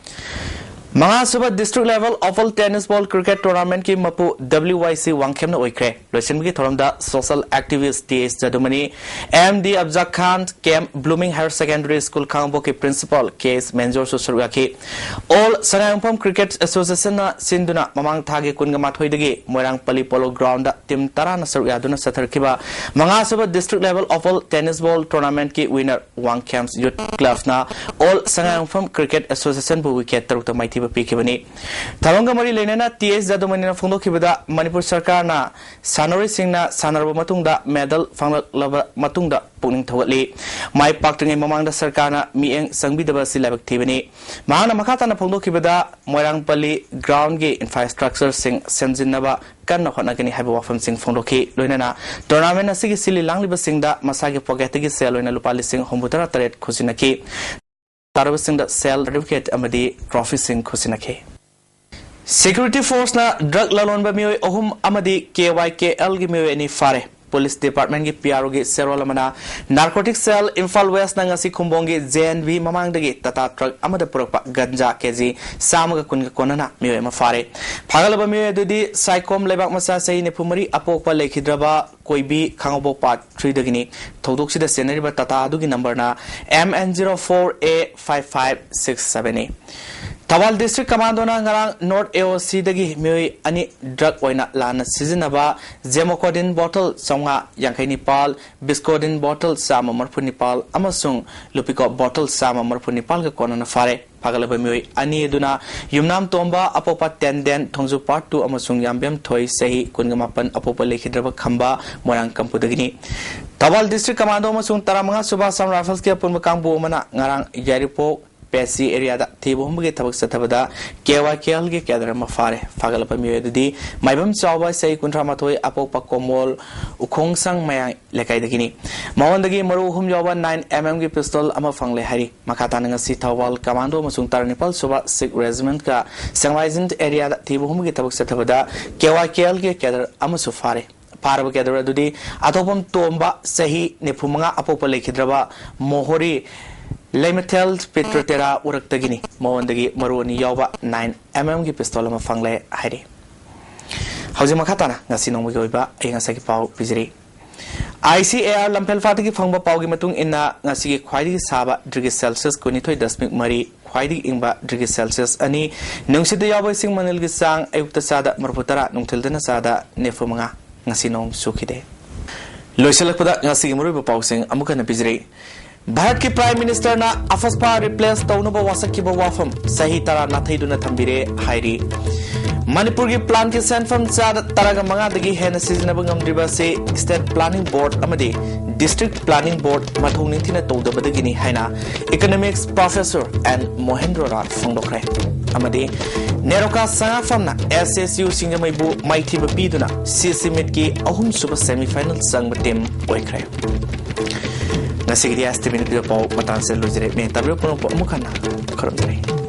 ꯃꯉꯥꯁꯨꯕ District Level Oval Tennis Ball Cricket Tournamentꯀꯤ ꯃꯄꯨ ꯗꯕ꯭ꯂꯤꯎ ꯋꯥꯏ ꯁꯤ ꯋꯥꯡꯈꯦꯝꯅ ꯑꯣꯏꯈ꯭ꯔꯦ꯫ ꯂꯣꯏꯁꯤꯟꯕꯒꯤ ꯊꯧꯔꯝꯗ social activist T S Jadumani, M D Afzal Khan, ꯀꯦꯝ ꯕ꯭ꯂꯨꯃꯤꯡ Higher Secondary School ꯈꯥꯉꯕꯣꯛꯀꯤ principal ꯀꯦ ꯑꯦꯁ ꯃꯦꯟꯖꯣꯔꯁꯨ ꯁꯔꯨꯛ ꯌꯥꯈꯤ꯫ All ꯁꯉꯥꯏꯌꯨꯝꯐꯝ Cricket Associationꯅ ꯁꯤꯟꯗꯨꯅ ꯃꯃꯥꯡ ꯊꯥꯒꯤ ꯀꯨꯟꯒ ꯃꯥꯊꯣꯏꯗꯒꯤ ꯃꯣꯏꯔꯥꯡ ꯄꯜꯂꯤ Polo Groundꯗ ꯇꯤꯝ ꯇꯔꯥꯅ ꯁꯔꯨꯛ ꯌꯥꯗꯨꯅ ꯆꯠꯊꯔꯛꯈꯤꯕ ꯃꯉꯥꯁꯨꯕ District Level Oval Tennis Ball Tournamentꯀꯤ winner Wangkhem Youth Clubꯅ All ꯁꯉꯥꯏꯌꯨꯝꯐꯝ Cricket Associationꯕꯨ wicket ꯇꯔꯨꯛꯇ ꯃꯥꯏꯊꯤꯕ ꯄꯤꯈꯤꯕꯅꯤ꯫ ꯊꯧꯔꯝꯒ ꯃꯔꯤ ꯂꯩꯅꯅ ꯇꯤ ꯑꯦꯁ ꯖꯥꯗꯨꯃꯅꯤꯅ ꯐꯣꯡꯗꯣꯛꯈꯤꯕꯗ, ꯃꯅꯤꯄꯨꯔ ꯁꯔꯀꯥꯔꯅ ꯁꯥꯟꯅꯔꯣꯏꯁꯤꯡꯅ ꯁꯥꯟꯅꯔꯕ ꯃꯇꯨꯡꯗ medal ꯐꯪꯂꯛꯂꯕ ꯃꯇꯨꯡꯗ ꯄꯨꯛꯅꯤꯡ ꯊꯧꯒꯠꯂꯤ꯫ ꯃꯥꯏ ꯄꯥꯛꯇ꯭ꯔꯤꯉꯩ ꯃꯃꯥꯡꯗ ꯁꯔꯀꯥꯔꯅ ꯃꯤꯠꯌꯦꯡ ꯆꯪꯕꯤꯗꯕ ꯑꯁꯤ ꯂꯥꯏꯕꯛ ꯊꯤꯕꯅꯤ꯫ ꯃꯍꯥꯛꯅ ꯃꯈꯥ ꯇꯥꯅ ꯐꯣꯡꯗꯣꯛꯈꯤꯕꯗ, ꯃꯣꯏꯔꯥꯡ ꯄꯜꯂꯤ groundꯒꯤ infrastructureꯁꯤꯡ ꯁꯦꯝꯖꯤꯟꯅꯕ ꯀꯟꯅ ꯍꯣꯠꯅꯒꯅꯤ ꯍꯥꯏꯕ ꯋꯥꯐꯝꯁꯤꯡ ꯐꯣꯡꯗꯣꯛꯈꯤ꯫ ꯂꯣꯏꯅꯅ tournament ꯑꯁꯤꯒꯤ ꯁꯤꯜꯂꯤ ꯂꯥꯡꯂꯤꯕꯁꯤꯡꯗ ꯃꯁꯥꯒꯤ pocketꯇꯒꯤ ꯁꯦꯜ ꯑꯣꯏꯅ ꯂꯨꯄꯥ ꯂꯤꯁꯤꯡ ꯍꯨꯝꯐꯨꯇꯔꯥ ꯇꯔꯦꯠ ꯈꯨꯠꯁꯤꯟꯅꯈꯤ꯫ ꯇꯥꯔꯕꯁꯤꯡꯗ ꯁꯦꯜ, ꯁꯥꯔꯇꯤꯐꯤꯀꯦꯠ ꯑꯃꯗꯤ ꯇ꯭ꯔꯣꯐꯤꯁꯤꯡ ꯈꯨꯠꯁꯤꯟꯅꯈꯤ꯫ ꯁꯦꯀ꯭ꯌꯨꯔꯤꯇꯤ ꯐꯣꯔꯁꯅ ꯗ꯭ꯔꯒ ꯂꯂꯣꯟꯕ ꯃꯤꯑꯣꯏ ꯑꯍꯨꯝ ꯑꯃꯗꯤ ꯀꯦ ꯋꯥꯏ ꯀꯦ ꯑꯦꯜꯒꯤ ꯃꯤꯑꯣꯏ ꯑꯅꯤ ꯐꯥꯔꯦ꯫ ꯄꯨꯂꯤꯁ ꯗꯤꯄꯥꯔꯠꯃꯦꯟꯒꯤ ꯄꯤ ꯑꯥꯔ ꯑꯣꯒꯤ ꯆꯦꯔꯣꯜ ꯑꯃꯅ ꯅꯥꯔꯀꯣꯇꯤꯛ ꯁꯦꯜ ꯏꯝꯐꯥꯜ ꯋꯦꯁꯅ ꯉꯁꯤ ꯈꯨꯝꯕꯣꯡꯒꯤ ꯖꯦ ꯑꯦꯟ ꯚꯤ ꯃꯃꯥꯡꯗꯒꯤ ꯇꯥꯇꯥ ꯇ꯭ꯔꯛ ꯑꯃꯗ ꯄꯨꯔꯛꯄ ꯒꯟꯖꯥ ꯀꯦ ꯖꯤ ꯆꯥꯝꯃꯒ ꯀꯨꯟꯒ ꯀꯣꯟꯅꯅ ꯃꯤꯑꯣꯏ ꯑꯃ ꯐꯥꯔꯦ꯫ ꯐꯥꯒꯠꯂꯕ ꯃꯤꯑꯣꯏ ꯑꯗꯨꯗꯤ ꯁꯥꯏꯈꯣꯝ ꯂꯩꯕꯥꯛ ꯃꯆꯥ ꯆꯍꯤ ꯅꯤꯐꯨ ꯃꯔꯤ ꯑꯄꯣꯛꯄ ꯂꯩꯈꯤꯗ꯭ꯔꯕ ꯀꯣꯏꯕꯤ ꯈꯥꯉꯕꯣꯛ ꯄꯥꯔꯠ ꯊ꯭ꯔꯤꯗꯒꯤꯅꯤ꯫ ꯊꯧꯗꯣꯛꯁꯤꯗ ꯆꯦꯟꯅꯔꯤꯕ ꯇꯥꯇꯥ ꯑꯗꯨꯒꯤ ꯅꯝꯕꯔꯅ M N zero four A five five six ꯁꯚꯦꯟꯅꯤ꯫ ꯊꯧꯕꯥꯜ ꯗꯤꯁꯇ꯭ꯔꯤꯛ ꯀꯃꯥꯟꯗꯣꯅ ꯉꯔꯥꯡ ꯅꯣꯔꯠ ꯑꯦ ꯑꯣ ꯁꯤꯗꯒꯤ ꯃꯤꯑꯣꯏ ꯑꯅꯤ ꯗ꯭ꯔꯒ ꯑꯣꯏꯅ ꯂꯥꯟꯅ ꯁꯤꯖꯤꯟꯅꯕ ꯖꯦꯃꯣꯀꯣꯗꯤꯟ ꯕꯣꯇꯜ ꯆꯥꯝꯃꯉꯥ ꯌꯥꯡꯈꯩ ꯅꯤꯄꯥꯜ, ꯕꯤꯁꯀꯣꯗꯤꯟ ꯕꯣꯇꯜ ꯆꯥꯝꯃ ꯃꯔꯤꯐꯨ ꯅꯤꯄꯥꯜ ꯑꯃꯁꯨꯡ ꯂꯨꯄꯤꯀꯣꯞ ꯕꯣꯇꯜ ꯆꯥꯝꯃ ꯃꯔꯤꯐꯨ ꯅꯤꯄꯥꯜꯒ ꯀꯣꯟꯅꯅ ꯐꯥꯔꯦ꯫ ꯐꯥꯒꯠꯂꯕ ꯃꯤꯑꯣꯏ ꯑꯅꯤ ꯑꯗꯨꯅ ꯌꯨꯝꯅꯥꯝ ꯇꯣꯝꯕ, ꯑꯄꯣꯛꯄ ꯇꯦꯟꯗꯦꯟ, ꯊꯣꯡꯖꯨ ꯄꯥꯔꯠ ꯇꯨ ꯑꯃꯁꯨꯡ ꯌꯥꯝꯕꯦꯝ ꯊꯣꯏ, ꯆꯍꯤ ꯀꯨꯟꯒ ꯃꯥꯄꯟ, ꯑꯄꯣꯛꯄ ꯂꯩꯈꯤꯗ꯭ꯔꯕ ꯈꯝꯕ, ꯃꯣꯏꯔꯥꯡ ꯀꯝꯄꯨꯗꯒꯤꯅꯤ꯫ ꯊꯧꯕꯥꯜ ꯗꯤꯁꯇ꯭ꯔꯤꯛ ꯀꯃꯥꯟꯗꯣ ꯑꯃꯁꯨꯡ ꯇꯔꯥꯃꯉꯥ ꯁꯨꯕ ꯑꯁꯥꯝ ꯔꯥꯏꯐꯜꯁꯀꯤ ꯑꯄꯨꯟꯕ ꯀꯥꯡꯕꯨ ꯑꯃꯅ ꯉꯔꯥꯡ ꯌꯥꯏꯔꯤꯄꯣꯛ ꯄꯦꯁꯤ ꯑꯦꯔꯤꯌꯥꯗ ꯊꯤꯕ ꯍꯨꯝꯕꯒꯤ ꯊꯕꯛ ꯆꯠꯊꯕꯗ ꯀꯦ ꯋꯥꯏ ꯀꯦ ꯑꯦꯜꯒꯤ ꯀꯦꯗꯔ ꯑꯃ ꯐꯥꯔꯦ꯫ ꯐꯥꯒꯠꯂꯛꯄ ꯃꯤꯑꯣꯏ ꯑꯗꯨꯗꯤ ꯃꯥꯏꯕꯝ ꯆꯥꯎꯕ, ꯆꯍꯤ ꯀꯨꯟꯊ꯭ꯔꯥ ꯃꯥꯊꯣꯏ, ꯑꯄꯣꯛꯄ ꯀꯣꯃꯣꯜ, ꯎꯈꯣꯡꯁꯪ ꯃꯌꯥꯏ ꯂꯩꯀꯥꯏꯗꯒꯤꯅꯤ꯫ ꯃꯉꯣꯟꯗꯒꯤ ꯃꯔꯨ ꯑꯍꯨꯝ ꯌꯥꯎꯕ ꯅꯥꯏꯟ ꯑꯦꯝ ꯑꯦꯝꯒꯤ ꯄꯤꯁꯇꯣꯜ ꯑꯃ ꯐꯪꯂꯦ ꯍꯥꯏꯔꯤ꯫ ꯃꯈꯥ ꯇꯥꯅ ꯉꯁꯤ ꯊꯧꯕꯥꯜ ꯀꯃꯥꯟꯗꯣ ꯑꯃꯁꯨꯡ ꯇꯔꯥꯅꯤꯄꯥꯜ ꯁꯨꯕ ꯁꯤꯛ ꯔꯦꯖꯤꯃꯦꯟꯠꯀ ꯁꯦꯡꯃꯥꯏꯖꯤꯟ ꯑꯦꯔꯤꯌꯥꯗ ꯊꯤꯕ ꯍꯨꯝꯕꯒꯤ ꯊꯕꯛ ꯆꯠꯊꯕꯗ ꯀꯦ ꯋꯥꯏ ꯀꯦ ꯑꯦꯜꯒꯤ ꯀꯦꯗꯔ ꯑꯃꯁꯨ ꯐꯥꯔꯦ꯫ ꯐꯥꯔꯕ ꯀꯦꯗꯔ ꯑꯗꯨꯗꯤ ꯑꯊꯣꯛꯄꯝ ꯇꯣꯝꯕ, ꯆꯍꯤ ꯅꯤꯐꯨ ꯃꯉꯥ, ꯑꯄꯣꯛꯄ ꯂꯩꯈꯤꯗ꯭ꯔꯕ ꯃꯣꯍꯣꯔꯤ ꯂꯩꯃꯊꯦꯜ ꯄꯤꯇ꯭ꯔꯇꯦꯔꯥ ꯎꯔꯛꯇꯒꯤꯅꯤ꯫ ꯃꯉꯣꯟꯗꯒꯤ ꯃꯔꯨ ꯑꯅꯤ ꯌꯥꯎꯕ ꯅꯥꯏꯟ ꯑꯦꯝ ꯑꯦꯝꯒꯤ ꯄꯤꯁꯇꯣꯜ ꯑꯃ ꯐꯪꯂꯦ ꯍꯥꯏꯔꯤ꯫ ꯍꯧꯖꯤꯛ ꯃꯈꯥ ꯇꯥꯅ ꯉꯁꯤ ꯅꯣꯡꯃꯒꯤ ꯑꯣꯏꯕ ꯑꯏꯪ ꯑꯁꯥꯒꯤ ꯄꯥꯎ ꯄꯤꯖꯔꯤ꯫ ꯑꯥꯏ ꯁꯤ ꯑꯦ ꯑꯥꯔ ꯂꯝꯐꯦꯜꯐꯥꯠꯇꯒꯤ ꯐꯪꯕ ꯄꯥꯎꯒꯤ ꯃꯇꯨꯡ ꯏꯟꯅ ꯉꯁꯤꯒꯤ ꯈ꯭ꯋꯥꯏꯗꯒꯤ ꯁꯥꯕ ꯗꯤꯒ꯭ꯔꯤ ꯁꯦꯜꯁꯤꯌꯁ ꯀꯨꯟꯅꯤꯊꯣꯏ ꯗꯁꯃꯤꯛ ꯃꯔꯤ, ꯈ꯭ꯋꯥꯏꯗꯒꯤ ꯏꯪꯕ ꯗꯤꯒ꯭ꯔꯤ ꯁꯦꯜꯁꯤꯌꯁ ꯑꯅꯤ, ꯅꯨꯡꯁꯤꯠꯇ ꯌꯥꯎꯕ ꯏꯁꯤꯡ ꯃꯅꯤꯜꯒꯤ ꯆꯥꯡ ꯑꯌꯨꯛꯇ ꯆꯥꯗ ꯃꯔꯤꯐꯨ ꯇꯔꯥ, ꯅꯨꯡꯊꯤꯜꯗꯅ ꯆꯥꯗ ꯅꯤꯐꯨ ꯃꯉꯥ꯫ ꯉꯁꯤ ꯅꯣꯡ ꯆꯨꯈꯤꯗꯦ꯫ ꯂꯣꯏꯁꯤꯜꯂꯛꯄꯗ ꯉꯁꯤꯒꯤ ꯃꯔꯨꯑꯣꯏꯕ ꯄꯥꯎꯁꯤꯡ ꯑꯃꯨꯛ ꯍꯟꯅ ꯄꯤꯖꯔꯤ꯫ ꯚꯥꯔꯠꯀꯤ ꯄ꯭ꯔꯥꯏꯝ ꯃꯤꯅꯤꯁꯇꯔꯅ ꯑꯐꯁꯄꯥ ꯔꯤꯄ꯭ꯂꯦꯁ ꯇꯧꯅꯕ ꯋꯥꯁꯛꯈꯤꯕ ꯋꯥꯐꯝ ꯆꯍꯤ ꯇꯔꯥ ꯅꯥꯊꯩꯗꯨꯅ ꯊꯝꯕꯤꯔꯦ ꯍꯥꯏꯔꯤ꯫ ꯃꯅꯤꯄꯨꯔꯒꯤ ꯄ꯭ꯂꯥꯟꯒꯤ ꯁꯦꯟꯐꯝ ꯆꯥꯗ ꯇꯔꯥꯒ ꯃꯉꯥꯗꯒꯤ ꯍꯦꯟꯅ ꯁꯤꯖꯤꯟꯅꯕ ꯉꯝꯗ꯭ꯔꯤꯕ ꯑꯁꯤ ꯁ꯭ꯇꯦꯠ ꯄ꯭ꯂꯥꯅꯤꯡ ꯕꯣꯔꯗ ꯑꯃꯗꯤ ꯗꯤꯁꯇ꯭ꯔꯤꯛ ꯄ꯭ꯂꯥꯅꯤꯡ ꯕꯣꯔꯗ ꯃꯊꯧ ꯅꯤꯡꯊꯤꯅ ꯇꯧꯗꯕꯗꯒꯤꯅꯤ ꯍꯥꯏꯅ ꯏꯀꯣꯅꯣꯃꯤꯛꯁ ꯄ꯭ꯔꯣꯐꯦꯁꯔ ꯑꯦꯟ ꯃꯣꯍꯦꯟꯗ꯭ꯔꯣ ꯔꯥꯖ ꯐꯣꯡꯗꯣꯛꯈ꯭ꯔꯦ꯫ ꯑꯃꯗꯤ ꯅꯦꯔꯣꯀꯥ ꯁꯉꯥꯐꯝꯅ ꯑꯦꯁ ꯑꯦꯁ ꯌꯨ ꯁꯤꯡꯖꯃꯩꯕꯨ ꯃꯥꯏꯊꯤꯕ ꯄꯤꯗꯨꯅ ꯁꯤ ꯁꯤ ꯃꯤꯠꯀꯤ ꯑꯍꯨꯝꯁꯨꯕ ꯁꯦꯃꯤꯐꯥꯏꯅꯦꯜ ꯆꯪꯕ ꯇꯤꯝ ꯑꯣꯏꯈ꯭ꯔꯦ꯫ ꯉꯁꯤꯒꯤꯗꯤ ꯑꯦꯁ ꯇꯤ ꯚꯤꯅ ꯄꯤꯕ ꯄꯥꯎ ꯃꯇꯥꯡꯁꯤꯗ ꯂꯣꯏꯖꯔꯦ꯫ ꯃꯦ ꯇꯔꯥ ꯄꯨꯝꯅꯃꯛꯄꯨ ꯑꯃꯨꯛ ꯍꯟꯅ ꯈꯨꯔꯨꯝꯖꯔꯤ꯫